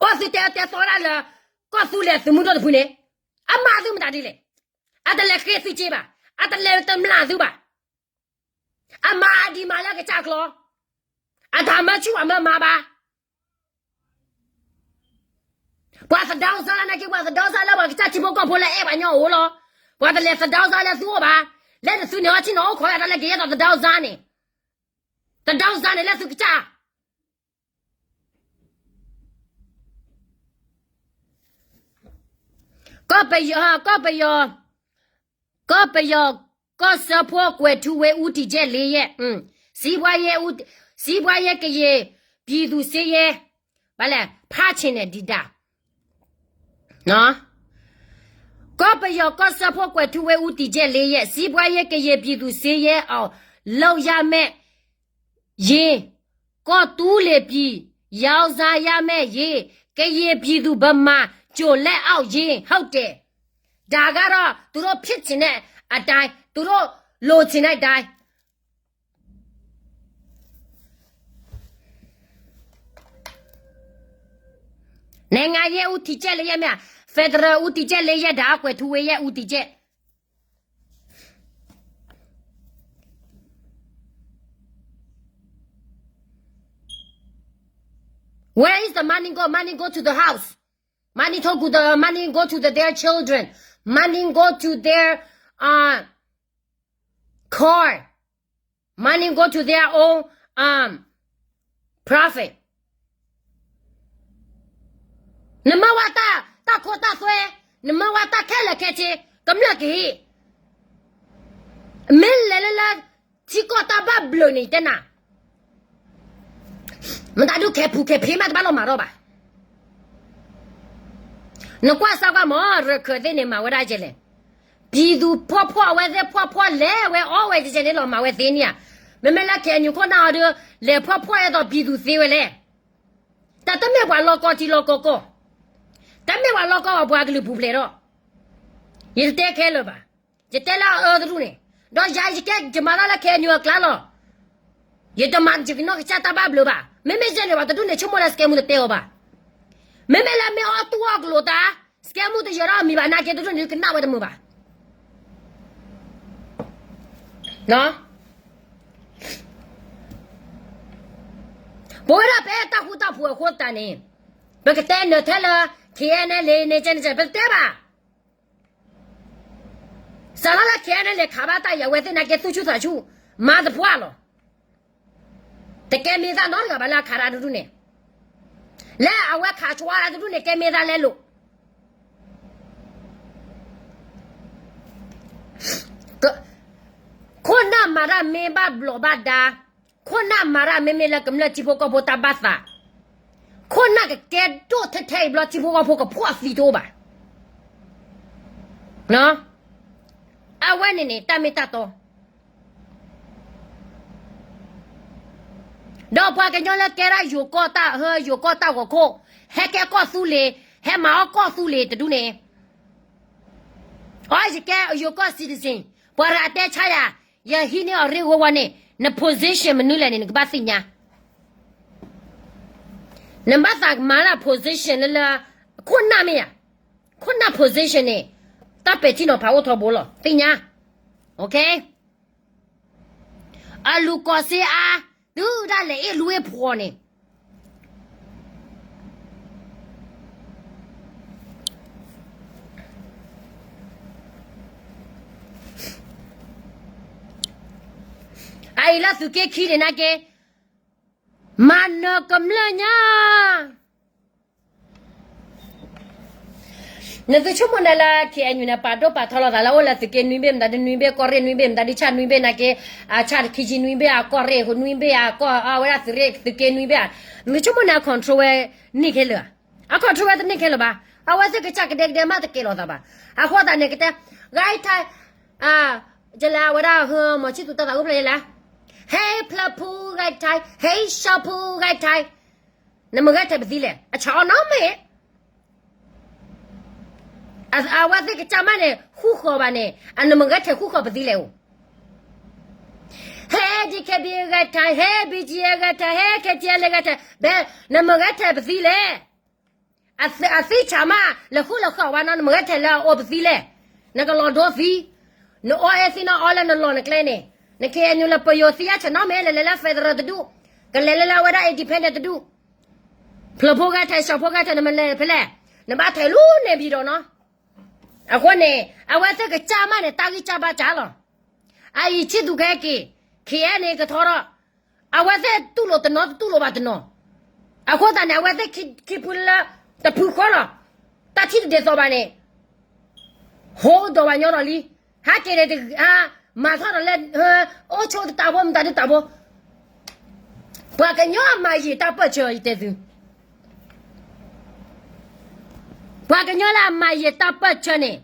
အိၣ်သုတဲတဲသီဒၣ်လၢ ကီၢ်သူလ့ၤသုးမုၢ်ဒိၣ်တဖုန့ၣ် အမၤသုမတၤဒ်လဲၣ်. အတလဲၤဃ့သုစ့ဘၣ်. အတလဲၤတမျၢ်သုဘၣ်. အမၤအဒံးမၤလၢကစၢ်ကျီၤ. အတၢ်မၢဆူၣ်အမၢမၤဘၣ်. ပှၤသဒါစါနာ်က့ ပှၤသဒါစါလၢပှၤကစၢ်ထံဖိကီၢ်ဖိလၢအဲၣ်ပှၤညီအိၣ်လီၤ. ပှၤတလဲၤသဒါစါလၢသုအိၣ်ဘၣ်. လၢနသုန့ၣ်အီထံန့ၣ်အိၣ်ခိးယၤတၢ်လၢကယဲၢ်သိးသဒါစါန့ၣ်, သဒါစါန့ၣ်လၢသုကစၢ် ကီၢ်ပယီၤ, ကီၢ်ပယီၤ, ကီၢ်ပယီၤ, ကီၢ်စၢဖှိၣ်ကွဲးထူဝ့ ဦးတည်ချက်လေးရပ်, စီးပွားရေး, စီးပွားရေးကရင်ပြည်သူ့စစ်ရေး, ဘၣ်လဲၣ် ဖးဆင်န့ၣ်ဒံးဒၣ် ကီၢ်ပယီၤကီၢ်စၢဖှိၣ်ကွဲးထူဝ့ ဦးတည်ချက်လေးရပ်, စီးပွားရေးကရင်ပြည်သူ့စစ်ရေးအောင်လုပ်ရမယ်, ရင်, ကီၢ်သူလ့ၤပြည်, ရောင်းစားရမယ်, ရင်, ကရင်ပြည်သူ့ဗမာကျော်လက်အောက်ရင်, ဟုတ်တယ်. ဒါကတော့ သူတို့ဖြစ်ချင်တဲ့အတိုင်း, သူတို့လိုချင်တဲ့အတိုင်း. နိုင်ငံရေးဦးတည်ချက်လေးရပ်မ့ၢ်ဧါ, federalဦးတည်ချက်လေးရပ်, ဒါကွဲးထူဝ့ရဲ့ဦးတည်ချက်. Where is the money go? Money go to the house. Money to go the money go to the, their children. Money go to their uh car. Money go to their own um profit. နမ့ၢ်ဝဲတၢ်ခိတၢ်သွဲ, နမ့ၢ်ဝဲတၢ်ခဲလၢာ်ခဲဆ့, ကမျၢၢ်ကဟ့ၣ်. မ့ၢ်လဲၤလၢလၢ ထံကီၢ်တၢ်ဘၣ်ဘျုးန့ၣ်တဲနၤ, မတၤဒုးခဲပူၤခဲဖံးမးတဘၣ်လီၤမၤထီၣ်ဘၣ်. နကွၢ်စၢ်ကွၢ်မး ရခိုင်သ့ၣ်န့ၣ် မၤဝဲဒၣ်ကဲလဲၣ်. ပြည်သူဖှီၣ်ဖှီၣ် အဝဲသ့ၣ်ဖှီၣ်ဖှီၣ်လဲၤဝဲအီၣ်ဝဲကဲလဲၣ်လီၤ မၤဝဲသ့န့ၣ်ဧါ. မ့မ့ၢ်လၢ KNU ခိၣ်နၢ်အီၤဒီး လဲၤဖှီၣ်ဖှီၣ်အဲၣ်ဒိး ပြည်သူ သ့ဝဲလဲၣ်. တၢ်တမ့ၢ်ပှၤလီၢ်ကီၢ်ထံလီၢ်ကီၢ်ကီၢ်, တမ့ၢ်ပှၤလီၢ်ကီၢ်ပှၤကလုာ်ပူၤဖျဲးဒီး ယတတဲခဲလၢာ်ဘၣ်. ယတဲလၢအအၢတရူၢ်န့ၣ်, ဒီးယၤယကဲယမၤတၢ်လၢ KNU အကျါလီၤ. ယတမၤယကနီၢ်ကစၢ်တၢ်ဘၣ်ဘျုးဘၣ်. မ့မ့ၢ်ယဲန့ၣ်ဘၣ် တဒူၣ်န့ၣ် ဆိကမိၣ်လၢ စကဲမူ တတဲအီၤဘၣ်. မ့မ့ၢ်လၢမ့ၢ်အီၣ်တူၢ်အီၣ်ကလိာ်တၢ်, စကဲမူ တယၢၤထီၣ်အမံၤဘၣ်နာ်က့ တဒူၣ်န့ၣ် ကနၣ်ဝဲတမုာ်ဘၣ်. ပဝဲဒၣ်ပအဲၣ်တၢ်ဃူတၢ်ဖိးအဃိသတးန့ၣ်, ပကတဲနၢၤထဲလၢ KNLA န့ၣ် ကဲန့ၣ် ပတတဲဘၣ်. စးထီၣ်လၢ KNLA ခးဘၣ်တၢ်အံၤ အဝဲသ့ၣ်နာ်က့ သူၣ်ဆူၣ်သးဆူၣ် မၤသပှၢ်လီၤ. တကဲမ့ၢ်သၣ်နီတဂၤဘၣ်လၢအခးတၢ်တဒူၣ်န့ၣ်, လၢအဝဲခးဆှါတၢ်တဒူၣ်န့ၣ် ကဲမ့ၢ်သၣ်လဲလိာ် ခိၣ်နၢ်မၤတၢ်မ့ၢ်ဘၣ်ဘျီးဘၣ်ဒါ, ခိၣ်နၢ်မၤတၢ်မ့မ့ၢ်လၢကမျၢၢ်ထံဖိကီၢ်ဖိတၢ်ဘၣ်သး, ခိၣ်နၢ်ကကဲဒိၣ်ထဲထဲအံၤဘျီ ထံဖိကီၢ်ဖိကဖှီၣ်သံတအိၣ်ဘၣ်. အဝဲန့ၣ်န့ၣ် တၢ်မ့ၢ်တၢ်တီ ဒီးပှၤကညီလၢကဲဒၣ်ယိၤကီၢ်တၢ်ဟၢ ယိၤကီၢ်တၢ်ဂီၤခိၣ်, ဟဲကဲကီၢ်သူလ့ၤ, ဟဲမၤအီၣ်ကီၢ်သူလ့ၤတဒူၣ်န့ၣ်, အီ ယကဲယိၤကီၢ် citizen, ပှၤတဂၤတဲဆါယၤ, ယဟံးန့ၢ်အီၤရ့ဂီၤဝဲန့ၣ်, န position မနုၤလဲၣ်န့ၣ် နကဘၣ်သ့ၣ်ညါ. နဘၣ်သးမၤလၢ position လၢလၢ ခိၣ်နၢ်မ့ၢ်ဧါ, ခိၣ်နၢ် position န့ၣ်, တၢ်ပဲာ်ထံနီၤဖးအိၣ်ထီဘိလီၤ သ့ၣ်ညါ. အလူၤကီၢ်စ့အါ, တုၤဒၣ်လဲာ်အ့ၣ်လူအ့ၣ်ဖှီၣ်န့ၣ် အအံၤလၢသုးက့ခံန့ၣ်နာ်က့, မၤနၢၤကမျၢၢ်ညါ နသုဆိကမိၣ်န့ၣ်လၢ KNU န့ၣ် ပာ်ဒိၣ်ပာ်ထီလီၤသးလၢအိၣ်လၢသုးက့နွံဘ့ၣ် မတၤဒုနွံဘ့ၣ် ကီၢ်ရ့ၣ်နွံဘ့ၣ် မတၤဒုဆၣ်နွံဘ့ၣ်နာ်က့, အဆၣ်တခံဆံနွံဘ့ၣ် အကီၢ်ရ့ၣ်နွံဘ့ၣ် အကီၢ်အဝဲဒၣ်သုးရ့ၣ်သုးက့နွံဘ့ၣ်ဧါ, နသုဆိကမိၣ်န့ၣ် အ control ဝဲန့ၢ်ခဲလၢာ်ဧါ, အ control ဝဲတန့ၢ်ခဲလၢာ်ဘၣ်, အဝဲသ့ၣ်ကစၢ်ကဒဲကဒဲမးတကဲလီၤသးဘၣ်, အဃိသတးန့ၣ်ကတဲ, ဂဲထၢၣ်, ကလဲၤအဝဲဒၣ်ဟၢမီၤဆံၣ်သူတၢ်သးအိၣ်ဖျဲၣ်လၢ, ဟဲဖျၢၣ်ဖိဂဲထၢၣ် ဟဲရှီဖိဂဲထၢၣ် နမ့ၢ်ဂဲၤထဲပသံလဲၣ် အဆၣ်အီၣ်နီတမံၤ, အဝဲသ့ၣ်ကစၢ်မးန့ၣ် ဃူဃီၤဘၣ်န့ၣ် အနမ့ၢ်ဂဲၤထဲဃူဃီၤပသံလဲၣ်အိၣ်, ဟဲ DKBA ဂဲၤထဲ ဟဲ BGF ဂဲၤထဲ ဟဲ KTLA ဂဲၤထဲ ဘဲ နမ့ၢ်ဂဲၤထဲပသံလဲၣ် အသံဆၣ်မး လဲၤဃူလဲၤဃီၤဝဲနီၤ နမ့ၢ်ဂဲၤထဲလၢအအိၣ်ပသံလဲၣ်, နကလီၤဒိသံ, နအီအဲၣ်သံနီၤအီလၢနလီၢ်နကျဲန့ၣ်, န KNU လၢပယိၤသံအဆၣ်နီတမံၤ လဲၤလဲၤလၢ federal တဒူၣ်, ကလဲၤလဲၤလၢအဝဲဒၣ် independent တဒူၣ်, ဖျၢၣ်ဖိဂဲၤထဲ ရှီဖိဂဲၤထဲ နမ့ၢ်လဲၤဖဲလဲၣ်, နဘၣ်ထဲးလူန့ၣ်ဘံဒီးနီၤ. အဃိန့ၣ် အဝဲသ့ၣ်ကစၢ်မးန့ၣ် တၢ်ဂံၢ်စၢ်ဘါစၢ်လီၤ. အအံၤဆံၣ်သူခဲက့ၤ ခ့အဲန့ၣ်ကထီထီၣ်, အဝဲသ့ၣ်တူၢ်လိာ်တနီၤတတူၢ်လိာ်ဘၣ်တနီၤ. အဃိသတးန့ၣ် အဝဲသ့ၣ်ခံဖုလၢတဖုဃီလီၤ. တၢ်ထံၣ်တဒ်သိးဘၣ်န့ၣ် ဟိဒီးဝဲညီဒီးလံ. ဟဲက့ၤန့ၣ် မၤထီၣ်ဒီးလၢ အိၣ်ဆိတတးဖိ မတၤဒုတးဖိ, ပှၤကညီအမၤယံာ်တၢ်ပၢၢ်ဆၢ ယတဲသု, ပှၤကညီလၢအမၤယံာ်တၢ်ပၢၢ်ဆၢန့ၣ်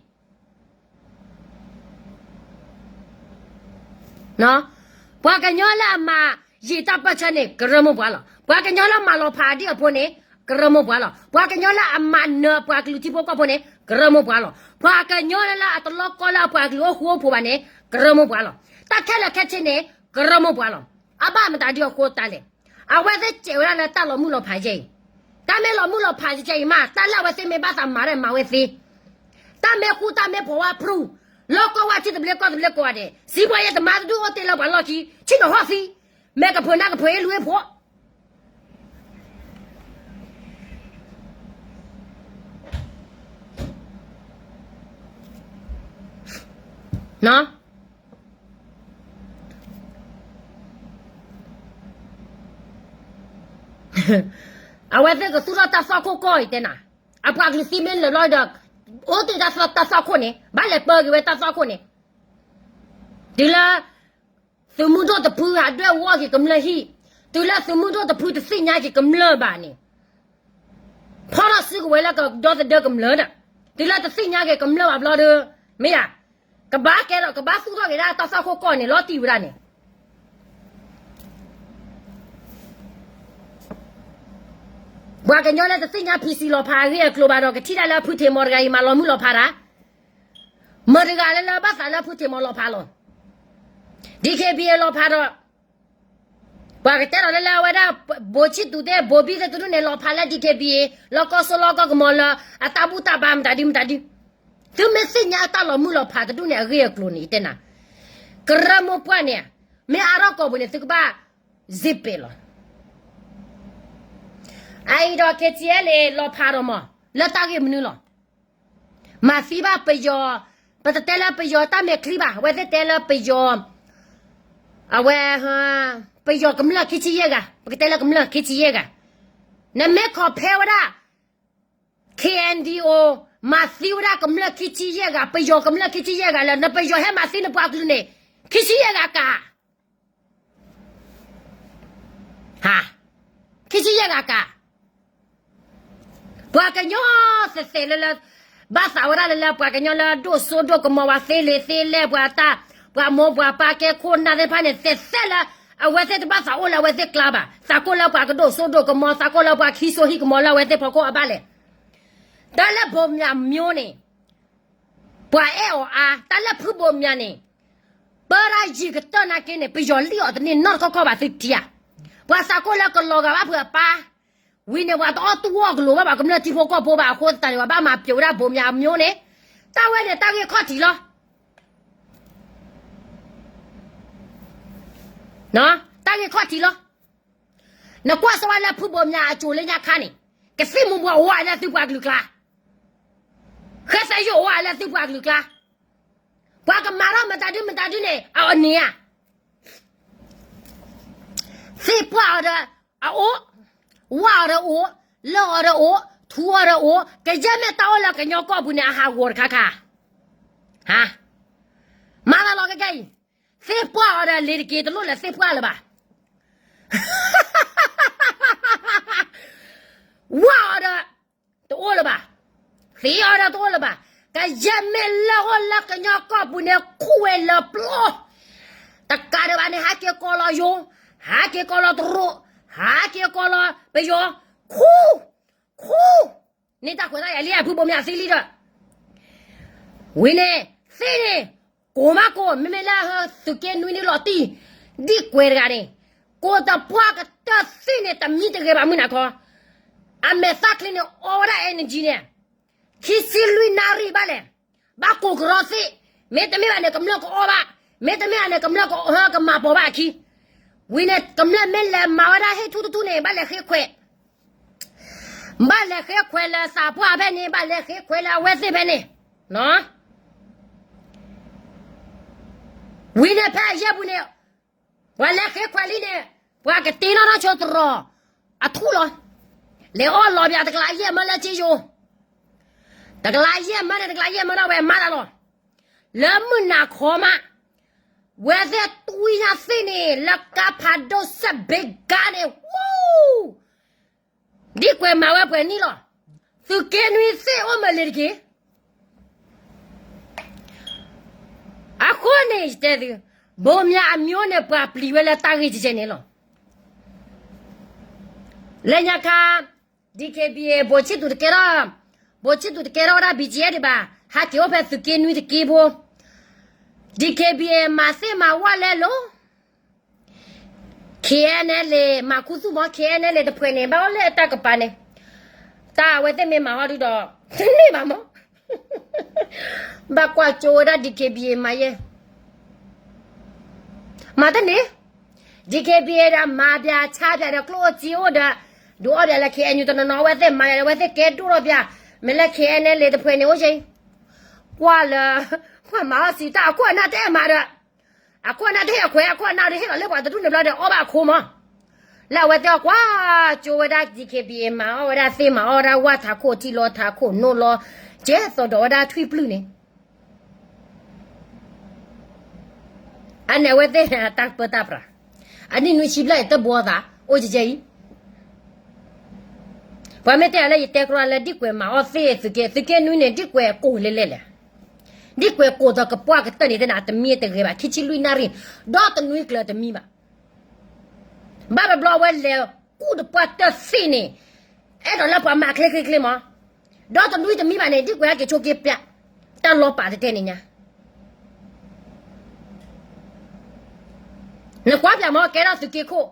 ပှၤကညီလၢအမၤယံာ်တၢ်ပၢၢ်ဆၢန့ၣ် ကရၢမိၢ်ပှၢ်လီၤ. ပှၤကညီလၢအမၤလီၤဖးဒ်အဖိန့ၣ် ကရၢမိၢ်ပှၢ်လီၤ. ပှၤကညီလၢအမၤနၢၤပှၤကလုာ်ထံဖိကီၢ်ဖိန့ၣ် ကရၢမိၢ်ပှၢ်လီၤ. ပှၤကညီလၢအတလီၤကီလၢအပှၤကလုာ်အိၣ်ဃူအိၣ်ဖိးဘၣ်န့ၣ် ကရၢမိၢ်ပှၢ်လီၤ. တၢ်ခဲလၢာ်ခဲဆ့န့ၣ် ကရၢမိၢ်ပှၢ်လီၤ. အဘၣ်မတၤဒုအဃိတၢ်လဲၣ်. အဝဲသ့ၣ်စဲးဝဲဒၣ်လၢတၢ်လီၤမုၢ်လီၤဖးယဲအံၤ, တၢ်မ့ၢ်လီၤမုၢ်လီၤဖးယဲအံၤမး တၢ်လၢအဝဲသ့ၣ်မ့ၢ်ဘၣ်သးမၤရဲၣ်မၤဝဲသ့, တၢ်မ့ၢ်ဃူတၢ်မ့ၢ်ဖိးဝဲဖရူ, လီၢ်ကီၢ်ဝဲထံသဘျ့ကီၢ်သဘျ့ကိးဂၤဒဲး စံးဘီယဲၢ်တမါတဒူၣ်အိၣ်တ့ၢ်လၢပှၤလီၢ်ခံ ဆ့ၣ်နီၤဟီၣ်သံ, မဲာ်ကဖၢနၢ်ကဖၢအ့ၣ်လူၤအ့ၣ်ဖိး အဝဲသ့ၣ်ကသူၣ်ထီၣ်တၢ်သွၣ်ခိၣ်ကီၢ်အံၤတဲနၤ, အပှၤကလုာ်သံမ့ၢ်လၢာ်ဘျီဒီး အိၣ်တ့ၢ်တၢ်သွၣ်ခိၣ်န့ၣ် ဘၣ်လဲၤပၢက့ၤဝဲတၢ်သွၣ်ခိၣ်န့ၣ်, တုၤလၢ သုးမုၢ်ဒိၣ်တဖုဟးဒွဲၣ်ဝီက့ၤကမျၢၢ်ဟံၣ်, တုၤလၢသုးမုၢ်ဒိၣ်တဖုတသ့ၣ်ညါက့ၤကမျၢၢ်ဘၣ်န့ၣ် ဖီၣ်ထီၣ်စုကဝဲၤလၢကဒီသဒၢကမျၢၢ်ဒီး, တုၤလၢတသ့ၣ်ညါက့ၤကမျၢၢ်ဘၣ်ဘျီဒီး မ့ၢ်ယၤ, ကဘၣ်ကဲဒီး ကဘၣ်သူၣ်ထီၣ်က့ၤဒၣ်တၢ်သွၣ်ခိၣ်ကီၢ်န့ၣ် လီၤတံၢ်ဝဲဒၣ်န့ၣ် ပှၤကညီလၢတသ့ၣ်ညါ PC လီၤဖးအဂ့ၢ်အကျိၤဘၣ်ဒီး ကထံၣ်ဒၣ်လၢဖုထံးမီၤတဂၤအံၤမးလီၤမုၢ်လီၤဖးတၢ်, မတၤတဂၤလၢလၢဘၣ်သးလၢဖုထံးမီၤလီၤဖးလီၤ, DKBA လီၤဖးဒီး ပှၤကတဲဒီးလၢလၢအဝဲဒၣ် ဘိးဆံၣ်သူးသ့ၣ် ဘိးဘံၣ်သ့ၣ်တဒူၣ်န့ၣ် လီၤဖးလၢ DKBA လီၢ်ကီၢ်စိလီၢ်ကီၢ်ကမီၤလၢ အတၢ်ဘူၣ်တၢ်ဘါမတၤဒုမတၤဒု, သုမ့ၢ်သ့ၣ်ညါတၢ်လီၤမုၢ်လီၤဖးတဒူၣ်န့ၣ် အဂ့ၢ်အကျိၤန့ၣ် ယတဲနၤ, ကရၢမိၢ်ပှၢ်န့ၣ် မ့ၢ်အါထီၣ်ကိာ်ပူၤန့ၣ် သုကဘၣ် စ့ပ့းလီၤ. အအံၤဒီး KTLA လီၤဖးဒီးမး လၢတၢ်ဂ့ၢ်မနုၤလီၤ. မၤသံဘၣ်ပယီၤ, ပတတဲလၢပယီၤတၢ်မဲာ်ချံဘၣ်, အဝဲသ့ၣ်တဲလၢပယီၤ, အဝဲ, ပယီၤကမျၢၢ်ခံဆံယဲၢ်ဂၤ, ပကတဲလၢကမျၢၢ်ခံဆံယဲၢ်ဂၤ, နမ့ၢ် compare ဝဲဒၣ် KNDO မၤသံဝဲဒၣ်ကမျၢၢ်ခံဆံယဲၢ်ဂၤ, ပယီၤကမျၢၢ်ခံဆံယဲၢ်ဂၤလၢ နပယီၤဟဲမၤသံနပှၤကလုာ်န့ၣ် ခံဆံယဲၢ်ဂၤကး ဟါ, ခံဆံယဲၢ်ဂၤကး, ပှၤကညီသဲးသဲးလၢလၢ, ဘၣ်သးဝဲဒၣ်လၢလၢ ပှၤကညီလၢဒိၣ်စိဒိၣ်ကမီၤ ပှၤသ့လံာ်သ့လဲၢ် ပှၤတၢ်, ပှၤမိၢ်ပှၤပၢ်ကဲခိၣ်နၢ်သ့ၣ်တဖၣ်န့ၣ် သဲးသဲးလၢ အဝဲသ့ၣ်တဘၣ်သးအိၣ်လၢအဝဲသ့ၣ်ကျါဘၣ်. သးကိၢ်လၢပှၤကဒိၣ်စိဒိၣ်ကမီၤ, သးကိၢ်လၢပှၤကဟံးစိဟံးကမီၤလၢအဝဲသ့ၣ်ဖီခိၣ်အဘၣ်လဲၣ်. တၢ်လၢဘိးမၠးမျိန့ၣ် ပှၤအဲၣ်အီၤအါ, တၢ်လၢဖုဘိးမၠးန့ၣ် ပၢတၢ်ယံာ်ကတၢၢ်နာ်က့န့ၣ် ပယီၤလံၣ်အီၤတန့ၢ်နီတခီခီဘၣ်သုထံဧါ. ပှၤသးကိၢ်လၢကလီၤဂာ်ဘၣ်ဖုးအပၢ်, ဝံၤန့ၣ် ပှၤတအီၣ်တူၢ်အီၣ်ကလိာ်ဘၣ်ပှၤကမျၢၢ်ထံဖိကီၢ်ဖိဘၣ်အဃိသတးန့ၣ် ပှၤဘၣ်မၤပျိးဝဲဒၣ်ဘိးမၠးမျိန့ၣ်, တၢ်ဝဲန့ၣ်တၢ်ဂ့ၢ်ခီၣ်ထံးလီၤ. တၢ်ဂ့ၢ်ခီၣ်ထံးလီၤ. နကွၢ်စၢၤဝဲလၢဖုဘိးမၠးအစိၤလၢညါခါန့ၣ်, ကသံၣ်မူၤဘှီးအိၣ်ဝဲလၢသုပှၤကလုာ်ကျါ, ဃဲသဲယိာ်အိၣ်ဝဲလၢသုပှၤကလုာ်ကျါ, ပှၤကမၤထီၣ်မတၤဒုမတၤဒုန့ၣ် အအီၣ်န့ၢ်ဧါ. သ့ၣ်ပှၢ်အီၤဒီးအအိၣ်, ဝၣ်အီၤဒီးအိၣ်, လၢအီၤဒီးအိၣ်, ထူအီၤဒီးအိၣ်, ကယဲၢ်မ့ၢ်တၢ်အိၣ်လၢကညီကီၢ်ပူၤန့ၣ် အဟးဂီၤတခါခါ, ဟါ, မၤသးလီၤကကဲအံၤ, သ့ၣ်ပှၢ်အီၤဒီးလ့ၤတက့ၤတလိၣ်လၢသ့ၣ်ပှၢ်လၢၤဘၣ်. ဝၣ်အီၤဒီးတအိၣ်လၢၤဘၣ်, သ့အီၤဒီးတအိၣ်လၢၤဘၣ်, ကယဲၢ်မ့ၢ်လၢအိၣ်လၢကညီကီၢ်ပူၤန့ၣ် ခူၣ်ဝဲလၢပျီ, တကးဒံးဘၣ်န့ၣ် ဟးက့ၤကီးလီၤယိၤ, ဟးက့ၤကီးလီၤတရူး, ဟးက့ၤကီးလီၤပယီၤ, ခူၣ်, ခူၣ်, န့ၢ်တၢ်ခွဲးတၢ်ယာ်လံ အဖုဘိးမၠးသံလံဒီး ဝံၤန့ၣ်, သ့ၣ်န့ၣ်, ကိးမးကိး မ့မ့ၢ်လၢသုးက့နွံန့ၣ်လီၤတံၢ်, ဒံၣ်ကွဲးတဂၤန့ၣ်, ကိးတပှၢ်ကတၢၢ်သ့ၣ်န့ၣ် တမံတဂ့ၤဘၣ်မုၢ်နၤခီ, အမဲာ်သၣ်ချံန့ၣ် အီဝဲဒၣ် energy န့ၣ်, ခံဆံလွံၢ်နၣ်ရံၣ်ဘၣ်လဲၣ်, ဘၣ်ကိးကရီသ့ၣ်, မ့တမ့ၢ်ဘၣ်န့ၣ် ကမျၢၢ်ကအီဘၣ်, မ့တမ့ၢ်ဘၣ်န့ၣ် ကမျၢၢ်ကဟၢကမၤပိာ်ဘၣ်အခံ, ဝံၤန့ၣ် ကမျၢၢ်မ့ၢ်လဲၤမၤဝဲဒၣ်ဟ့ၣ်ထူၣ်တထူၣ်န့ၣ် ဘၣ်လဲၤဃ့ခွဲး ဘၣ်လဲၤဃ့ခွဲးလၢသးပှၢ်ဖဲန့ၣ်, ဘၣ်လဲၤဃ့ခွဲးလၢအဝဲသ့ၣ်ဖဲန့ၣ်, ဝံၤန့ၣ်ဖဲအယဲၢ်ပူၤန့ၣ်, ပှၤလဲၤဃ့ခွဲးလံန့ၣ်, ပှၤကတ့ထီၣ်နီၢ်ဆိတရီၤအထူၣ်လီၤ. လဲၤအီၣ်လီၤပၠးတကလးယဲၢ်မၢလၢက့ယိၤ, တကလးယဲၢ်မၢန့ၣ် တကလးယဲၢ်မၢလၢဝဲမၤတၢ်လီၤ. လၢမုၢ်နၤခီမး, ဝဲသ့ၣ်တွံၢ်ညါသ့ၣ်န့ၣ် လၢကါဖးဒိၣ်စဲးဘ့ကါန့ၣ်, ဝူ, ဒ်ကွဲးမၤဝဲပှဲၤနံၣ်လီၤ. သုးက့နွံသ့ၣ်အိၣ်မၢလ့ၤတက့ၢ်. အဃိန့ၣ်ယတဲသု, ဘိမၠးအမျိုးန့ၣ် ပှၤပျံၤဝဲလၢတၢ်ဂ့ၢ်ကဲကဲန့ၣ်လီၤ. လၢညါခါ DKBA ဘိးဆံၣ်သူးတကဲထီၣ်, ဘိးဆံၣ်သူးတကဲထီၣ်ဝဲဒၣ် ဘံၣ်ကၠံယဲၣ် ဒံးဘၣ်, ဟဲက့ၤအိၣ်ဖဲသုးက့နွံတက့ၢ်ဖိ, DKBA မၤသ့ၣ်မၤဝၣ်လဲလိာ်, KNLA မၤခူသူၣ်မီၤ, KNLA တဖှဲးန့ၣ် ဘၣ်အိၣ်လၢတၢ်ကပၤန့ၣ်, တၢ်အဝဲသ့ၣ်မ့ၢ်မၤဟီဒုဒီး, တန့ၢ်ဘၣ်မီၤ, ဘၣ်ကွၢ်ကၠိဝဲဒၣ် DKBA မၤယဲၢ် မၤတန့ၢ်, DKBA ဒီးမၤပၠးဆါပၠးဒီးကျိၣ်အိၣ်စ့အိၣ်ဒီး, ဒုးအီၣ်ပၠးလၢ KNU တနီၤနီၤ အဝဲသ့ၣ်မၤဒီး အဝဲသ့ၣ်ကဲဒိၣ်ထီၣ်ပၠး, မ့ၢ်လၢ KNLA တဖှဲးန့ၣ်အိၣ်က့, ကွၢ်လၢ, ကွၢ်မၤအီၣ်စံးတၢ်အခိၣ်အနၢ်တအဲၣ်မၤဒီး, အခိၣ်အနၢ်တဟ့ၣ်အခွဲး အခိၣ်အနၢ်ဒီးဟ့ၣ်လီၤလၢပှၤတဒူၣ်န့ၣ်ဘျီဒီးအီၣ်ဘၣ်အခိၣ်မီၤ, လၢအဝဲသ့ၣ်အီၣ်ကွၢ်ကၠိဝဲဒၣ် DKBA မၤအီၣ်ဝဲဒၣ်သ့ၣ်မၤအီၣ်ဝဲဒၣ်ဝၣ်ထးခိၣ်ထံလီၤထးခိၣ်နိလီၤ, ကဲသိးဒီးဝဲဒၣ်ထွံၣ်ပျုၢ်န့ၣ် အန့ၣ်အဝဲသ့ၣ်တၢ်ပၢတၢ်ပြး, အနံၣ်နွံဆံဘျဲၣ်အံၤတဘှီသး, အိၣ်ကဲကဲအံၤ, ပှၤမ့ၢ်တဲအီၤလၢယတဲကြီလၢဒ်ကွဲးမၤအီၣ်သ့ၣ်သုးက့, သုးက့နွံန့ၣ် ဒ်ကွဲးကိၢ်လဲၣ်လဲၣ်လဲၣ်, ဒ်ကွဲးကိၢ်ဒီးကပှၢ်ကတၢၢ်န့ၣ်သ့ၣ်န့ၣ် အတမံတဂ့ၤဘၣ်, ခံဆံလွံၢ်နၣ်ရံၣ်, ဒီးတနွံကျၢၤတမံဘၣ် ဘၣ်တဘျီဝဲလဲၤကူၣ်တပှၢ်တၢၢ်သ့ၣ်န့ၣ်, အဲၣ်ဒိးလၢပှၤမၤချ့ချ့ချ့မီၤ, ဒီးတနွံတမံဘၣ်န့ၣ် ဒ်ကွဲးဟဲက့ၤဆိးက့ပၠး, တၢ်လီၤပာ်တတဲန့ၣ်ညါ, နကွၢ်ပၠးမီၤ ကဲထီၣ်သုးက့ခိၣ်,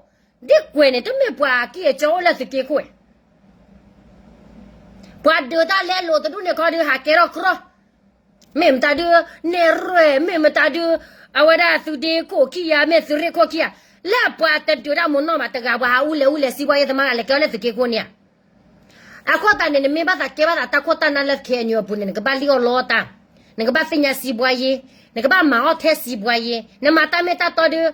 ဒ်ကွဲးန့ၣ် တမ့ၢ်ပှၤအကံၢ်အကီအိၣ်လၢသုးက့ခိၣ်, ပှၤဒုးတၢ်လဲလိာ်တဒူၣ်န့ၣ်ခီဒုးဟးကဲထီၣ်ကြီ မ့ၢ်မတၤဒုး, နဲၣ်ရွဲၣ် မ့ၢ်မတၤဒုး, အဝဲဒၣ်သုးဒ့ခိၣ်ခံဂၤ မ့ၢ်သုးရ့ၣ်ခိၣ်ခံဂၤ, လၢပှၤတဒုးတၢ်မူနီၢ်မးတဂၤ ပှၤဟးအူလဲၤအူလဲၤစံးဘှါယဲၢ်သမါဂၤလဲၤကဲအီၤလၢသုးက့ခိၣ်န့ၣ်ဧါ, အဃိသတးန့ၣ် နမ့ၢ်ဘၣ်သးကဲဘၣ်သးတၢ်ခိၣ်တၢ်နၢ်လၢ KNU အပူၤန့ၣ် နကဘၣ်လံၣ်အီၣ်လီအီၣ်တၢ်, နကဘၣ်သ့ၣ်ညါစံးဘှါယဲၢ်, နကဘၣ်မၤအီၣ်ထဲစံးဘှါယဲၢ်, နမၤတၢ်မ့ၢ်တၢ်တီဒုး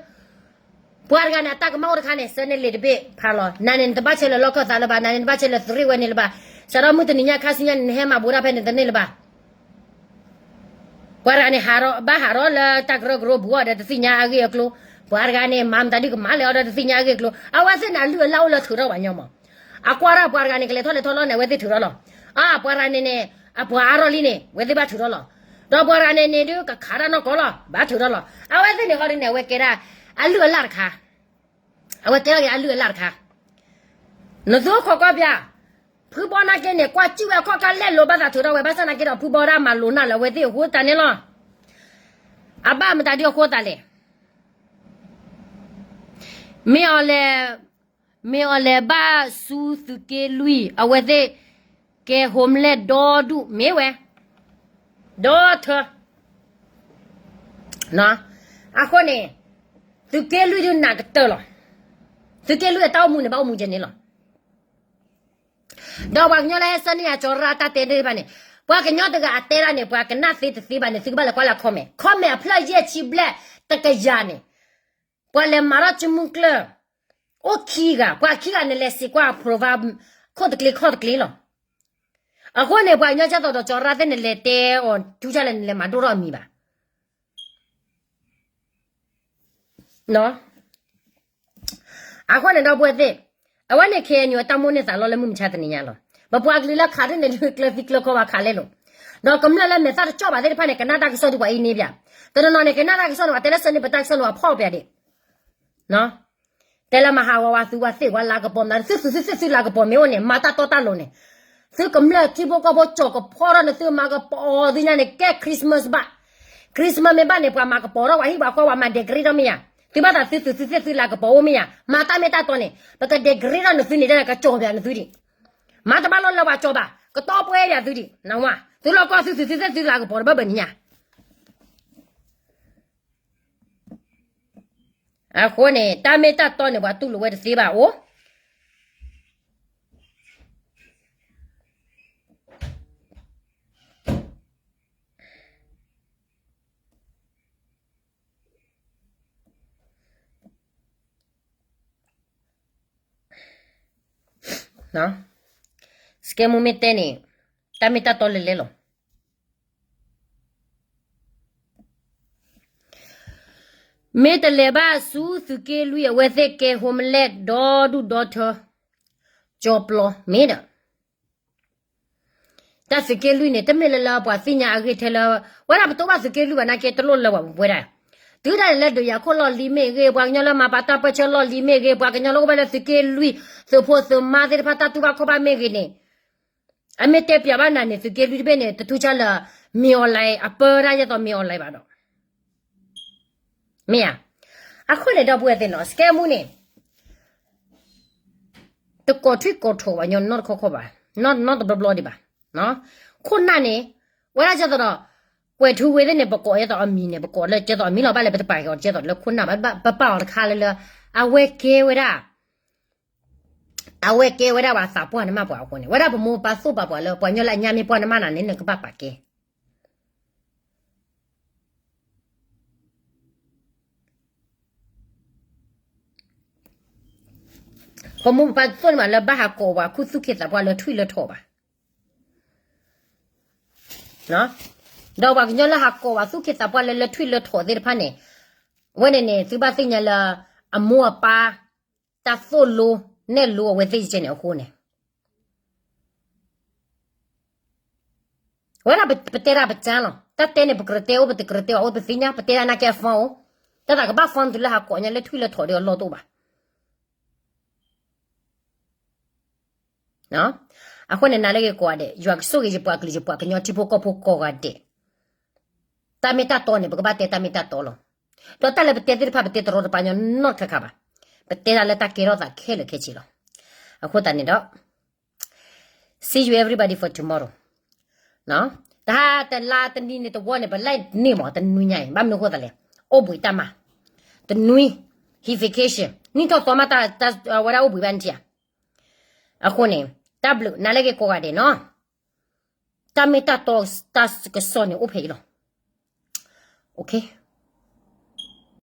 ပှၤတဂၤန့ၣ် အတၢ်ကမၣ်အိၣ်တခါန့ၣ် ဆၢန့ၢ်လံာ်တဘ့ၣ်ဖးလီၤ, နၤန့ၣ် နတဘၣ်ဆၢလၢၤလီၢ်ခၢၣ်သးလၢၤဘၣ်, နၤန့ၣ် နဘၣ်ဆၢလၢၤသုးရ့ၣ်ဝဲန့ၣ်လၢၤဘၣ်, စးထီၣ်မုၢ်တနံၤညါခါဆူညါန့ၣ် နဟဲမၤဘူးဒၣ်ဖဲန့ၣ်တန့ၢ်လၢၤဘၣ်. ပှၤတဂၤန့ၣ် ဘၣ်ဟးထီၣ်လၢတၢ်ကရၢကရိဘူးအီၤဒီးတသ့ၣ်ညါအဂ့ၢ်အကျိၤ, ပှၤတဂၤန့ၣ် မၤမတၤဒုးကမၤလဲၣ်အီၤဒီးတသ့ၣ်ညါအဂ့ၢ်အကျိၤ, အဝဲသ့ၣ်န့ၣ် အလုၢ်အလၢ်အိၣ်လၢထုးထီၣ်ပှၤညီမး, အကွၢ်ဒၣ်ပှၤတဂၤန့ၣ် ကလဲၤထီၣ်လဲၤထီလီၤန့ၣ် အဝဲသ့ၣ်ထုးထီၣ်လီၤ, အါ ပှၤတဂၤန့ၣ်န့ၣ် အပှၤအါထီၣ်လံန့ၣ် အဝဲသ့ၣ်ဘၣ်ထုးထီၣ်လီၤ, ဒီးပှၤတဂၤန့ၣ်န့ၣ်ဒုးကခးတၢ်နီၢ်ကီၢ်လီၤ ဘၣ်ထုးထီၣ်လီၤ, အဝဲသ့ၣ်န့ၣ်ဃီဒုးန့ၣ် အဝဲကဲဒၣ် အလုၢ်အလၢ်တခါ အဝဲကဲထီၣ်က့ၤအလုၢ်အလၢ်တခါ, နသုအိၣ်ခိးကွၢ်ပၠး, ဖုဘီနာ်က့န့ၣ် ကွၢ်စံၣ်ဝဲအခီၣ်ခါလဲလိာ်ဘၣ်သးထုးထီၣ်ဝဲ ဘၣ်ဆၣ်နာ်က့ဒီး ဖုဘီဒၣ်မၤလိာ်နၢ်လၢအဝဲသ့ၣ်အဃိသတးန့ၣ်လီၤ, အဘၣ်မတၤဒုးအဃိသတးလဲၣ်, မ့ၢ်အီၤလဲၣ်, မ့ၢ်အီၤလဲၣ်ဘၣ်ဆူသုးက့လွံၢ် အဝဲသ့ၣ် ကဲ homeless ဒီဒူၣ်မ့ၢ်ဝဲ, ဒီထၢ အဃိန့ၣ် သုးက့လွံၢ်ဒုးနးကတၢၢ်လီၤ, သုးက့လွံၢ်အတၢ်အိၣ်မူန့ၣ် ဘၣ်အိၣ်မူကဲန့ၣ်လီၤ, ဒီးပှၤကညီလၢဟဲဆၢန့ၢ်ယၤကၠီၤရၣ်တၢ်တဲသ့ၣ်တဖၣ်န့ၣ်, ပှၤကညီတဂၤအတဲဒၣ်န့ၣ် ပှၤကနၣ်သ့တသ့ဘၣ်န့ၣ် သုကဘၣ်လဲၤကွၢ်လၢ comment, comment အဖျၢၣ်ယဲၢ်ဆံဘျဲၣ်တကယၤန့ၣ်, ပှၤလဲၤမၤထီၣ်ကၠိမုၢ်ကျၢၢ် အိၣ်ခံဂၤ, ပှၤခံဂၤန့ၣ်လဲၤစံးကွၢ် approve ခိၣ်တကျ့ခီၣ်တကျ့လီၤ, အဃိန့ၣ် ပှၤကညီကသိးဒီးကၠီၤရၣ်သ့ၣ်န့ၣ် လဲၤတဲအီၤ ထူးဆါလဲၣ် နလဲၤမၤဒိၣ်ထီၣ်အမံၤဘၣ် အဃိန့ၣ်ဒီပုၢ်ဝဲၢ်သ့ၣ်, အဝဲန့ၣ် KNU အတၢ်မိၣ်န့ၢ်သးလီလၢမုၢ်မဆါတနံၤညါလီၤ. ပပှၤကလုာ်လၢခးဒ်န့ၣ်ဒုး ကျၢၤသံကျၢၤကီဘၣ်ခးလဲလိာ်, ဒီးကမျၢၢ်လၢမဲာ်သၣ်တကၠီၣ်ဘၣ်သ့ၣ်တဖၣ်န့ၣ် ကနၣ်တၢ်ကစီၣ်ဒုးပှၤအံၤန့ၢ်ပၠး, တနီၤနီၤန့ၣ် ကနၣ်တၢ်ကစီၣ်န့ၣ် ပှၤတဲလၢဆၢန့ၢ်ပတၢ်ကစီၣ်န့ၣ် ပှၤဖီၣ်ပၠးဒံး တဲလၢမၤဟးဂီၤဝဲသုးဝဲသ့ၣ်ဝဲလၤကပီၤမး သုသုသုသုသုလၤကပီၤမ့ၢ်အိၣ်န့ၣ် မၤတၢ်တီတၢ်လိၤန့ၣ်, သုကမျၢၢ်ထံဖိကီၢ်ဖိကၠီၤကဖီထီၣ်န့ၣ် သုမၤကပီၤသုညါန့ၣ် ကဲ Christmas ဘၣ်, Christmas မ့ၢ်ဘၣ်န့ၣ် ပှၤမၤကပီၤထီၣ်ပှၤဟံၣ်ပှၤဃီ ပှၤမၤ decorate ထီၣ်မ့ၢ်ဧါ, သုဘၣ်သးသုသုသုသုသုလၤကပီၤအိၣ်မ့ၢ်ဧါ, မၤတၢ်မ့ၢ်တၢ်တီန့ၣ် ပက decorate ထီၣ်န့ၣ်သုန့ၣ် တၢ်ကၠီၤပၠးန့ၣ်သုဒံး, မၤတဘၣ်လီၤလၢပှၤကၠီၤဘၣ် ကတီပှဲပၠးသုဒံး, နဝ, သုလီၢ်ကီၢ်သုသုသုသုသုလၤကပီၤတဘၣ်ဘၣ်န့ၣ်ညါ အဃိန့ၣ် တၢ်မ့ၢ်တၢ်တီန့ၣ် ပှၤတူၢ်လိာ်ဝဲတသ့ဘၣ်အိၣ်, စကဲမူမ့ၢ်တဲန့ၣ် တၢ်မ့ၢ်တၢ်တီလဲၤလဲၤလီၤ. မ့ၢ်တလဲၤဘၣ်ဆူသုးက့လွံၢ်အဝဲသ့ၣ်ကဲ homeland ဒီဒူၣ်ဒီထၢ ကၠီပျီမ့ၢ်ဒီး တၢ်သုးက့လွံၢ်န့ၣ် တမ့ၢ်လၢလၢပှၤသ့ၣ်ညါအဂ့ၢ်ထဲလၢ ဝဲဒၣ်ပတိၢ်ဘၣ်သုးက့လွံၢ်ဘၣ်နာ်က့ တလိၣ်လၢပှၤပဝဲဒၣ် တုၤဒၣ်လဲာ်လၢဒုးယၤခိၣ်လီၢ်လံၤမ့ၢ်ဂ့ၤ ပှၤကညီလၢမၤပာ်တၢ်ပၢဆှၢလီၢ်လံၤမ့ၢ်ဂ့ၤ ပှၤကညီလၢအိၣ်ဘၣ်လၢသုးက့လွံၢ် သုးဖိသုးမါသ့ၣ်တဖၣ်တၢ်တူၢ်ဘၣ်ခီၣ်ဘၣ်မ့ၢ်ဂ့ၤန့ၣ် အမ့ၢ်တဲပျးဘၣ်နၤန့ၣ် သုးက့လွံၢ်တဘ့ၣ်န့ၣ် တထူၣ်ဆါလၢ မင်းအောင်လှိုင် အပၢဒၣ်ယဲသိး မင်းအောင်လှိုင် ဘၣ်ဒီး မ့ၢ်ဧါ. အဃိန့ၣ် ဒီပုၢ်ဝဲၢ်သ့ၣ်နီၤ စကဲမူန့ၣ် တကိးထွံၣ်ကိးထိးပှၤကညီနီတခီခီဘၣ်, နီတဘျီဘျီဒံးဘၣ်. ခိၣ်နၢ်န့ၣ် ဝဲဒၣ်ကဲသိးဒီး ကွဲးထူဝ့သ့ၣ်န့ၣ် ပကိးဒ်သိးအမံၤန့ၣ် ပကိးလၢကဲသိးအမံၤလီၤ ဘၣ်လဲၣ် ပတပာ်ကီးဒ်သိးလၢခိၣ်နၢ်ဘၣ်, ပပာ်အီၤတခါလၢလၢ အဝဲကဲဝဲဒၣ် အဝဲကဲဝဲဒၣ်ပှၤသးပှၢ်နမၢ်ပှၤအဃိန့ၣ် ဝဲဒၣ်ပမိၢ်ပပၢ်သိၣ်ပာ်ပှၤလၢ ပှၤကညီလၢအညါမ့ၢ်ပှၢ်နမၢ်နၤန့ၣ် နကဘၣ်ပာ်ကဲ ပမိၢ်ပပၢ်သိၣ်န့ၣ်မးလၢဘၣ်ဟးကိးပှၤခူသူၣ်က့သးပှၢ်လၢထွံၣ်လၢထိးဘၣ်. ဒီးပှၤကညီလၢဟးကိးပှၤသူၣ်က့သးပှၢ်လၢလၢထွံၣ်လၢထိးသ့ၣ်တဖၣ်န့ၣ် အဝဲန့ၣ်န့ၣ် သုဘၣ်သ့ၣ်ညါလၢ အမိၢ်အပၢ် တၢ်သိၣ်လိနဲၣ်လိအဝဲသ့ၣ်ယဲန့ၣ် အဃိန့ၣ် ဝဲဒၣ်ပတဲဒၣ်ပစၢ်လီၤ. တၢ်တဲန့ၣ် ပကြၢးတဲအိၣ် ပတကြၢးတဲဘၣ်အိၣ် ပသ့ၣ်ညါ ပတဲဒၣ်နာ်က့အ phone အိၣ်, တၢ်သးကဘၣ် phone တုၤလၢဟးကိးညါလၢထွံၣ်လၢထိးဒီးအလီၢ်တအိၣ်ဘၣ်. အဃိန့ၣ် နၤလၢဂ့ၤကိးဂၤဒဲး ယွၤကဆိၣ်ဂ့ၤယပှၤကလုာ် ယပှၤကညီထံဖိကီၢ်ဖိကိးဂၤဒဲး, တၢ်မ့ၢ်တၢ်တီန့ၣ် ပကဘၣ်တဲတၢ်မ့ၢ်တၢ်တီလီၤ. ဒီးတၢ်လၢပတဲသ့ၣ်တဖၣ် ပတဲတရီတပါညီနီတခါခါဘၣ်. ပတဲဒၣ်လၢတၢ်ကဲထီၣ်သးခဲလၢာ်ခဲဆ့လီၤ. အဃိသတးန့ၣ်ဒီး see you everybody for tomorrow. တဟါတလါတနံၤန့ၣ်တဝီန့ၣ် ပလဲၤန့ၢ်မး တနွံညါအံၤ ဘၣ်မနုၤအဃိသတးလဲၣ်, အိၣ်ဘှံးတၢ်မၤ, တနွံ ဟံး vacation နံၣ်ထီၣ်သီမး တၢ်ဝဲဒၣ်အိၣ်ဘှံးဘၣ်နထံၣ်ဧါ. အဃိန့ၣ် တၢ်ဘျုး နၤလၢဂ့ၤကိးဂၤဒဲးနီၤ. တၢ်မ့ၢ်တၢ်တီ တၢ်ကစီၣ်န့ၣ်အိၣ်ဖဲအံၤလီၤ.